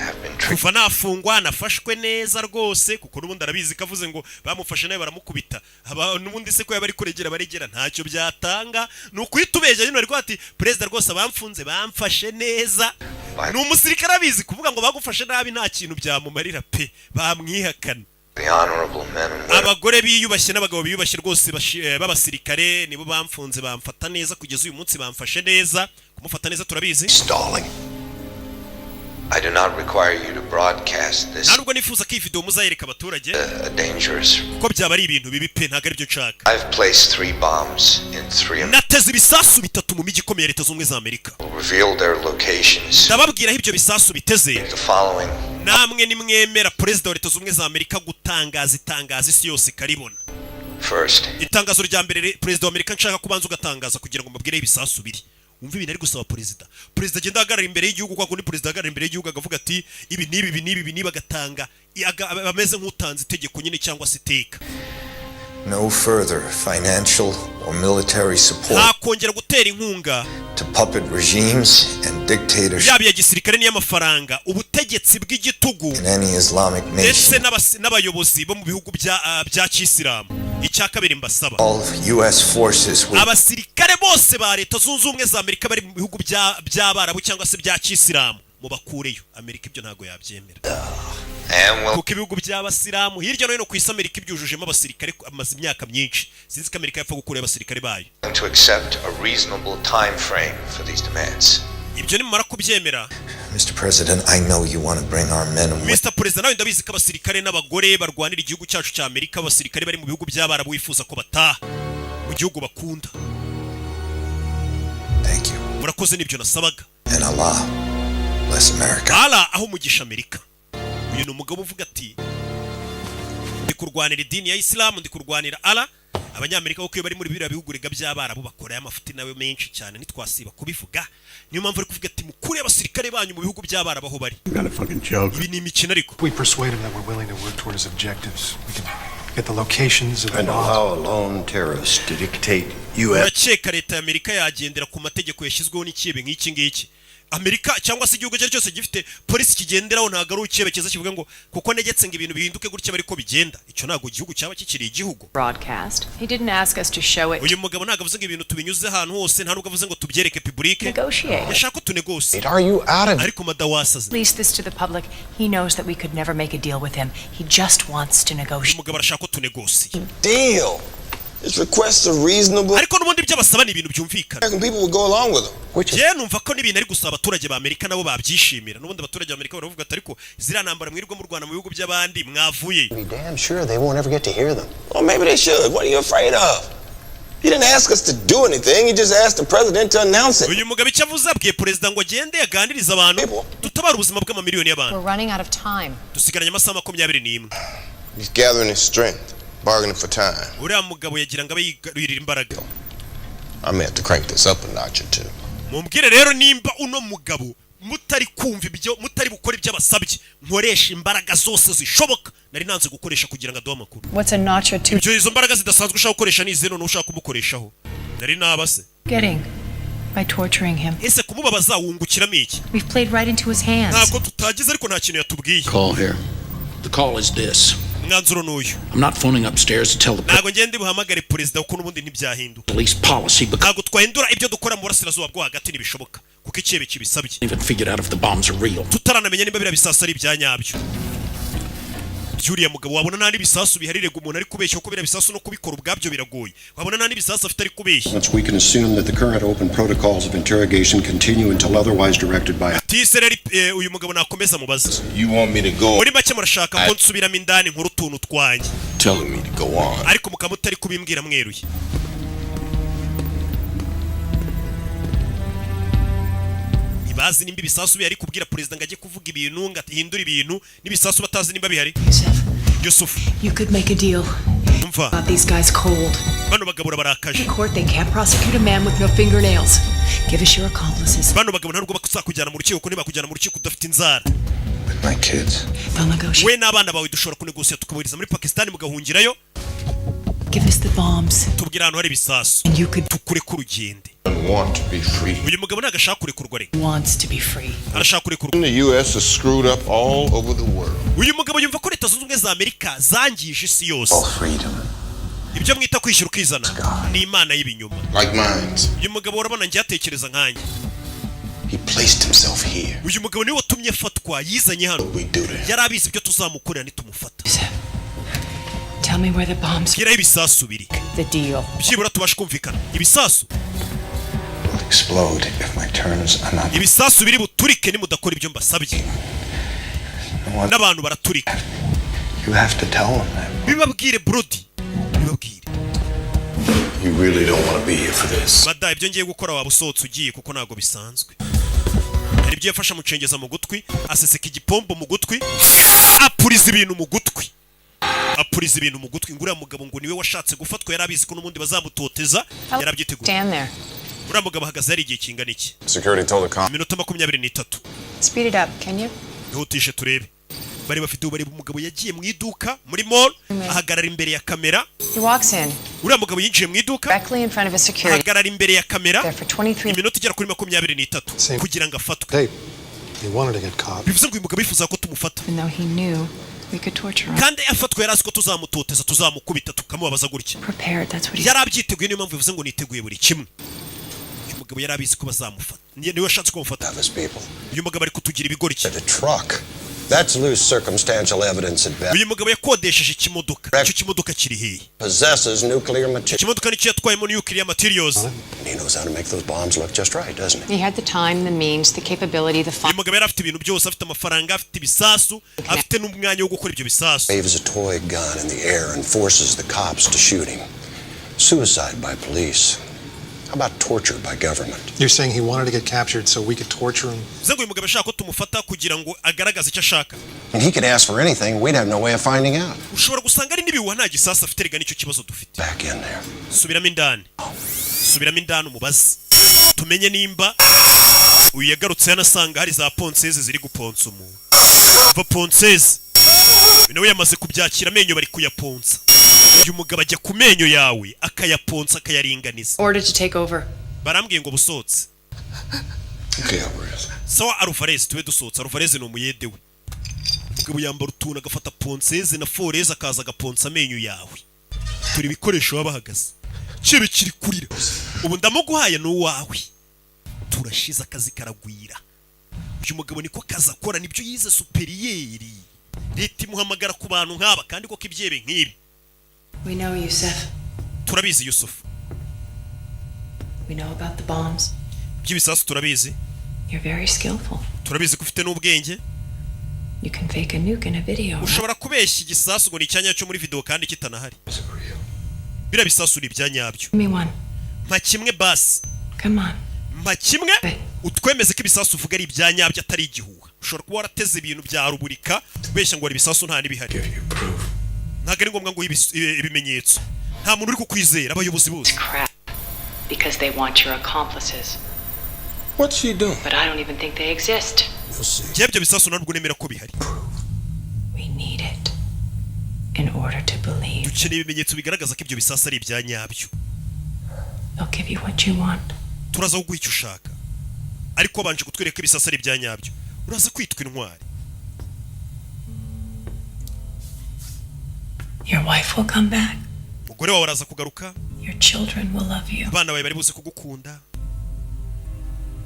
Speaker 2: have been treated
Speaker 1: Kuva nafungwa nafashwe neza rwose, kuko n'ubundi arabizi ko avuze ngo bamufashe nawe baramukubita. N'ubundi se ko yaba ari kuregera baregera, ntacyo byatanga, ni ukuhita ubeshya nyine. Bari ati: "Perezida rwose, abamfunze bamfashe neza." Ni umusirikare, abizi kuvuga ngo bagufashe nabi nta kintu byamumarira pe, bamwihakana.
Speaker 2: the honorable men and women
Speaker 1: Abagore biyubashye n'abagabo biyubashye rwose b'abasirikare nibo bamfunze, bamfata neza kugeza uyu munsi, bamfashe neza. Kumufata neza turabizi.
Speaker 2: Stalling. I do not require you to broadcast this
Speaker 1: Nta nubwo nifuza ko iyi video muzayereka abaturage,
Speaker 2: a dangerous.
Speaker 1: kuko byaba ari ibintu bibi pe, ntabwo aribyo nshaka.
Speaker 2: I've placed three bombs in three
Speaker 1: Nateze ibisasu bitatu mu mijyi ikomeye ya Leta Zunze Ubumwe za Amerika.
Speaker 2: reveal their locations.
Speaker 1: Ndababwira aho ibyo bisasu biteze.
Speaker 2: The following
Speaker 1: Namwe nimwemera, perezida wa Leta Zunze Ubumwe za Amerika, gutangaza itangazo isi yose ikaribona.
Speaker 2: First,
Speaker 1: Itangazo rya mbere, perezida wa Amerika, nshaka kubanza ugatangaza kugira ngo mbabwire aho ibisasu biri. Wumve ibintu ari gusaba perezida. Perezida agenda ahagarara imbere y'igihugu kwa kundi perezida ahagarara imbere y'igihugu akavuga ati ibi n'ibi, ibi n'ibi, ibi n'ibi, agatanga ameze nk'utanze itegeko nyine cyangwa se iteka.
Speaker 13: No further financial or military support
Speaker 1: Nta kongera gutera inkunga
Speaker 13: to puppet regimes and dictatorships
Speaker 1: yaba iya gisirikare n'iy'amafaranga, ubutegetsi bw'igitugu
Speaker 13: in any Islamic
Speaker 1: ndetse
Speaker 13: nation.
Speaker 1: n'abayobozi bo mu bihugu bya kisilamu. Icya kabiri mbasaba,
Speaker 13: All U.S. forces will
Speaker 1: abasirikare bose ba Leta Zunze Ubumwe za Amerika bari mu bihugu by'Abarabu cyangwa se bya kisilamu mubakureyo. Amerika ibyo ntabwo yabyemera,
Speaker 2: and will
Speaker 1: kuko ibihugu by'Abasilamu hirya no hino ku isi Amerika ibyujujemo abasirikare amaze imyaka myinshi. Sinzi ko Amerika yapfa gukurayo abasirikare bayo.
Speaker 2: to accept a reasonable time frame for these demands.
Speaker 1: Ibyo nimumara kubyemera,
Speaker 13: Mr. President, I know you want to bring our men and women
Speaker 1: Mr Perezida, nawe ndabizi ko abasirikare n'abagore barwanira igihugu cyacu cya Amerika, abasirikare bari mu bihugu by'Abarabu, wifuza ko bataha mu gihugu bakunda.
Speaker 13: Thank you.
Speaker 1: Murakoze, nibyo nasabaga.
Speaker 13: And Allah bless America.
Speaker 1: Allah aho umugisha Amerika. Uyu ni umugabo uvuga ati ndi kurwanira idini ya Isilamu, ndi kurwanira Allah, Abanyamerika, kuko iyo bari muri biriya bihugu rega by'Abarabu bakora amafuti nawe menshi cyane, ntitwasiba kubivuga. Niyo mpamvu ari kuvuga ati mukure abasirikare banyu mu bihugu by'Abarabu aho bari.
Speaker 16: Got a fucking joke.
Speaker 1: Ibi ni imikino ariko.
Speaker 15: We persuade him that we're willing to work toward his objectives. We can get the locations of the
Speaker 18: And
Speaker 15: bombs.
Speaker 18: allow a lone terrorist to dictate U.S.
Speaker 1: Urakeka leta ya Amerika yagendera ku mategeko yashyizweho n'ikihebe nk'iki ngiki? Amerika cyangwa se igihugu icyo ari cyo cyose gifite polisi kigenderaho, ntabwo ari ikihebe cyiza kivuga ngo kuko negetse ngo ibintu bihinduke gutya bari ko bigenda. Icyo ntabwo igihugu cyaba kikiri igihugu.
Speaker 4: Broadcast. He didn't ask us to show it.
Speaker 1: Uyu mugabo ntabwo avuze ngo ibintu tubinyuze ahantu hose, nta nubwo avuze ngo tubyereke public.
Speaker 4: Negotiate.
Speaker 1: Yashaka ko tunegose.
Speaker 4: Are you out of-
Speaker 1: Ariko madawasaze.
Speaker 7: Release this to the public. He knows that we could never make a deal with him. He just wants to
Speaker 1: Uyu
Speaker 7: negotiate.
Speaker 1: mugabo arashaka ko tunegose.
Speaker 6: Deal. His requests are reasonable.
Speaker 1: Ariko n'ubundi ibyo basaba ni ibintu byumvikana.
Speaker 6: American people will go along with them.
Speaker 1: Njyewe numva ko n'ibintu ari gusaba abaturage ba Amerika nabo babyishimira. N'ubundi abaturage ba Amerika baravuga ati ariko ziriya ntambara mwirirwa mu Rwanda mu bihugu by'abandi mwavuye.
Speaker 9: Be damn sure they won't ever get to hear them.
Speaker 6: Well, maybe they should. What are you afraid of? He didn't ask us to do anything. He just asked the president to announce it.
Speaker 1: Uyu mugabo icyo avuze, abwiye perezida ngo agende aganirize abantu, dutabare ubuzima bw'amamiliyoni y'abantu.
Speaker 12: We're running out of time.
Speaker 1: Dusigaranye amasaha 21.
Speaker 6: He's gathering his strength, bargaining for time.
Speaker 1: Uriya mugabo yagira ngo abe yigarurira imbaraga.
Speaker 6: I may have to crank this up a notch or two.
Speaker 1: Mumbwire rero nimba uno mugabo mutari kumva ibyo, mutari bukora ibyo abasabye, nkoresha imbaraga zose zishoboka nari nanze gukoresha kugira ngo aduhe amakuru.
Speaker 4: What's a notch or two
Speaker 1: Ibyo izo mbaraga zidasanzwe ushaka gukoresha ni izihe? Noneho ushaka kumukoreshaho nari nabase.
Speaker 4: getting?
Speaker 7: By torturing him?
Speaker 1: Ese kumubabaza wungukiramo iki?
Speaker 7: We've played right into his hands.
Speaker 1: Ntabwo tutagize, ariko nta kintu yatubwiye.
Speaker 17: Call here. The call is this.
Speaker 1: Umwanzuro ni uyu.
Speaker 17: I'm not phoning upstairs to tell the
Speaker 1: Ntabwo ngende buhamagare perezida, kuko n'ubundi ntibyahinduka.
Speaker 17: police policy because
Speaker 1: Ntabwo twahindura ibyo dukora mu burasirazuba bwo hagati, ntibishoboka kuko icyebe kibisabye.
Speaker 17: we haven't figured out if the bombs are real.
Speaker 1: Tutaranamenya niba biriya bisasu ari ibya nyabyo by'uriya mugabo. Wabona nta n'ibisasu biharirega umuntu ari kubeshya, kuko biriya bisasu no kubikora ubwabyo biragoye. Wabona nta n'ibisasu afite, ari kubeshya.
Speaker 20: Once we can assume that the current open protocols of interrogation continue until otherwise directed by
Speaker 1: Tise rero uyu mugabo nakomeza mubaze.
Speaker 13: You want me to go?
Speaker 1: Muri make murashaka ko nsubiramo indani nkuru utuntu twanjye.
Speaker 13: Telling me to go on.
Speaker 1: Ariko mukaba mutari kubimbwira mweruye. Ntibazi nimba ibisasu bihari. Kubwira perezida ngo ajye kuvuga ibintu, ngo ahindure ibintu n'ibisasu batazi nimba bihari. Yusufu.
Speaker 4: You could make a deal.
Speaker 1: Umva.
Speaker 4: Got these guys cold.
Speaker 1: Bano bagabo barakaje.
Speaker 4: In court, they can't prosecute a man with no fingernails. Give us your accomplices.
Speaker 1: Bano bagabo ntabwo bakuzakujyana mu rukiko, kuko ntibakujyana mu rukiko udafite inzara.
Speaker 2: My kids.
Speaker 4: They'll negotiate.
Speaker 1: We n'abana bawe dushobora kunegosiya tukabohereza muri Pakisitani mugahungirayo.
Speaker 4: Give us the bombs.
Speaker 1: Tubwire ahantu hari ibisasu, tukureke urugende.
Speaker 13: Want to be free.
Speaker 1: Uyu mugabo ntabwo ashaka kurekurwa reka.
Speaker 4: Wants to be free.
Speaker 1: Arashaka kurekurwa.
Speaker 13: The U.S. is screwed up all over the world.
Speaker 1: Uyu mugabo yumva ko Leta Zunze Ubumwe za Amerika zangije isi yose. Ibyo mwita kwishyura ukizana ni imana y'ibinyoma.
Speaker 13: Like mines.
Speaker 1: Uyu mugabo urabona njye atekereza nkanjye.
Speaker 2: He placed himself here.
Speaker 1: Uyu mugabo niwe watumye afatwa, yizanye hano, yari abizi ibyo tuzamukorera nitumufata.
Speaker 4: Tell me where the bombs.
Speaker 1: Bwiraho ibisasu biri.
Speaker 4: The deal.
Speaker 1: Byibura tubashe kumvikana ibisasu.
Speaker 2: Will explode if my terms are not.
Speaker 1: Ibisasu biri buturike nimudakora ibyo mbasabye, n'abantu baraturika.
Speaker 2: You have to tell him that.
Speaker 1: Bibabwire, Brody, bibabwire.
Speaker 2: You really don't want to be here for this.
Speaker 1: Bada ibyo ngiye gukora waba usohotse ugiye, kuko ntabwo bisanzwe. Hari ibyo yafashe amucengeza mu gutwi, aseseka igipombo mu gutwi, apuriza ibintu mu gutwi, apuriza ibintu mu gutwi. Ngo uriya mugabo ngo niwe washatse gufatwa, yari abizi ko n'ubundi bazamutoteza, yarabyiteguye.
Speaker 4: Stand there.
Speaker 1: Uriya mugabo ahagaze hari igihe kingana iki?
Speaker 5: Security told the cop.
Speaker 1: Iminota 23.
Speaker 4: Speed it up, can you?
Speaker 1: Ihutishe turebe. Bari bafite ubu, umugabo yagiye mu iduka muri mall, ahagarara imbere ya kamera.
Speaker 4: He walks in
Speaker 1: Uriya mugabo yinjiye mu iduka
Speaker 4: directly in front of a security.
Speaker 1: ahagarara imbere ya kamera
Speaker 4: There for 23
Speaker 1: iminota igera kuri 23 kugira ngo afatwe.
Speaker 15: He wanted to get caught.
Speaker 1: Bivuze ngo uyu mugabo yifuza ko tumufata.
Speaker 4: Even though he knew we could torture him.
Speaker 1: Kandi afatwa yari azi ko tuzamutoteza, tuzamukubita, tukamubabaza gutya.
Speaker 4: Prepared, that's what he
Speaker 1: Yari abyiteguye, niyo mpamvu bivuze ngo niteguye buri kimwe. Uyu mugabo yari abizi ko bazamufata. Niwe washatse ko bamufata. Uyu mugabo ari kutugira ibigoryi.
Speaker 2: Truck. That's loose circumstantial evidence at best.
Speaker 1: Uyu mugabo yakodesheje ikimodoka, icyo kimodoka kiri hehe?
Speaker 2: Possesses nuclear material.
Speaker 1: Ikimodoka nicyo yatwayemo nuclear materials.
Speaker 2: And he knows how to make those bombs look just right, doesn't he?
Speaker 4: He had the time, the means, the capability, the
Speaker 1: Uyu
Speaker 4: fun.
Speaker 1: mugabo yari afite ibintu byose, afite amafaranga, afite ibisasu, afite n'umwanya wo gukora ibyo bisasu.
Speaker 2: Waves a toy gun in the air and forces the cops to shoot him. Suicide by police. How about torture by government?
Speaker 15: You're saying he wanted to get captured so we could torture him?
Speaker 1: Bivuze ngo uyu mugabo ashaka ko tumufata kugira ngo agaragaze icyo ashaka.
Speaker 2: And he could ask for anything, we'd have no way of finding out.
Speaker 1: Ushobora gusanga ari n'ibihuha, nta gisasu afite rega, nicyo kibazo dufite.
Speaker 2: Back in there.
Speaker 1: Subiramo indani, subiramo indani umubaze, tumenye nimba uyu yagarutse yanasanga hari za ponceuse ziri guponsa umuntu. Va ponceuse, uyu nawe yamaze kubyakira, amenyo bari kuyaponsa. Uyu mugabo ajya ku menyo yawe akayaponsa, akayaringaniza.
Speaker 4: Ordered to take over.
Speaker 1: Barambwiye ngo busohotse.
Speaker 2: Okay, Alvarez.
Speaker 1: Sawa Alvarez, tube dusohotse. Alvarez ni umuyede we. Umugabo yambara utuntu, agafata ponceuse na foreuse, akaza agaponsa amenyo yawe. Turi ibikoresho baba bahagaze kibe kiri kurira. Ubu ndamuguhaye, ni uwawe, turashize, akazi karagwira. Uyu mugabo niko kazi akora, nibyo yize supérieur. Leta imuhamagara ku bantu nk'aba kandi koko ibyebe nk'ibi.
Speaker 4: We know, Yusuf.
Speaker 1: Turabizi, Yusufu.
Speaker 4: We know about the bombs.
Speaker 1: By'ibisasu turabizi.
Speaker 4: You're very skillful.
Speaker 1: Turabizi ko ufite n'ubwenge.
Speaker 4: You can fake a nuke in a video, right?
Speaker 1: Ushobora kubeshya igisasu ngo ni icyanya cyo muri video kandi kitanahari. Biriya bisasu ni ibya nyabyo.
Speaker 4: Give me one.
Speaker 1: Mpa kimwe basi.
Speaker 4: Come on.
Speaker 1: Mpa kimwe utwemeze ko ibisasu uvuga ari ibya nyabyo, atari igihuha. Ushobora kuba warateze ibintu bya ruburika, ubeshya ngo hari ibisasu nta n'ibihari. Ntabwo ari ngombwa ngo uhe ibimenyetso, nta muntu uri kukwizera, abayobozi bose.
Speaker 4: Crap. Because they want your accomplices.
Speaker 2: What's she doing?
Speaker 4: But I don't even think they exist.
Speaker 1: Njyewe ibyo bisasu ntabwo nemera ko bihari.
Speaker 4: We need it in order to believe.
Speaker 1: Dukeneye ibimenyetso bigaragaza ko ibyo bisasu ari ibya nyabyo.
Speaker 4: They'll give you what you want.
Speaker 1: Turaza kuguha icyo ushaka, ariko wabanje kutwereka ibisasu ari ibya nyabyo, uraza kwitwa intwari.
Speaker 4: Your wife will come back.
Speaker 1: Umugore wawe araza kugaruka.
Speaker 4: Your children will love you.
Speaker 1: Abana bawe bari buze kugukunda.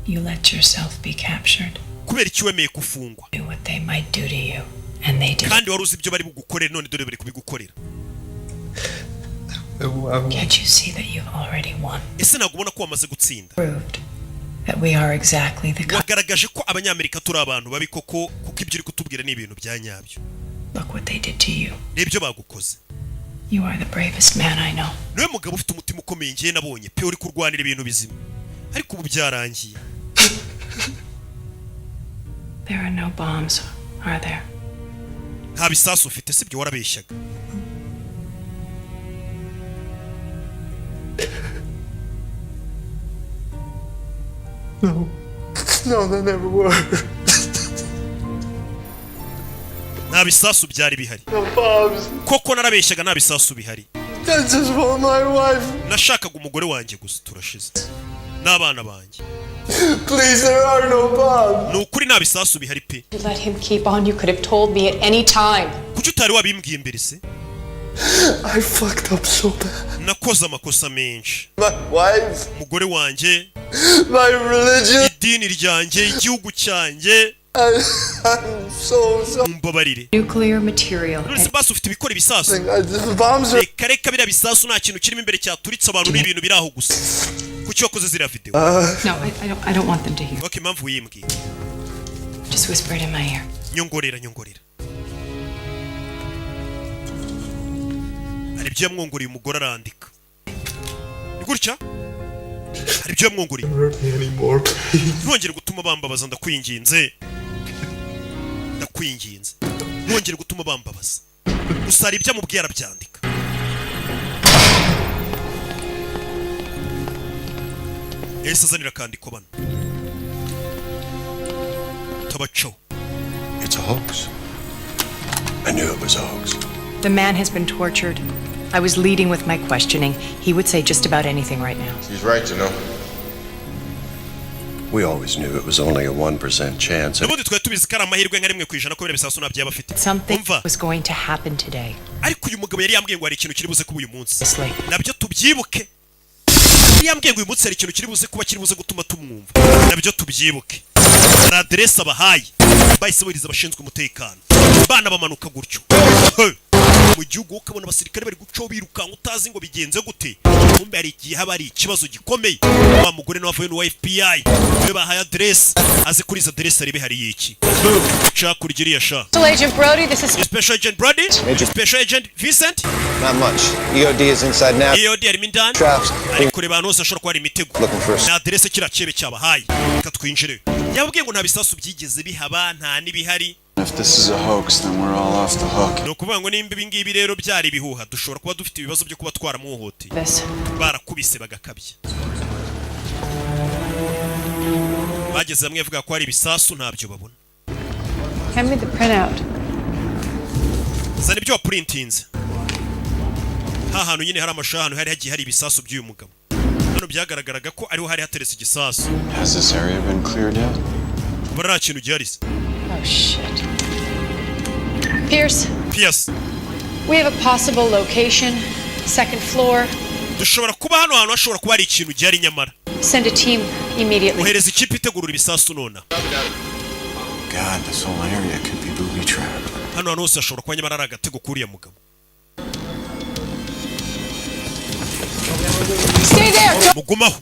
Speaker 4: You let yourself be captured.
Speaker 1: Kubera iki wemeye gufungwa?
Speaker 4: Do what they might do to you. And they did.
Speaker 1: Kandi wari uzi ibyo bari bugukorere, none dore bari kubigukorera.
Speaker 4: Can't you see that you've already won?
Speaker 1: Ese ntabwo ubona ko wamaze gutsinda?
Speaker 4: Proved that we are exactly the kind.
Speaker 1: Wagaragaje ko Abanyamerika turi abantu babi koko, kuko ibyo uri kutubwira ni ibintu bya nyabyo.
Speaker 4: Look what they did to you.
Speaker 1: Reba ibyo bagukoze.
Speaker 4: You are the bravest man I know.
Speaker 1: Niwe mugabo ufite umutima ukomeye ngiye nabonye pe, uri kurwanira ibintu bizima, ariko ubu byarangiye.
Speaker 4: There are no bombs, are there?
Speaker 1: Nta bisasu ufite, sibyo? Warabeshyaga.
Speaker 9: No. No, there never were.
Speaker 1: Nta bisasu byari bihari.
Speaker 9: No bombs.
Speaker 1: Koko narabeshyaga, nta bisasu bihari.
Speaker 9: I just want my wife.
Speaker 1: Nashakaga umugore wanjye gusa, turashize, n'abana banjye.
Speaker 9: Please, there are no bombs.
Speaker 1: Ni ukuri nta bisasu bihari pe.
Speaker 12: You let him keep on. You could have told me at any time.
Speaker 1: Kuki utari wabimbwiye mbere se?
Speaker 9: I fucked up so bad.
Speaker 1: Nakoze amakosa menshi.
Speaker 9: My wife,
Speaker 1: Umugore wanjye,
Speaker 9: my religion.
Speaker 1: idini ryanjye, igihugu cyanjye.
Speaker 9: I'm so sorry.
Speaker 1: Mumbabarire.
Speaker 4: Nuclear material.
Speaker 1: None se basi ufite ibikora ibisasu?
Speaker 9: The bombs are.
Speaker 1: Reka reka, biriya bisasu nta kintu kirimo imbere cyaturitse, abantu ni ibintu biri aho gusa. Kuki wakoze ziriya video?
Speaker 4: No, I don't want them to hear.
Speaker 1: Ok, impamvu wiyimbwiye.
Speaker 4: Just whisper it in my ear.
Speaker 1: Nyongorera, nyongorera. Hari ibyo yamwongoreye, umugore arandika. Ni gutya, hari ibyo yamwongoreye.
Speaker 9: Hurt me anymore, please.
Speaker 1: Ntongere gutuma bambabaza, ndakwinginze, ndakwinginze, ntongere gutuma bambabaza. Gusa hari ibyo amubwiye arabyandika. Yahise azanira akandiko bano tabacaho.
Speaker 2: It's a hoax. I knew it was a hoax.
Speaker 7: The man has been tortured. I was leading with my questioning. He would say just about anything right now.
Speaker 13: He's right, you know.
Speaker 2: We always knew it was only a 1% chance.
Speaker 1: N'ubundi twari tubizi ko ari amahirwe nka 1% ko biriya bisasu ntabyo yaba afite.
Speaker 7: Something
Speaker 1: Umva.
Speaker 7: was going to happen today.
Speaker 1: Ariko uyu mugabo yari yambwiye ngo hari ikintu kiri buze kuba uyu munsi, nabyo tubyibuke. Yari yambwiye ngo uyu munsi hari ikintu kiri buze kuba, kiri buze gutuma tumwumva, nabyo tubyibuke. Hari aderesi abahaye, bahise bohereza abashinzwe umutekano, bana bamanuka gutyo. Hey! Mu gihugu ukabona abasirikare bari gucaho birukanka, utazi ngo bigenze gute, kumbe hari igihe haba hari ikibazo gikomeye. Wa mugore nawe avuye n'uwa FBI, niwe bahaye aderesi, aze kuri izo aderesi arebe hari iki cakurya iriya sha.
Speaker 12: Special Agent Brody, this is
Speaker 1: Special Agent Brody, Special Agent Vincent.
Speaker 18: Not much. EOD is inside now.
Speaker 1: EOD harimo indani.
Speaker 18: Traps.
Speaker 1: Ari kureba ahantu hose hashobora kuba hari imitego.
Speaker 18: Looking for
Speaker 1: Ni aderese kiriya cyebe cyabahaye. Reka twinjire. Yababwiye ngo nta bisasu byigeze bihaba, nta n'ibihari.
Speaker 3: If this is a hoax, then we're all off the hook.
Speaker 1: Ni ukuvuga ngo nimba ibi ngibi rero byari ibihuha, dushobora kuba dufite ibibazo byo kuba twaramuhohoteye.
Speaker 4: This.
Speaker 1: Barakubise bagakabya, bageze hamwe bavuga ko hari ibisasu, ntabyo babona.
Speaker 4: Hand me the printout.
Speaker 1: Zana ibyo wapurintinze. Ha hantu nyine hari amashusho, ahantu hari hagiye hari ibisasu by'uyu mugabo, hano byagaragaraga ko ariho hari hateretse igisasu.
Speaker 3: Has this area been cleared yet?
Speaker 1: Mbona nta kintu gihari se.
Speaker 4: Oh, shit. Pierce,
Speaker 1: Pierce,
Speaker 12: we have a possible location. Second floor.
Speaker 1: Dushobora kuba hano hantu hashobora kuba hari ikintu gihari nyamara.
Speaker 12: Send a team immediately.
Speaker 1: Ohereza ikipe itegurura ibisasu nona.
Speaker 3: God, this whole area could be booby trapped.
Speaker 1: Hano hantu hose hashobora kuba nyamara ari agatego k'uriya mugabo.
Speaker 12: Stay there!
Speaker 1: Mugumaho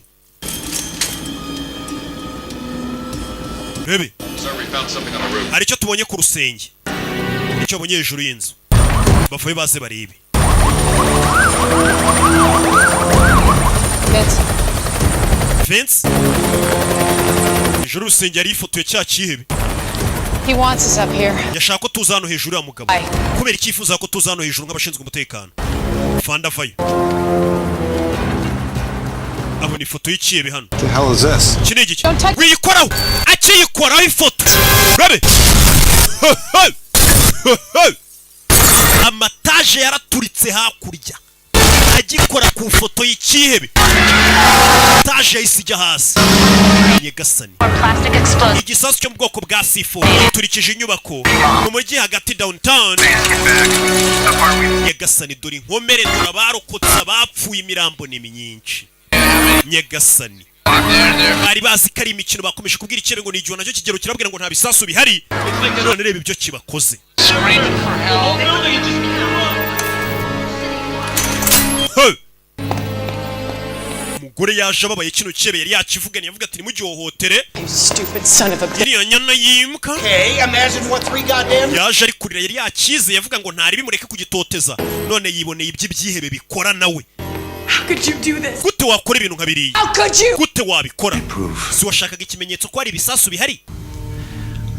Speaker 1: rebe.
Speaker 11: Sir, we found something on the roof.
Speaker 1: Hari icyo tubonye ku rusenge, icyo babonye hejuru y'inzu, bavuye baze barebe.
Speaker 12: Vince,
Speaker 1: Vince, hejuru y'urusenge yari ifoto ya cya cyihebe.
Speaker 12: he wants us up here.
Speaker 1: Yashaka ko tuza hano hejuru ya mugabo.
Speaker 12: Aye.
Speaker 1: Kubera icyifuza ko tuza hano hejuru nk'abashinzwe umutekano. Fanda avayo abona ifoto y'icyihebe hano.
Speaker 9: The hell is this?
Speaker 1: Iki ni igiki? Wiyikoraho! Akiyikoraho ifoto rabe, amataje yaraturitse hakurya. Agikora ku foto y'ikihebe, etaje yahise ijya hasi. Nyagasani! Igisasu cyo mu bwoko bwa C4 giturikije inyubako mu mujyi hagati, downtown. Nyagasani, dore inkomere, dore abarokotse, abapfuye, imirambo ni myinshi. Nyagasani, bari bazi ko ari imikino. Bakomeje kubwira ikirere ngo ni igihe nacyo kigero kirabwira ngo nta bisasu bihari. None reba ibyo kibakoze. Hey! Umugore yaje ababaye. Kino cyebe yari yakivuganiye, avuga ati nimugihohotere.
Speaker 4: Stupid son of a bitch.
Speaker 1: Iriya nyana yimbwa.
Speaker 19: Okay, imagine what three goddamn
Speaker 1: Yaje ari kurira. Yari yakize, yavuga ngo ntari bimureke kugitoteza, none yiboneye iby'ibyihebe bikora nawe.
Speaker 4: How could you do this?
Speaker 1: Gute wakora ibintu nka biriya?
Speaker 4: How could you?
Speaker 1: Gute wabikora? Si washakaga ikimenyetso ko hari ibisasu bihari?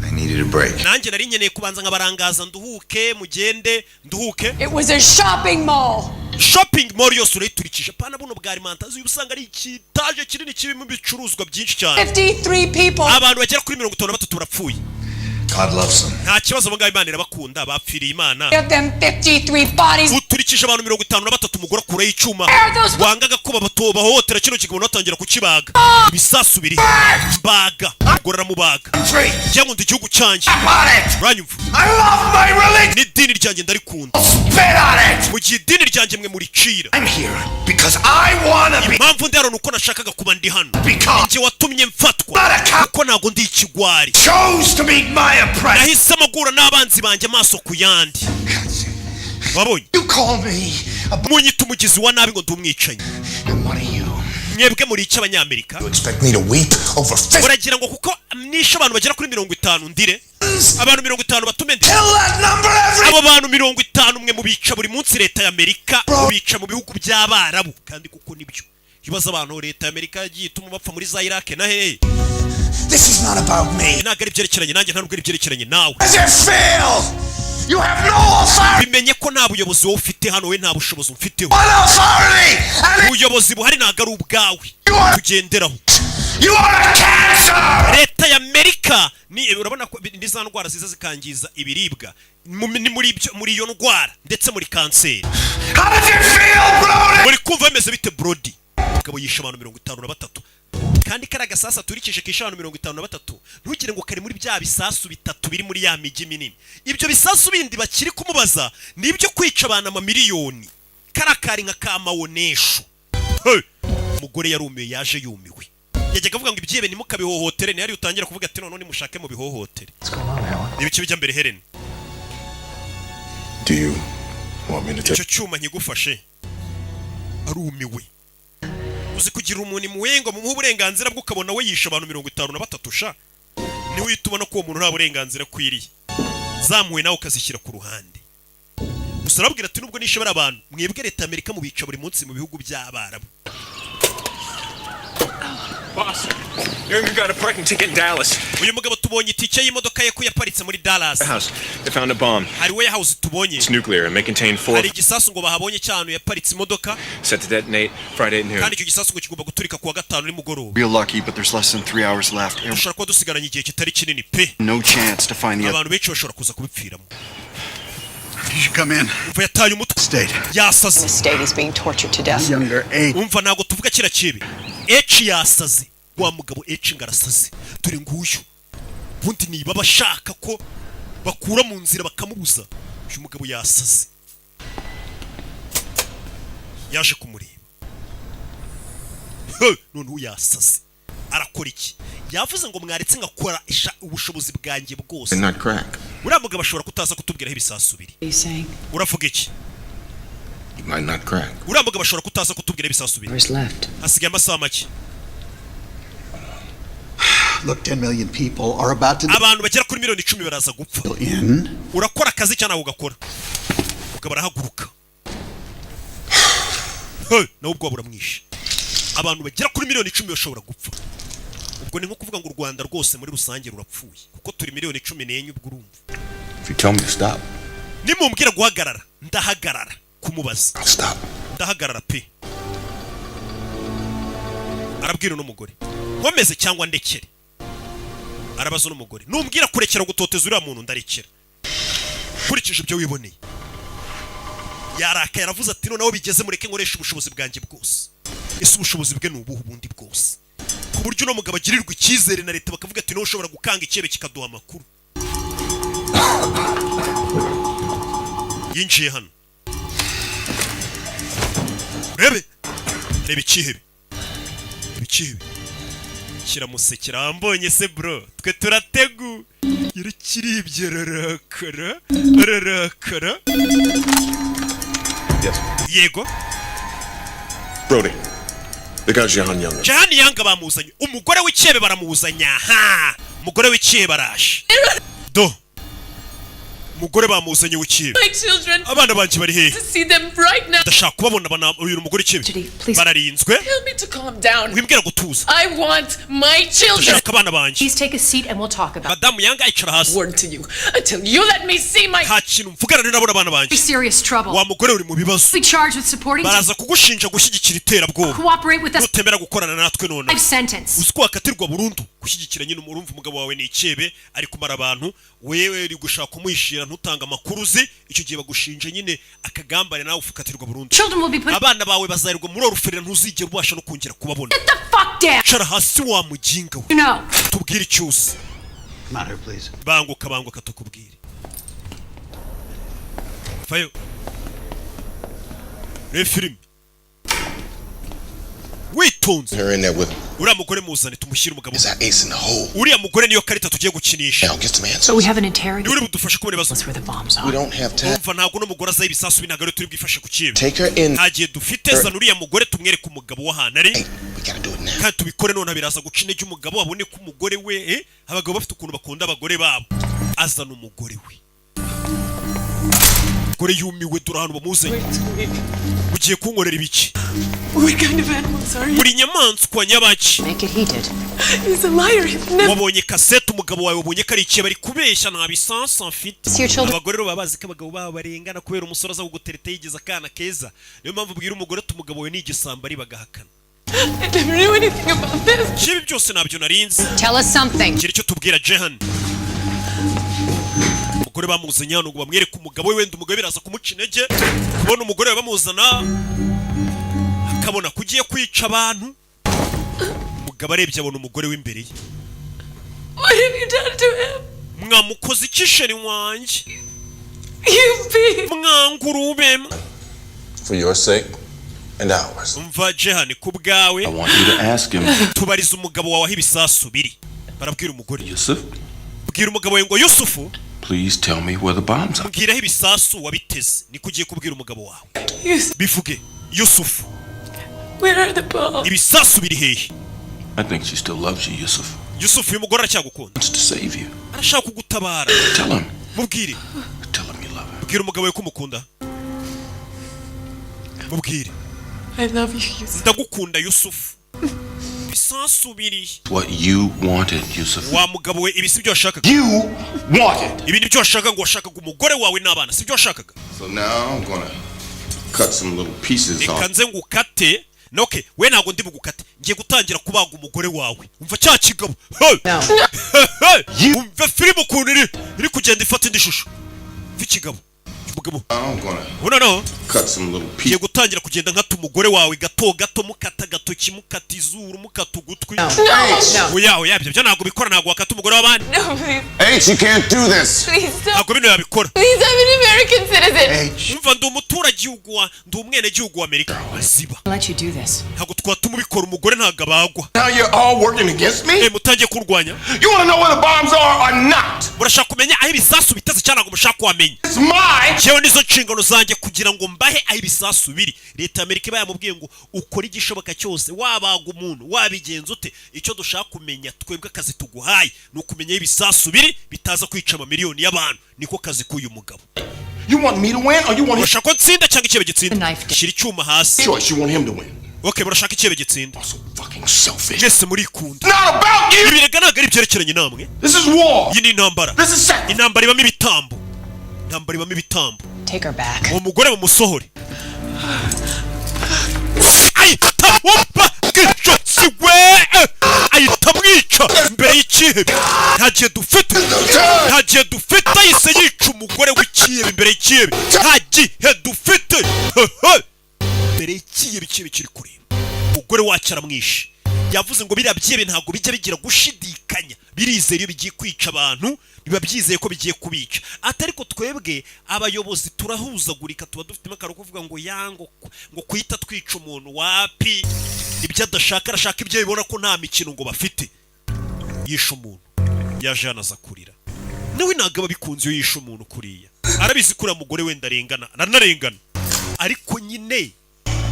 Speaker 13: I needed a break.
Speaker 1: Nanjye nari nkeneye kubanza nkabarangaza, nduhuke, mugende nduhuke.
Speaker 4: It was a shopping mall.
Speaker 1: Shopping mall yose urayiturikije, pana buno bwa alimentation, usanga ari ikitaje kinini kirimo ibicuruzwa byinshi cyane.
Speaker 4: 53 people.
Speaker 1: Abantu bagera kuri 53 barapfuye.
Speaker 13: God loves them.
Speaker 1: Nta kibazo, abo ngabo Imana irabakunda, bapfiriye Imana.
Speaker 4: Give them 53 bodies.
Speaker 1: Uturikije abantu 53. Umugore akuraho icyuma wangaga ko bahohotera kino kigabo, batangira kukibaga. Ibisasu biri mbaga, umugore aramubaga. Njya nkunda igihugu cyanjye, uranyumva? N'idini ryanjye ndarikunda. Mu gihe idini ryanjye mwe muricira. Impamvu ndi hano ni uko nashakaga kuba ndi hano. Njye watumye mfatwa kuko ntabwo ndi ikigwari. Nahisemo guhura n'abanzi banjye amaso ku yandi. Wabonye munyita umugizi wa nabi ngo ndi umwicanyi. Mwebwe muri iki, Abanyamerika?
Speaker 13: Expect me to weep over 50?
Speaker 1: Uragira ngo kuko nishe abantu bagera kuri 50 ndire? Abantu 50 batume ndire? Abo bantu 50 mwe mubica buri munsi. Leta ya Amerika mubica mu bihugu by'Abarabu, kandi kuko nibyo ibibazo abantu leta ya Amerika yagiye ituma bapfa muri za Iraq na hehe.
Speaker 13: This is not about me.
Speaker 1: Ntabwo ari ibyerekeranye nanjye, ntabwo ari ibyerekeranye nawe.
Speaker 13: As it fail! You have no authority!
Speaker 1: Bimenye ko nta buyobozi wowe ufite hano, we nta bushobozi umfiteho.
Speaker 13: What authority? And
Speaker 1: Ubuyobozi buhari ntabwo ari ubwawe tugenderaho.
Speaker 13: you are a cancer!
Speaker 1: Leta ya Amerika ni, urabona ko ni za ndwara ziza zikangiza ibiribwa. Ni muri ibyo, muri iyo ndwara ndetse muri kanseri.
Speaker 13: How does it feel, Brody?
Speaker 1: Muri kumva bimeze bite, Brody? Umugabo yishe abantu 53, kandi kariya gasasu aturikije kishe abantu 53, ntugire ngo kari muri bya bisasu bitatu biri muri ya mijyi minini. Ibyo bisasu bindi bakiri kumubaza ni ibyo kwica abantu amamiliyoni. Kariya kari nka ka mawonesho. Hey! Umugore yarumiwe, yaje yumiwe. Yajyaga avuga ngo ibyihebe ntimukabihohotere, ntihari utangira kuvuga ati noneho nimushake mu bihohotere. Ni ibiki bijya mbere, Helen?
Speaker 11: Do you want me to take
Speaker 1: Icyo cyuma nkigufashe? Arumiwe. Uzi kugira umuntu impuhwe ngo mumuhe uburenganzira bwe, ukabona we yishe abantu 53 sha, niwe uhita ubona ko uwo muntu nta burenganzira akwiriye. Zamuwe nawe ukazishyira ku ruhande gusa. Arababwira ati nubwo nishe bari abantu, mwebwe leta ya Amerika mubica buri munsi mu bihugu by'Abarabu.
Speaker 5: Boss, Younger got a parking ticket in Dallas.
Speaker 1: Uyu mugabo tubonye itike y'imodoka ye ko yaparitse muri Dallas.
Speaker 5: House. They found a bomb.
Speaker 1: Hari warehouse tubonye.
Speaker 5: It's nuclear and may contain four
Speaker 1: Hari igisasu ngo bahabonye cy'ahantu yaparitse imodoka.
Speaker 5: set to detonate Friday at noon.
Speaker 1: Kandi icyo gisasu ngo kigomba guturika kuwa gatanu nimugoroba.
Speaker 9: Real lucky, but there's less than 3 hours left.
Speaker 1: Dushobora kuba dusigaranye igihe kitari kinini pe.
Speaker 9: No chance to find the other.
Speaker 1: Abantu benshi bashobora kuza kubipfiramo.
Speaker 16: You should come in.
Speaker 1: Umva, yataye umutwe.
Speaker 16: State.
Speaker 1: Yasaze.
Speaker 4: The state is being tortured to death.
Speaker 16: Younger eight.
Speaker 1: Umva, ntabwo tuvuga kiriya kibi. H yasaze, wa mugabo H ngo arasaze. Dore nguyu. Ubundi niba bashaka ko bakura mu nzira bakamubuza, uyu mugabo yasaze, yaje kumureba. He, noneho yasaze, arakora iki? Yavuze ngo mwaretse ngakora ubushobozi bwanjye bwose.
Speaker 13: And not crack.
Speaker 1: Uriya mugabo ashobora kutaza kutubwira aho ibisasu biri.
Speaker 4: What are you saying?
Speaker 1: Uravuga iki?
Speaker 13: You might not crack.
Speaker 1: Uriya mugabo ashobora kutaza kutubwira aho ibisasu biri.
Speaker 4: Hours left.
Speaker 1: Hasigaye amasaha make.
Speaker 16: Look, 10 million people are about to
Speaker 1: Abantu bagera kuri miliyoni 10 baraza gupfa.
Speaker 16: in.
Speaker 1: Urakora akazi cyangwa ntabwo ugakora? Mugabo arahaguruka. Hey, nawe ubwoba buramwishe. Abantu bagera kuri miliyoni 10 bashobora gupfa. Ubwo ni nko kuvuga ngo u Rwanda rwose muri rusange rurapfuye, kuko turi miliyoni 14, ubwo urumva.
Speaker 13: If you tell me to stop,
Speaker 1: Nimumbwira guhagarara, ndahagarara kumubaza.
Speaker 13: I'll stop.
Speaker 1: Ndahagarara pe. Arabwira uno mugore, nkomeze cyangwa ndekere? Arabaza uno mugore, numbwira kurekera gutoteza uriya muntu ndarekera, nkurikije ibyo wiboneye. Yarakaye, aravuze ati: "Noneho bigeze, mureke nkoresha ubushobozi bwanjye bwose." Ese ubushobozi bwe ni ubuhe ubundi bwose, ku buryo uno mugabo agirirwa icyizere na leta, bakavuga ati: "Niwe ushobora gukanga icyebe kikaduha amakuru"? Yinjiye hano, urebe, reba ikihebe, reba ikihebe kiramusekera. Wambonye se bro? Twe turategu. Yarakiribye, ararakara, ararakara.
Speaker 11: Yes.
Speaker 1: Yego.
Speaker 11: Brody. They got Jehan Younger.
Speaker 1: Jahani Yanga bamuzanye, umugore w'icyebe baramuzanye. Aha umugore w'icyebe araje. Do umugore bamuzanye w'icyebe.
Speaker 12: My children.
Speaker 1: Abana banjye bari hehe?
Speaker 12: To see them right now.
Speaker 1: Ndashaka kubabona. Bana uyu mugore w'icyebe bararinzwe.
Speaker 12: Tell me to calm down.
Speaker 1: Wimbwira gutuza.
Speaker 12: I want my children.
Speaker 1: Ndashaka abana banjye.
Speaker 7: Please take a seat and we'll talk about
Speaker 1: Madamu Yanga, icara hasi.
Speaker 12: Word to you until you let me see my.
Speaker 1: Nta kintu mvugana nabona abana banjye.
Speaker 7: Serious trouble.
Speaker 1: Wa mugore, uri mu bibazo.
Speaker 7: Be charged with supporting
Speaker 1: Baraza kugushinja gushyigikira iterabwoba
Speaker 7: cooperate with us
Speaker 1: nutemera gukorana natwe none.
Speaker 7: life sentence.
Speaker 1: Uzi ko wakatirwa burundu gushyigikira nyine? Urumva, umugabo wawe ni icyebe, ari kumara abantu, wewe uri gushaka kumuhishira, ntutanga amakuru uzi. Icyo gihe bagushinja nyine akagambane, nawe ukatirwa burundu.
Speaker 7: Children will be put
Speaker 1: Abana bawe bazarirwa muri orphanage, ntuzigera ubasha no kongera kubabona.
Speaker 7: the fuck down.
Speaker 1: Cara hasi wa muginga we.
Speaker 7: You know.
Speaker 1: Tubwire icyo uzi.
Speaker 16: Come out here, please.
Speaker 1: Banguka, banguka tukubwire. Fayo reba filime witonze.
Speaker 13: Her in there with him.
Speaker 1: Uriya mugore muzane, tumushyire umugabo.
Speaker 13: Is that ace in the hole?
Speaker 1: Uriya mugore niyo karita tugiye gukinisha.
Speaker 13: Now get some answers.
Speaker 7: But we have an interrogation.
Speaker 1: Niwe uri budufashe kubona ibibazo.
Speaker 7: Where the bombs
Speaker 13: We
Speaker 7: are.
Speaker 13: don't have time.
Speaker 1: Umva, ntabwo uno mugore azaho ibisasu bi, ntabwo ariyo turi bwifashe ku kibe.
Speaker 13: Take her in.
Speaker 1: Nta gihe dufite. Zana uriya mugore tumwereke umugabo w'ahantu ari.
Speaker 13: We gotta do it now.
Speaker 1: Kandi tubikore none, biraza guca intege umugabo, abone ko umugore we abagabo bafite ukuntu bakunda abagore babo. Azana umugore we, umugore yumiwe. Dore ahantu bamuzanye. Ugiye kunkorera ibiki?
Speaker 12: What kind of animals are you?
Speaker 1: Buri nyamaswa nyabaki?
Speaker 7: Make it heated.
Speaker 12: He's a liar. He's never.
Speaker 1: Wabonye kasete, umugabo wawe wabonye ko ari ikihe, bari kubeshya, nta bisansi mfite.
Speaker 7: See your children.
Speaker 1: Abagore rero baba bazi ko abagabo babo barengana, kubera umusore aza kugutereta yigize akana keza. Niyo mpamvu ubwira umugore ati: "Umugabo wawe ni igisambo," ari bagahakana.
Speaker 12: I never knew anything about this.
Speaker 1: Ibi byose ntabyo narinzi.
Speaker 7: Tell us something.
Speaker 1: Gira icyo tubwira, Jehan. Umugore bamuzanye hano ngo bamwereke umugabo we. Wenda umugabo biraza kumuca intege kubona umugore we bamuzana, akabona ko ugiye kwica abantu. Umugabo arebye abona umugore w'imbere ye.
Speaker 12: What have you done to him?
Speaker 1: Mwamukoze iki chéri wanjye?
Speaker 12: You beast.
Speaker 1: Mwangurube.
Speaker 11: For your sake and ours.
Speaker 1: Umva Jehan, ku bwawe.
Speaker 6: I want you to ask him.
Speaker 1: Tubariza umugabo wawe aho ibisasu biri. Barabwira umugore.
Speaker 6: Yusuf,
Speaker 1: Bwira umugabo wawe ngo: "Yusufu,
Speaker 6: please tell me where the bombs are.
Speaker 1: mbwira aho ibisasu wabiteze." Niko ugiye kubwira umugabo wawe.
Speaker 12: Yusuf,
Speaker 1: Bivuge: "Yusufu,
Speaker 12: where are the bombs?
Speaker 1: ibisasu biri hehe?"
Speaker 6: I think she still loves you, Yusuf.
Speaker 1: Yusufu, uyu mugore aracyagukunda.
Speaker 6: Wants to save you.
Speaker 1: Arashaka kugutabara.
Speaker 6: Tell him.
Speaker 1: Mubwire.
Speaker 6: Tell him you love him.
Speaker 1: Bwira umugabo wawe ko umukunda, mubwire.
Speaker 12: I love you, Yusuf.
Speaker 1: Ndagukunda, Yusufu. Ibisasu biri
Speaker 6: What you wanted, Yusuf.
Speaker 1: Wa mugabo we, ibi si byo washakaga.
Speaker 6: You wanted.
Speaker 1: Ibi ni byo washakaga, ngo washakaga umugore wawe n'abana, si byo washakaga?
Speaker 13: So now I'm gonna cut some little pieces
Speaker 1: Reka
Speaker 13: off.
Speaker 1: nze ngukate. Okay, we ntabwo ndi bugukate, ngiye gutangira kubaga umugore wawe. Umva cya kigabo. Hey! Hey! Umva filime ukuntu iri kugenda ifata indi shusho. Umva ikigabo, umugabo.
Speaker 13: I'm gonna
Speaker 1: Ubu noneho
Speaker 13: cut some little
Speaker 1: ngiye
Speaker 13: pieces.
Speaker 1: gutangira kugenda nkata umugore wawe gato gato, mukata agatoki, mukata izuru, mukata ugutwi.
Speaker 4: No.
Speaker 1: Oya, oya, ibyo byo ntabwo bikora, ntabwo wakata umugore w'abandi.
Speaker 12: No, please.
Speaker 11: H, you can't do this.
Speaker 12: Please don't.
Speaker 1: Ntabwo bino yabikora.
Speaker 12: Please, I'm an American citizen.
Speaker 1: Umva, ndi umuturage wa ndi umwenegihugu wa Amerika. Ziba.
Speaker 7: Let you do this.
Speaker 1: Ntabwo twatuma ubikora, umugore ntabwo abagwa.
Speaker 13: Now you're all working against me?
Speaker 1: Eh, mutangiye kurwanya.
Speaker 13: You wanna know where the bombs are or not?
Speaker 1: Murashaka kumenya aho ibisasu biteze cyangwa ntabwo mushaka kuhamenya?
Speaker 13: It's mine!
Speaker 1: Njyewe nizo nshingano zanjye kugira ngo mbahe aho ibisasu biri. Leta ya Amerika iba yamubwiye ngo ukore igishoboka cyose, wabaga umuntu, wabigenza ute, icyo dushaka kumenya twebwe, akazi tuguhaye ni ukumenya aho ibisasu biri bitaza kwica amamiliyoni y'abantu. Niko kazi k'uyu mugabo.
Speaker 13: You want me to win or you want him?
Speaker 1: Urashaka ko nsinda cyangwa icyebe gitsinda? Shyira icyuma hasi.
Speaker 13: Choice, you want him to win.
Speaker 1: Okay, murashaka icyebe gitsinda.
Speaker 13: Fucking selfish.
Speaker 1: Mwese murikunda.
Speaker 13: Not about you!
Speaker 1: Ibi rega ntabwo ari ibyerekeranye namwe.
Speaker 13: This is war!
Speaker 1: Iyi ni intambara.
Speaker 13: This is sacrifice!
Speaker 1: Intambara ibamo ibitambo, intambara ibamo ibitambo.
Speaker 7: Take her back.
Speaker 1: Uwo mugore mumusohore. Ahita wumva bw'ijosi we, ahita Ahita amwica imbere y'ikihebe. Nta gihe dufite, nta gihe dufite. Ahise yica umugore w'ikihebe imbere y'ikihebe. Nta gihe dufite. Imbere y'ikihebe, ikihebe kiri kureba umugore wacu aramwishe. Yavuze ngo biriya byihebe ntabwo bijya bigira gushidikanya, birizera. Iyo bigiye kwica abantu biba byizeye ko bigiye kubica. Ati ariko twebwe abayobozi turahuzagurika, tuba dufitemo akantu ko kuvuga ngo ya ngo kuhita twica umuntu wapi. Ibyo adashaka, arashaka ibyo bibona ko nta mikino ngo bafite. Yishe umuntu, yaje hano aza kurira. Nawe ntabwo aba abikunze iyo yishe umuntu kuriya. Arabizi ko uriya mugore wenda arengana, aranarengana, ariko nyine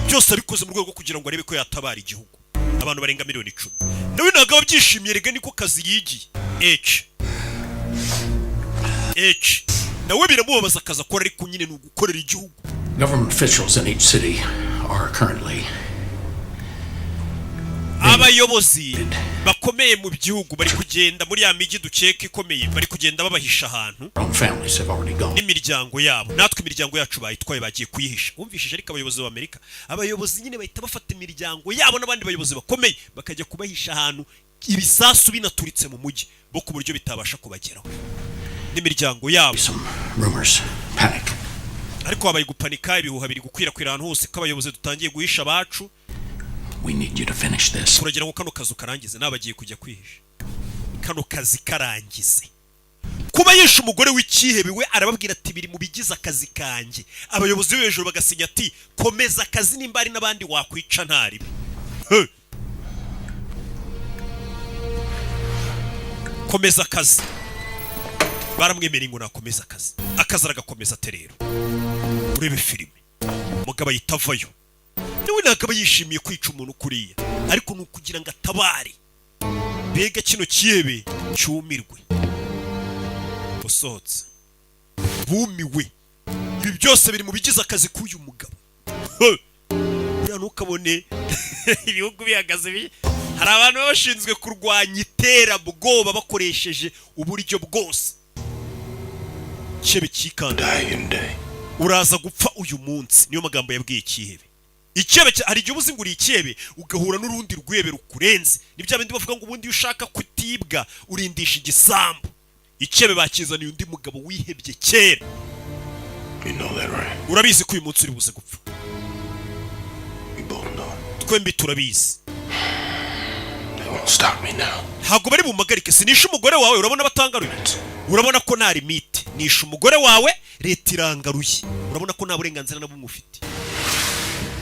Speaker 1: byose abikoze mu rwego rwo kugira ngo arebe ko yatabara igihugu, abantu barenga miliyoni 10. Nawe ntabwo aba abyishimiye rega, niko kazi yigiye. H H nawe biramubabaza akazi akora, ariko nyine ni ugukorera igihugu.
Speaker 17: Government officials in each city are currently
Speaker 1: Abayobozi bakomeye mu gihugu bari kugenda muri ya mijyi dukeka ikomeye, bari kugenda babahisha ahantu.
Speaker 17: Our own families have already gone.
Speaker 1: N'imiryango yabo, natwe imiryango yacu bayitwaye, bagiye kuyihisha. Wumvishije? Ariko abayobozi b'Amerika, abayobozi nyine bahita bafata imiryango yabo n'abandi bayobozi bakomeye bakajya kubahisha ahantu, ibisasu binaturitse mu mujyi bo, ku buryo bitabasha kubageraho n'imiryango yabo.
Speaker 17: Rumors, panic.
Speaker 1: Ariko habaye gupanika, ibihuha biri gukwirakwira ahantu hose ko abayobozi dutangiye guhisha abacu.
Speaker 17: We need you to finish this.
Speaker 1: Turagira ngo kano kazu karangize. Nawe bagiye kujya kwihisha, kano kazi karangize. Kuba yishe umugore w'icyihebe, we arababwira ati biri mu bigize akazi kanjye. Abayobozi bo hejuru bagasinya ati komeza akazi, nimba hari n'abandi wakwica ntaribi. He! Komeza akazi. Baramwemereye ngo nakomeza akazi, akazi aragakomeza ate. Rero urebe filime, umugabo ahita avayo. Nawe ntabwo aba yishimiye kwica umuntu kuriya, ariko ni ukugira ngo atabare mbega kino cyihebe cyumirwe. Usohotse bumiwe. Ibi byose biri mu bigize akazi k'uyu mugabo. He! Buriya ntukabone ibihugu bihagaze hari abantu baba bashinzwe kurwanya iterabwoba bakoresheje uburyo bwose. Cyebe cyikanda, uraza gupfa uyu munsi, niyo magambo yabwiye ikihebe. Ikihebe hari igihe uba uzi ngo uri ikihebe, ugahura n'urundi rwebe rukurenze. Ni bya bindi bavuga ngo ubundi iyo ushaka kutibwa urindisha igisambu. Ikihebe bakizaniye undi mugabo wihebye kera.
Speaker 6: You know that, right?
Speaker 1: Urabizi ko uyu munsi uri buze gupfa.
Speaker 6: We both know.
Speaker 1: Twembi turabizi.
Speaker 6: They won't stop me now.
Speaker 1: Ntabwo bari bumpagarike. Sinishe umugore wawe, urabona batangaruye? Urabona ko nta limite. Nishe umugore wawe, leta irangaruye, urabona ko nta burenganzira na bumwe ufite.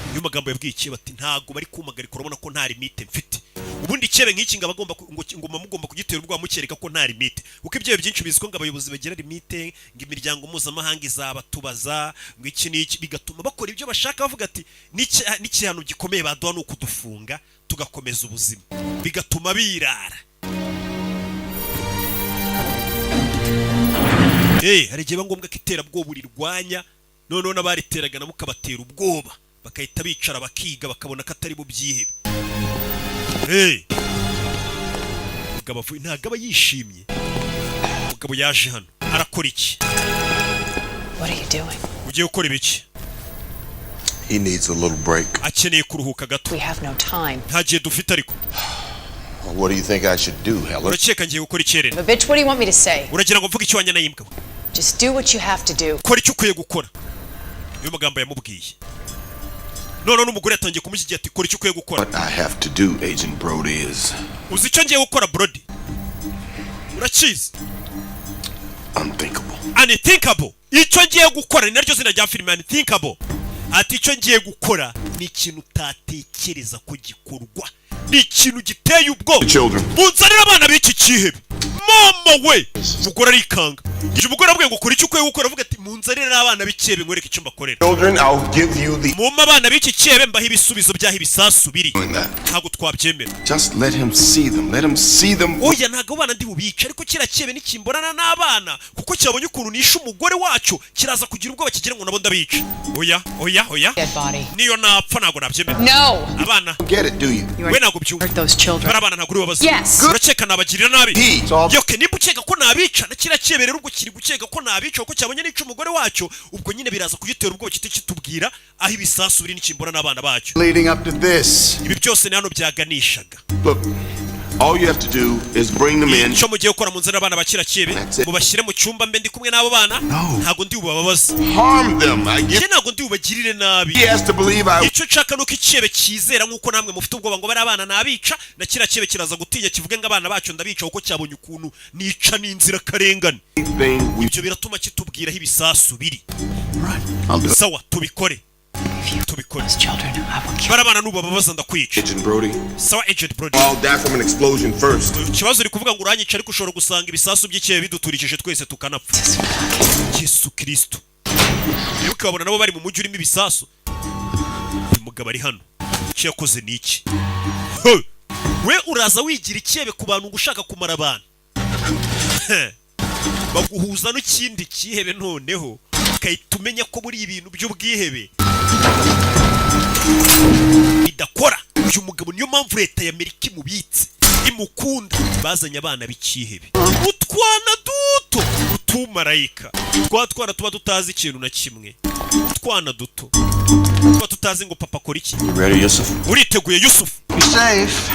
Speaker 1: Niyo magambo yabwiye ikihebe, ati ntabwo bari kumpagarika, urabona ko nta limite mfite. Ubundi ikihebe nk'iki ngo abagomba ngo muba mugomba kugitera ubwoba, mukereka ko nta limite, kuko ibyo byinshi bizwi ngo abayobozi bagira limite, ngo imiryango mpuzamahanga izabatubaza, ngo iki n'iki, bigatuma bakora ibyo bashaka, bavuga ati n'igihano gikomeye baduha ni ukudufunga tugakomeza ubuzima, bigatuma birara. Hari igihe biba ngombwa ko iterabwoba urirwanya, noneho n'abariteraga nabo ukabatera ubwoba, bagahita bicara bakiga, bakabona ko atari bo byihebe. Umugabo avuye, ntabwo aba yishimye. Umugabo yaje hano arakora iki?
Speaker 4: What are you doing?
Speaker 1: Ugiye gukora ibiki?
Speaker 11: He needs a little break.
Speaker 1: Akeneye kuruhuka gato.
Speaker 4: We have no time.
Speaker 1: Nta gihe dufite ariko.
Speaker 11: What do you think I should do, Heller?
Speaker 1: Urakeka ngiye gukora icyerere?
Speaker 4: But bitch, what do you want me to say?
Speaker 1: Uragira ngo mvuge icyo wanya nayimbwa?
Speaker 4: Just do what you have to do.
Speaker 1: Kora icyo ukwiye gukora, niyo magambo yamubwiye. Noneho n'umugore yatangiye kumushyigikira, ati kora icyo ukwiye gukora.
Speaker 11: What I have to do, Agent Brody, is
Speaker 1: Uzi icyo ngiye gukora, Brody? Urakizi?
Speaker 11: unthinkable.
Speaker 1: Unthinkable. Icyo ngiye gukora, ni naryo zina rya filime, Unthinkable. Ati icyo ngiye gukora ni ikintu utatekereza ko gikorwa, ni ikintu giteye ubwoba.
Speaker 11: Children.
Speaker 1: Munzanire abana b'iki cyihebe. Mama we, umugore arikanga. Igihe umugore avuga ngo kora icyo ukwiye gukora, avuga ati munzanire abana b'icyihebe nkwereke icyo mbakorera.
Speaker 11: Children, I'll give you the.
Speaker 1: Mumpe abana b'iki cyihebe mbahe ibisubizo by'aho ibisasu biri.
Speaker 11: Doing that.
Speaker 1: Ntabwo twabyemera.
Speaker 11: Just let him see them. Let him see them.
Speaker 1: Oya, ntabwo abana ndi bubice, ariko kiriya cyihebe nikimbonana n'abana, kuko cyabonye ukuntu nishe umugore wacyo, kiraza kugira ubwoba kigira ngo nabo ndabica. Oya, oya, oya.
Speaker 4: Dead body.
Speaker 1: Niyo napfa ntabwo nabyemera.
Speaker 4: No.
Speaker 1: Abana.
Speaker 11: Get it, do you?
Speaker 1: We ntabwo byumva.
Speaker 4: Hurt those children.
Speaker 1: Bari abana, ntabwo uri bubabaze.
Speaker 4: Yes.
Speaker 1: Urakeka nabagirira nabi?
Speaker 11: He.
Speaker 1: Yoke, nimba ukeka ko nabica na kiriya cyihebe rero, ubwo kiri gukeka ko nabica kuko cyabonye nica umugore wacyo, ubwo nyine biraza kugitera ubwoba kiti kitubwira aho ibisasu biri nikimbona n'abana bacyo.
Speaker 3: Leading up to this.
Speaker 1: Ibi byose ni hano byaganishaga.
Speaker 11: Look,
Speaker 13: All you have to do is bring them in.
Speaker 1: Icyo mugiye gukora, munzanire abana bakira kibe, mubashyire mu cyumba, mbe ndi kumwe n'abo bana. Ntabwo ndi bubababaze.
Speaker 13: Harm them. I
Speaker 1: Njye
Speaker 13: give.
Speaker 1: ntabwo ndi bubagirire nabi.
Speaker 13: He has to believe I.
Speaker 1: Icyo nshaka nuko ikihebe cyizera, nk'uko namwe mufite ubwoba ngo bari abana nabica, na kiriya kihebe kiraza gutinya, kivuge ngo abana bacu ndabica kuko cyabonye ukuntu nica n'inzirakarengane.
Speaker 13: Thing we.
Speaker 1: Ibyo biratuma kitubwira aho ibisasu biri.
Speaker 18: I'll do it.
Speaker 1: Sawa, tubikore, tubikore. Bari abana nubababaza ndakwica.
Speaker 13: Agent Brody.
Speaker 1: Sawa, Agent Brody.
Speaker 13: All die from an explosion first.
Speaker 1: Ikibazo, uri kuvuga ngo uranyica, ariko ushobora gusanga ibisasu by'ikihebe biduturikije twese tukanapfa. Yesu Kristo! Wibuke babona nabo bari mu mujyi urimo ibisasu. Uyu mugabo ari hano, icyo yakoze ni iki? He! We uraza wigira ikihebe ku bantu ngo ushaka kumara abantu. He! Baguhuza n'ikindi kihebe, noneho ugahita umenya ko muri ibintu by'ubwihebe bidakora. Uyu mugabo niyo mpamvu leta ya Amerika imubitse, imukunda. Bazanye abana b'ikihebe, utwana duto, utumarayika, twa twana tuba tutazi ikintu na kimwe, utwana duto tuba tutazi ngo papa akora iki.
Speaker 6: You ready, Yusuf?
Speaker 1: Uriteguye, Yusufu?
Speaker 18: Be safe.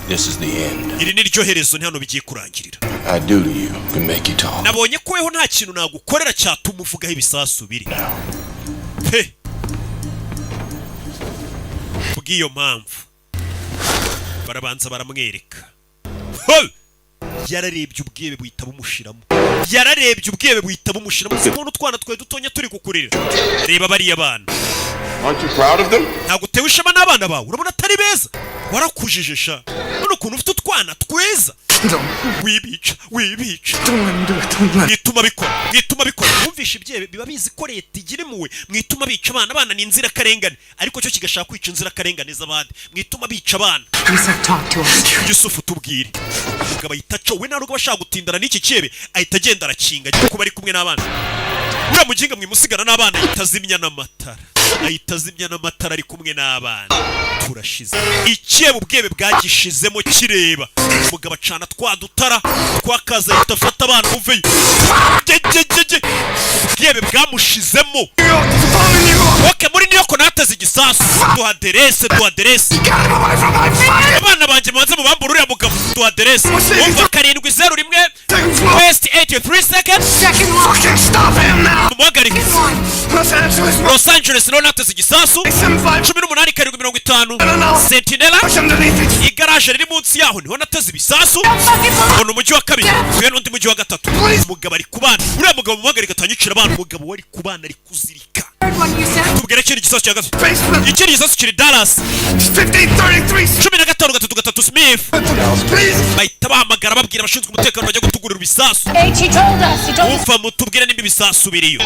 Speaker 6: This is the end.
Speaker 1: Iri ni ryo herezo, ni hano bigiye kurangirira.
Speaker 6: I do to you can make you talk.
Speaker 1: Nabonye ko weho nta kintu nagukorera cyatuma uvugaho ibisasu biri pe. Bw'iyo mpamvu barabanza baramwereka. Hey! Yararebye ubwebe buhita bumushiramo, yararebye ubwebe buhita bumushiramo. Si kubona utwana twe dutonya turi kukurira? Reba bariya bana.
Speaker 13: Aren't you proud of them?
Speaker 1: Ntabwo utewe ishema n'abana bawe? Urabona atari beza? Warakujije sha, none ukuntu ufite utwana twiza. Wibica, wibica, mwituma bikora, mwituma bikora. Mwumvishe, ibyebe biba bizi ko leta igira impuhwe. Mwituma bica abana, abana ni inzirakarengane, ariko cyo kigashaka kwica inzirakarengane z'abandi. Mwituma bica abana.
Speaker 7: Yusuf, talk to us.
Speaker 1: Yusufu, tubwire. Umugabo ahita aca, we ntabwo aba ashaka gutindana n'iki cyebe, ahita agenda arakinga, agiye kuba ari kumwe n'abana. Uriya muginga mwimusigana n'abana, ahita azimya n'amatara, ahita azimya n'amatara ari kumwe n'abana. Turashize. Ikebe ubwebe bwagishizemo kireba. Umugabo acana twa dutara twakaza, ahita afata abana, muveyo. Gegegege, ubwebe bwamushizemo. Ok, muri New York nateze igisasu. Duha aderese, duha aderese. Abana banjye mubanze mubambure uriya mugabo. Duha aderese. Umva, 701 West 83 Second. Mumuhagarike. Los Angeles naho nateze igisasu, 18750 Sentinela, igaraje riri munsi yaho niho nateze ibisasu. Mbona umujyi wa kabiri uyu n'undi mujyi wa gatatu. Umugabo ari kubana, uriya mugabo mumuhagarike atanyicira abana. Umugabo wari kubana ari kuzirika. Tubwire ikindi gisasu cya gatatu. Ikindi gisasu kiri Dallas, 1533 Smith. Bahita bahamagara, babwira abashinzwe umutekano bajya gutugurira ibisasu.
Speaker 12: H, he told us. He told us.
Speaker 1: Umva, mutubwire nimba ibisasu biriyo.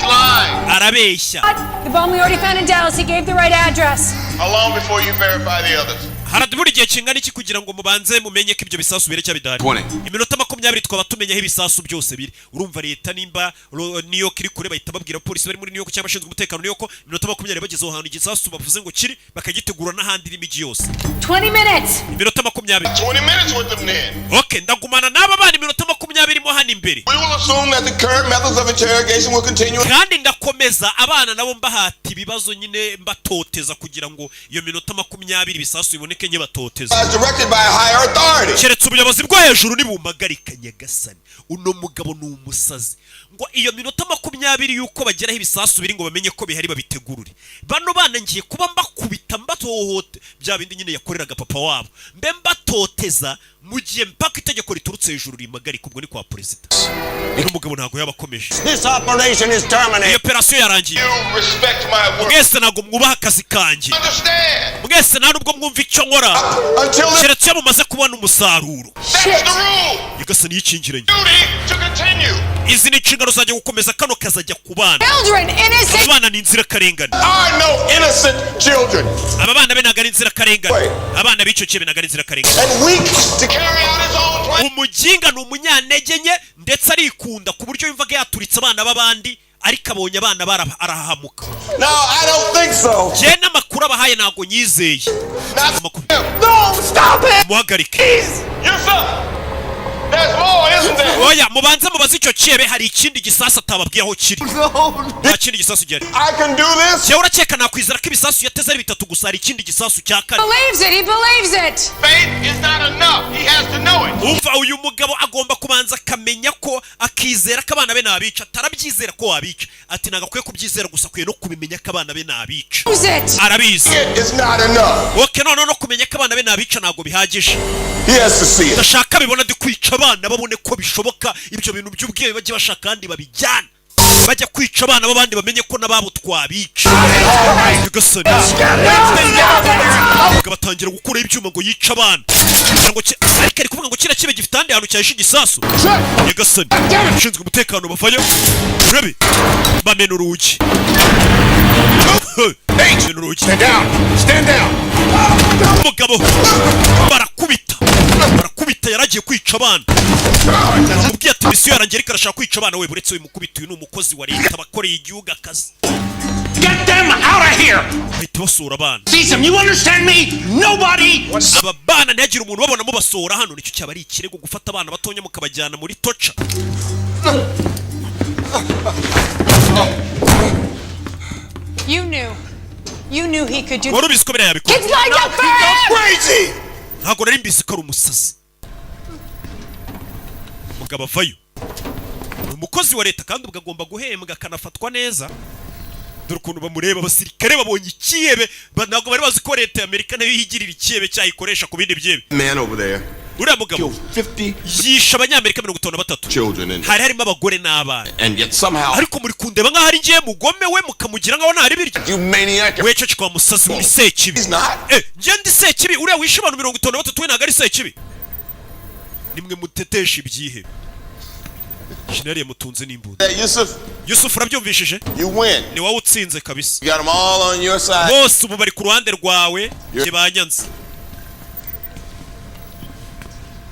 Speaker 1: Arabeshya.
Speaker 12: The bomb we already found in Dallas. He gave the right address.
Speaker 3: How long before you verify the others?
Speaker 1: Harabura igihe kingana iki kugira ngo mubanze mumenye ko ibyo bisasu biri cyangwa bidahari?
Speaker 11: 20.
Speaker 1: Iminota 20 twaba tumenya aho ibisasu byose biri. Urumva leta nimba New York iri kure, bahita babwira polisi bari muri New York cyangwa abashinzwe umutekano New York, iminota 20 bageze aho hantu igisasu bavuze ngo kiri, bakagitegura n'ahandi n'imijyi yose.
Speaker 12: 20 minutes.
Speaker 1: Iminota 20.
Speaker 3: 20 minutes with them then.
Speaker 1: Ok, ndagumana n'aba bana iminota 20 mo hano imbere.
Speaker 13: We will assume that the current methods of interrogation will continue.
Speaker 1: Kandi ndakomeza abana nabo mbahata ibibazo nyine, mbatoteza kugira ngo iyo minota 20 ibisasu biboneke nke batoteza.
Speaker 13: As directed by a higher authority.
Speaker 1: Keretse ubuyobozi bwo hejuru nibumpagarika. Nyagasani, uno mugabo ni umusazi. Ngo iyo minota 20 y'uko bageraho ibisasu biri ngo bamenye ko bihari babitegurure. Bano bana ngiye kuba mbakubita, mbatohote, bya bindi nyine yakoreraga papa wabo, mbe mbatoteza mu gihe mpaka itegeko riturutse hejuru rimpagarika. Ubwo ni kwa perezida. Uno mugabo ntabwo yaba akomeje.
Speaker 2: This operation is terminated.
Speaker 1: Iyo operasiyo yarangiye.
Speaker 3: You respect my work.
Speaker 1: Mwese ntabwo mwubaha akazi kanjye.
Speaker 3: Understand?
Speaker 1: Mwese nta nubwo mwumva icyo nkora, keretse iyo mumaze kubona umusaruro.
Speaker 3: That's the rule.
Speaker 1: Nyagasani, yikingiranye.
Speaker 3: Duty to continue.
Speaker 1: Izi ni inshingano zanjye gukomeza kano kazajya ku bana.
Speaker 12: Children, innocent.
Speaker 1: Abana ni inzirakarengane.
Speaker 13: Are no innocent children.
Speaker 1: Aba bana be ntabwo ari inzirakarengane, abana b'icyo kibe ntabwo ari inzirakarengane.
Speaker 13: And weak
Speaker 3: To carry out his own plan.
Speaker 1: Umuginga ni umunyantege nke, ndetse arikunda ku buryo yumvaga yaturitse abana b'abandi, ariko abonye abana arahahamuka.
Speaker 13: No, I don't think so.
Speaker 1: Njye n'amakuru abahaye ntabwo nyizeye.
Speaker 13: No, stop it!
Speaker 1: Muhagarike.
Speaker 3: Yusuf!
Speaker 6: There's more, isn't there?
Speaker 1: Oya, mubanze mubaze icyo cyebe, hari ikindi gisasu atababwiye aho kiri. Nta kindi gisasu gihari.
Speaker 6: I can do this.
Speaker 1: Jyewe urakeka nakwizera ko ibisasu yateze ari bitatu gusa? Hari ikindi gisasu cya kane.
Speaker 12: Believes it. He believes it.
Speaker 3: Faith is not enough. He has to know it.
Speaker 1: Umva, uyu mugabo agomba kubanza akamenya ko akizera ko abana be nabica. Atarabyizera ko wabica, ati ntabwo akwiye kubyizera gusa, akwiye no kubimenya ko abana be nabica.
Speaker 12: Knows it.
Speaker 1: Arabizi.
Speaker 6: It is not enough.
Speaker 1: Okay, none no kumenya ko abana be nabica ntabwo bihagije.
Speaker 6: He has to see it.
Speaker 1: Ndashaka bibona ndi kwica abana, babone ko bishoboka. Ibyo bintu by'ubwiye bajye bashaka kandi babijyana, bajya kwica abana b'abandi, bamenye ko n'ababo twabica. Nyagasani! Umugabo atangira gukuraho ibyuma ngo yice abana, kugira ngo ariko ari kuvuga ngo kiriya kibe gifite ahandi hantu cyahishe igisasu. Nyagasani! Ushinzwe umutekano bavayo, urabe bamena urugi, bamena urugi.
Speaker 13: Stand down! Stand down!
Speaker 1: Umugabo barakubita, barakubita. Yaragiye kwica abana, amubwiye ati misiyo yarangiye, ariko arashaka kwica abana. We buretse uyu mukubita, uyu ni umukozi wa leta, abakoreye igihugu akazi.
Speaker 17: Get them out of here!
Speaker 1: Bahita basura abana.
Speaker 17: Seize them, you understand me? Nobody!
Speaker 1: Aba bana ntihagire umuntu ubabona mubasohora hano. Nicyo cyaba ari ikirego, gufata abana batonya mukabajyana muri torture.
Speaker 12: You knew. You knew he could do.
Speaker 1: Wari ubizi ko biriya yabikora.
Speaker 12: Kids lined up for him.
Speaker 6: Crazy!
Speaker 1: Ntabwo nari mbizi ko ari umusazi. Mugabo avayo, ni umukozi wa leta kandi ubwo agomba guhembwa akanafatwa neza. Dore ukuntu bamureba abasirikare babonye ikihebe. Ntabwo bari bazi ko leta ya Amerika nayo yigirira ikihebe cyayikoresha ku bindi byebe.
Speaker 13: Man over there
Speaker 1: Uriya mugabo
Speaker 13: killed 50
Speaker 1: yishe Abanyamerika 53
Speaker 13: children and,
Speaker 1: hari harimo abagore n'abana.
Speaker 13: and yet somehow
Speaker 1: Ariko muri kundeba nk'aho ari ngiye mugome, we mukamugira nk'aho ntari biryo.
Speaker 13: You maniac.
Speaker 1: We ceceka wa musazi, uri sekibi.
Speaker 13: He's not.
Speaker 1: Eh, njye ndi sekibi? Uriya wishe abantu 53 we ntabwo ari sekibi? Nimwe mutetesha ibyihebe. Jenerali mutunze n'imbunda.
Speaker 6: Hey, Yusuf,
Speaker 1: Yusuf, urabyumvishije?
Speaker 6: You win.
Speaker 1: Ni wowe utsinze kabisa.
Speaker 6: You got them all on your side.
Speaker 1: Bose ubu bari ku ruhande rwawe, njye banyanze.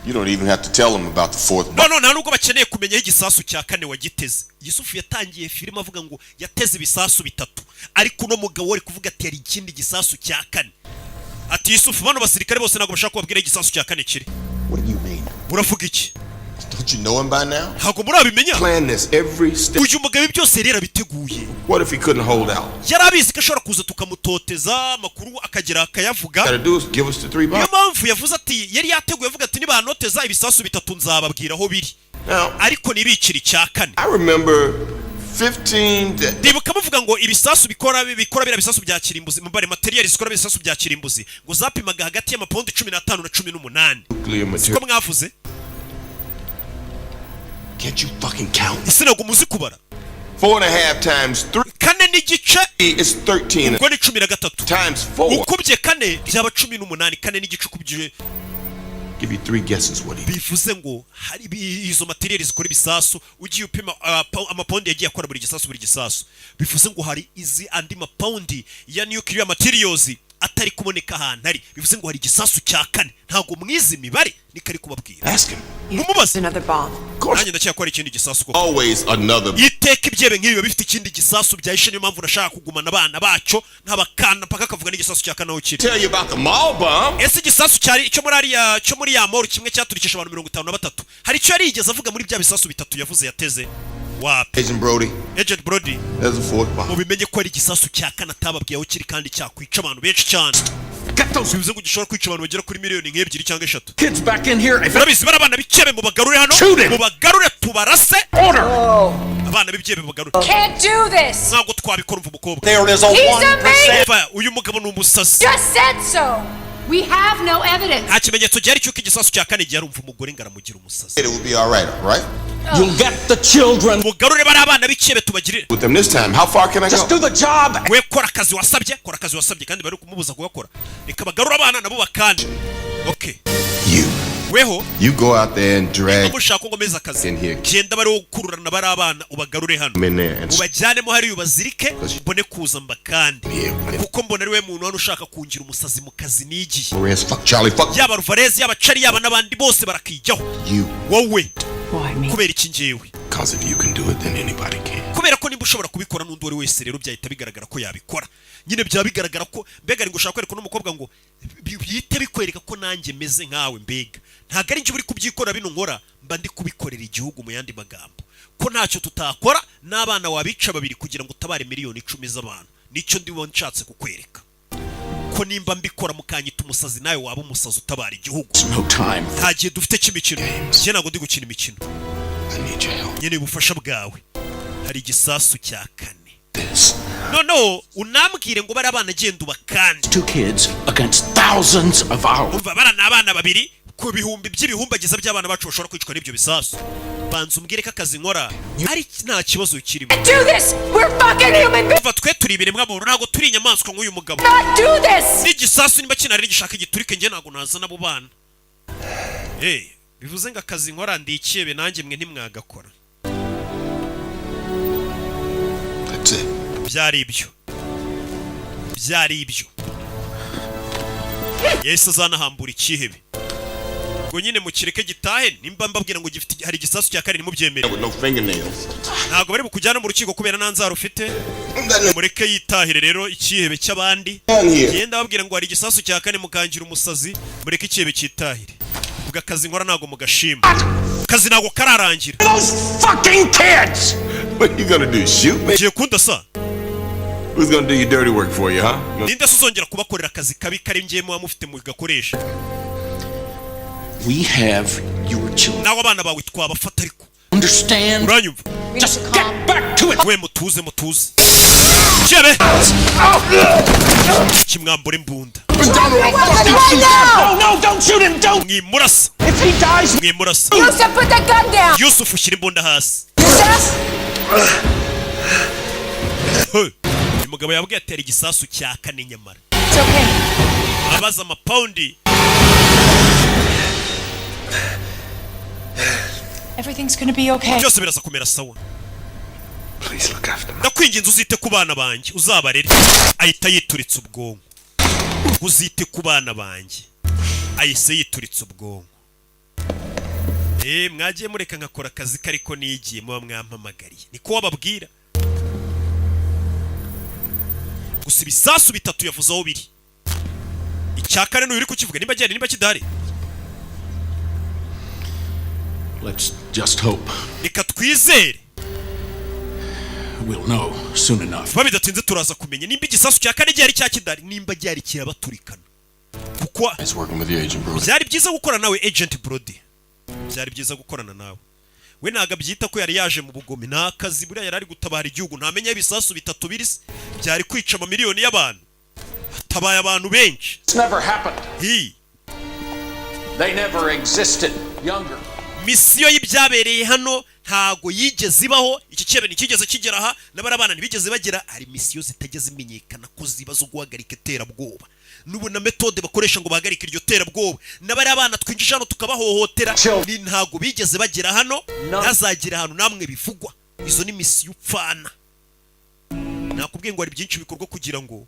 Speaker 11: You don't even have to tell them about the fourth
Speaker 1: No, no, nta nubwo bakeneye kumenya aho igisasu cya kane wagiteze. Yusufu yatangiye filime avuga ngo yateze ibisasu bitatu, ariko uno mugabo wari kuvuga ati hari ikindi gisasu cya kane. Ati Yusufu, bano basirikare bose ntabwo bashaka kubabwira aho igisasu cya kane kiri.
Speaker 2: What do you mean?
Speaker 1: Uravuga iki?
Speaker 13: Don't you know him by now?
Speaker 1: Ntabwo murabimenya?
Speaker 13: Plan this every step.
Speaker 1: Uyu mugabo ibi byose yari yarabiteguye.
Speaker 13: What if he couldn't hold out?
Speaker 1: Yari abizi ko ashobora kuza tukamutoteza, amakuru akagera akayavuga.
Speaker 13: Gotta do is give us the three
Speaker 1: Niyo
Speaker 13: bombs.
Speaker 1: mpamvu yavuze ati yari yateguye avuga ati nibanoteza ibisasu bitatu nzababwira aho biri,
Speaker 13: Now,
Speaker 1: ariko nibikira icya kane.
Speaker 13: I remember 15 to
Speaker 1: Ndibuka muvuga ngo ibisasu bikora biriya bisasu bya kirimbuzi, mubare material zikora ibisasu bya kirimbuzi, ngo zapimaga hagati y'amapawundi 15 na 18.
Speaker 13: Nuclear
Speaker 1: Siko
Speaker 13: material.
Speaker 1: mwavuze?
Speaker 13: Can't you fucking count?
Speaker 1: Ese ntabwo muzi kubara?
Speaker 13: 4.5 times 3
Speaker 1: 4.5
Speaker 13: is 13.
Speaker 1: Ubwo ni 13.
Speaker 13: Times 4.
Speaker 1: Ukubye kane byaba 18, 4.5 ukubye.
Speaker 13: Give you three guesses what he
Speaker 1: Bivuze ngo hari izo material zikora ibisasu, ugiye upima amapawundi yagiye akora buri gisasu, buri gisasu, bivuze ngo hari izi andi mapawundi ya nuclear materials atari kuboneka ahantu ari. Bivuze ngo hari igisasu cya kane. Ntabwo mwize imibare? Niko ari kubabwira.
Speaker 13: Ask him.
Speaker 1: Mumubaze.
Speaker 4: Another bomb.
Speaker 1: Nanjye ndakeka ko hari ikindi gisasu koko.
Speaker 13: Always another.
Speaker 1: Iteka ibyebe nk'ibi biba bifite ikindi gisasu byahishe. Niyo mpamvu nashaka kugumana abana bacyo nk'abakana mpaka akavuga n'igisasu cya kane aho kiri.
Speaker 13: Tell you about the mall bomb.
Speaker 1: Ese igisasu cyari icyo muri ariya, cyo muri ya mall, kimwe cyaturikisha abantu 53, hari icyo yari yigeze avuga muri bya bisasu bitatu yavuze yateze? Wapi.
Speaker 13: Agent Brody,
Speaker 1: Agent Brody,
Speaker 13: there's a fourth bomb.
Speaker 1: Mubimenye ko ari igisasu cya kane atababwiye aho kiri kandi cyakwica abantu benshi cyane. Bivuze ngo gishobora kwica abantu bagera kuri miliyoni nk'ebyiri cyangwa eshatu.
Speaker 17: Kids back in here. If
Speaker 1: Urabizi, bari abana b'icyebe, mubagarure hano.
Speaker 17: Shoot him.
Speaker 1: Mubagarure tubarase.
Speaker 17: Order!
Speaker 1: Abana b'ibyebe mubagarure.
Speaker 12: Can't do this.
Speaker 1: Ntabwo twabikora. Umva umukobwa.
Speaker 19: There is a
Speaker 12: He's
Speaker 19: 1%.
Speaker 12: amazing.
Speaker 1: Umva, uyu mugabo ni umusazi.
Speaker 12: Just said so. We have no evidence.
Speaker 1: Nta kimenyetso gihari cy'uko igisasu cya kane gihari. Umva umugore ngo aramugira umusazi.
Speaker 13: It will be all right, all right?
Speaker 17: You'll get the children.
Speaker 1: Mugarure bari abana b'icyebe tubagirire.
Speaker 13: With them this time, how far can I
Speaker 17: Just
Speaker 13: go?
Speaker 17: do the job.
Speaker 1: We kora akazi wasabye, kora akazi wasabye. Kandi bari kumubuza kugakora. Reka bagarure abana nabo bakande. Okay.
Speaker 13: You.
Speaker 1: Weho.
Speaker 13: You go out there and drag
Speaker 1: Mushaka ngo ngomeze akazi,
Speaker 13: in here.
Speaker 1: genda bari gukururana bari abana, ubagarure hano,
Speaker 13: them in there and
Speaker 1: ubajyanemo hariya ubazirike, mbone kuza mbakande,
Speaker 13: here.
Speaker 1: kuko mbona ari we muntu hano ushaka kungira umusazi mu kazi nigiye.
Speaker 13: Perez, fuck Charlie, fuck
Speaker 1: Yaba Ruvarezi, yaba Cari, yaba n'abandi bose barakijyaho.
Speaker 13: you.
Speaker 1: Wowe.
Speaker 4: Why me?
Speaker 1: Kubera iki njyewe?
Speaker 13: Because if you can do it, then anybody can.
Speaker 1: Kubera ko nimba ushobora kubikora, n'undi uwo ari wese rero byahita bigaragara ko yabikora. Nyine byaba bigaragara ko mbega ari ngo ushaka kwereka uno mukobwa ngo bihite bikwereka ko nanjye meze nkawe. Mbega ntabwo ari njye uri kubyikora, bino nkora mba ndi kubikorera igihugu. Mu yandi magambo, ko ntacyo tutakora n'abana wabica babiri kugira ngo utabare miliyoni 10 z'abantu. Nicyo ndibo nshatse kukwereka, ko nimba mbikora mukanyita umusazi, nawe waba umusazi utabara igihugu.
Speaker 17: No time.
Speaker 1: Nta gihe dufite cy'imikino, njye ntabwo ndi gukina imikino, nkeneye ubufasha bwawe. Hari igisasu cya kane. Noneho unambwire ngo bari abana, genda ubakande.
Speaker 17: Two kids against thousands of ours.
Speaker 1: Umva, bara ni abana babiri ku bihumbi by'ibihumbagiza by'abana bacu bashobora kwicwa n'ibyo bisasu. Banza umbwire ko akazi nkora ari nta kibazo kirimo.
Speaker 12: Do this! We're fucking human beings!
Speaker 1: Umva, twe turi ibiremwa muntu, ntabwo turi inyamaswa nk'uyu mugabo.
Speaker 12: Not do this!
Speaker 1: N'igisasu niba kinari gishaka giturike, njye ntabwo nazana abo bana. Eh, bivuze ngo akazi nkora ndi ikebe, nanjye mwe ntimwagakora.
Speaker 2: That's it.
Speaker 1: Byari ibyo, byari ibyo. Yahise azanahambura ikihebe ngo nyine mukireke gitahe. Nimba mbabwira ngo gifite, hari igisasu cya kane, ntimubyemere.
Speaker 13: With no fingernails.
Speaker 1: Ntabwo bari bukujyana mu rukiko kubera nta nzara ufite. Mureke yitahire rero ikihebe cy'abandi. Genda babwira ngo hari igisasu cya kane, mukangira umusazi. Mureke ikihebe cyitahire. Ubwo akazi nkora ntabwo mugashima, akazi ntabwo kararangira.
Speaker 17: Those fucking kids!
Speaker 13: What you gonna do? Shoot me?
Speaker 1: Ugiye kundasa?
Speaker 13: Who's gonna do your dirty work for you, huh?
Speaker 1: Ninde se uzongera kubakorera akazi kabi kari ngiye muba mufite mugakoresha?
Speaker 17: We have your children.
Speaker 1: Nawe abana bawe twabafata ariko.
Speaker 17: Understand?
Speaker 1: Uranyumva?
Speaker 17: Just get back to it!
Speaker 1: We, mutuze, mutuze. Kibe kimwambura imbunda.
Speaker 17: No, no, don't shoot him! Don't!
Speaker 1: Mwimurasa.
Speaker 17: If he dies,
Speaker 1: Mwimurasa.
Speaker 12: Yusuf, put the gun down!
Speaker 1: Yusuf, ushyira imbunda hasi.
Speaker 12: Yusuf!
Speaker 1: Hey, uyu mugabo yabwiye atera igisasu cya kane nyamara.
Speaker 12: It's okay.
Speaker 1: Abaza amapawundi.
Speaker 7: Everything's gonna be okay.
Speaker 1: Byose biraza kumera sawa.
Speaker 13: Please look after me.
Speaker 1: Ndakwinginze uzite ku bana banjye, uzabarere. Ahita yituritsa ubwonko. Uzite ku bana banjye, ahise yituritsa ubwonko. Eh, mwagiye mureka nkakora akazi kariko nigiye muba mwampamagariye. Niko wababwira. Gusa ibisasu bitatu yavuze aho biri, icya kane n'uyu uri kukivuga, nimba gihari, nimba kidahari.
Speaker 17: Let's just hope
Speaker 1: Reka twizere.
Speaker 17: we'll know soon enough.
Speaker 1: Vuba bidatinze turaza kumenya nimba igisasu cya kane gihari cya kidahari, nimba gihari kirabaturikana kuko.
Speaker 9: Nice working with you, Agent Brody.
Speaker 1: Byari byiza gukorana nawe, Agent Brody. Byari byiza gukorana nawe. We ntabwo abyita ko yari yaje mu bugome, nta kazi buriya yari ari gutabara igihugu. Ntamenya ibisasu bitatu biri se byari kwica amamiliyoni y'abantu, hatabaye abantu benshi.
Speaker 17: It's never happened.
Speaker 1: Hi.
Speaker 17: They never existed. Younger.
Speaker 1: Misiyo y'ibyabereye hano ntago yigeze ibaho. Iki cyebe ntikigeze kigera aha, n'abari abana ntibigeze bagera. Hari misiyo zitajya zimenyekana ko ziba zo guhagarika iterabwoba, n'ubu na méthode bakoresha ngo bahagarike iryo terabwoba. N'abari abana twinjije hano tukabahohotera ni ntago bigeze bagera hano, ntazagera ahantu namwe bivugwa. Izo ni misiyo upfana. Nakubwiye ngo hari byinshi bikorwa kugira ngo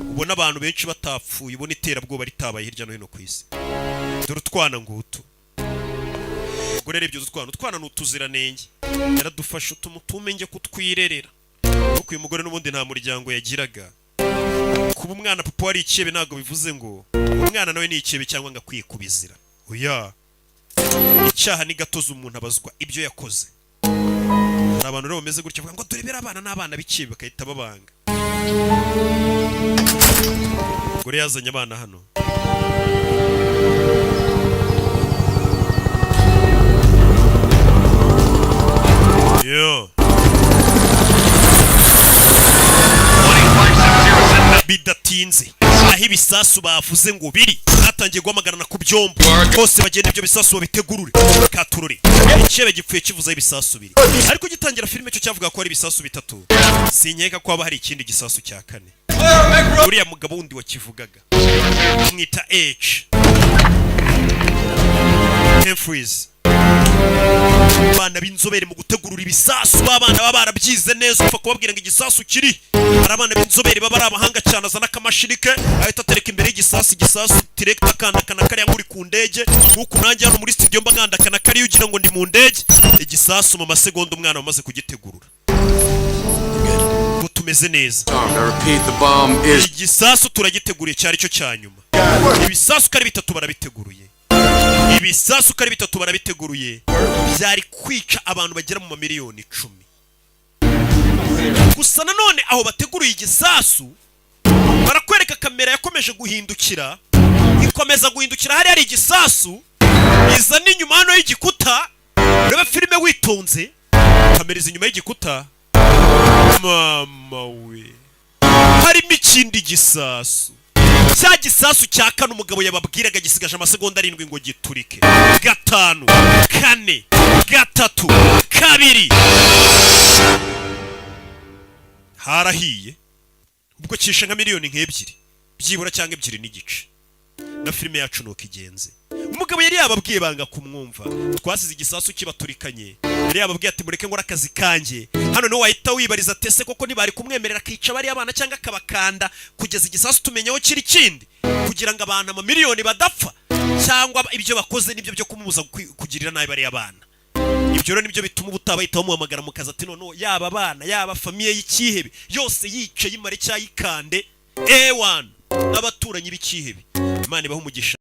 Speaker 1: ubone abantu benshi batapfuye, ubone iterabwoba ritabaye hirya no hino ku isi. Dore utwana ngutu. Ubwo rero ibyo utwana, utwana ni utuziranenge. Yaradufashe utuma njye kutwirerera, kuko uyu mugore n'ubundi nta muryango yagiraga. Kuba umwana papa wari ikebe ntabwo bivuze ngo umwana nawe ni ikebe cyangwa ngo akwiye kubizira. Oya, icyaha ni gatozi, umuntu abazwa ibyo yakoze. Hari abantu rero bameze gutya, bavuga ngo turebere abana n'abana b'ikebe, bagahita babanga. Umugore yazanye abana hano. Yo. Bidatinze aho ibisasu bavuze ngo biri, batangiye guhamagarana ku byombo bose bagenda, ibyo bisasu babitegurure katurure. Icyebe gipfuye kivuze aho ibisasu biri, ariko gitangira filime cyo cyavuga ko ari ibisasu bitatu. Sinkeka ko haba hari ikindi gisasu cya kane. Uriya mugabo wundi wakivugaga bamwita H Humphreys. Abana b'inzobere mu gutegurura ibisasu, b'abana baba barabyize neza, upfa kubabwira ngo igisasu kiri. Hari abana b'inzobere baba ari abahanga cyane, azana akamashini ke ahita atereka imbere y'igisasu, igisasu direct akandakana kariya nk'uri ku ndege. Nk'uku nanjye hano muri studio mba nkandakana kariya ugira ngo ndi mu ndege. Igisasu mu masegonda umwana wamaze kugitegurura. Ngo Tumeze neza.
Speaker 11: I repeat, the bomb is
Speaker 1: Igisasu turagiteguriye, cyari cyo cya nyuma. Ibisasu uko ari bitatu barabiteguruye, ibisasu uko ari bitatu barabiteguruye, byari kwica abantu bagera mu mamiliyoni 10. Gusa nanone aho bateguruye igisasu, barakwereka kamera yakomeje guhindukira, ikomeza guhindukira, hari hari igisasu iza n'inyuma hano y'igikuta. Urebe filime witonze, kamera iza inyuma y'igikuta, mama we, harimo ikindi gisasu, cya gisasu cya kane umugabo yababwiraga. Gisigaje amasegonda 7 ngo giturike. 5, 4, 3, 2, harahiye. Ubwo kishe nka miliyoni nk'ebyiri byibura cyangwa 2.5. Na filime yacu nuko igenze. Umugabo yari yababwiye, banga kumwumva. Twasize igisasu kibaturikanye. Yari yababwiye ati: "Mureke ngore akazi kanjye hano." Niho wahita wibariza tese koko ntibari kumwemerera akica bariya bana cyangwa akabakanda kugeza igisasu tumenya aho kiri kindi, kugira ngo abantu amamiliyoni badapfa, cyangwa ibyo bakoze nibyo byo kumubuza kugirira nabi bariya bana. Ibyo rero nibyo bituma ubutaha bahita bamuhamagara mu kazi, ati: "Noneho yaba abana, yaba famille y'ikihebe yose yicaye, imare cyayikande ewana n'abaturanyi b'ikihebe." Imana ibahe umugisha.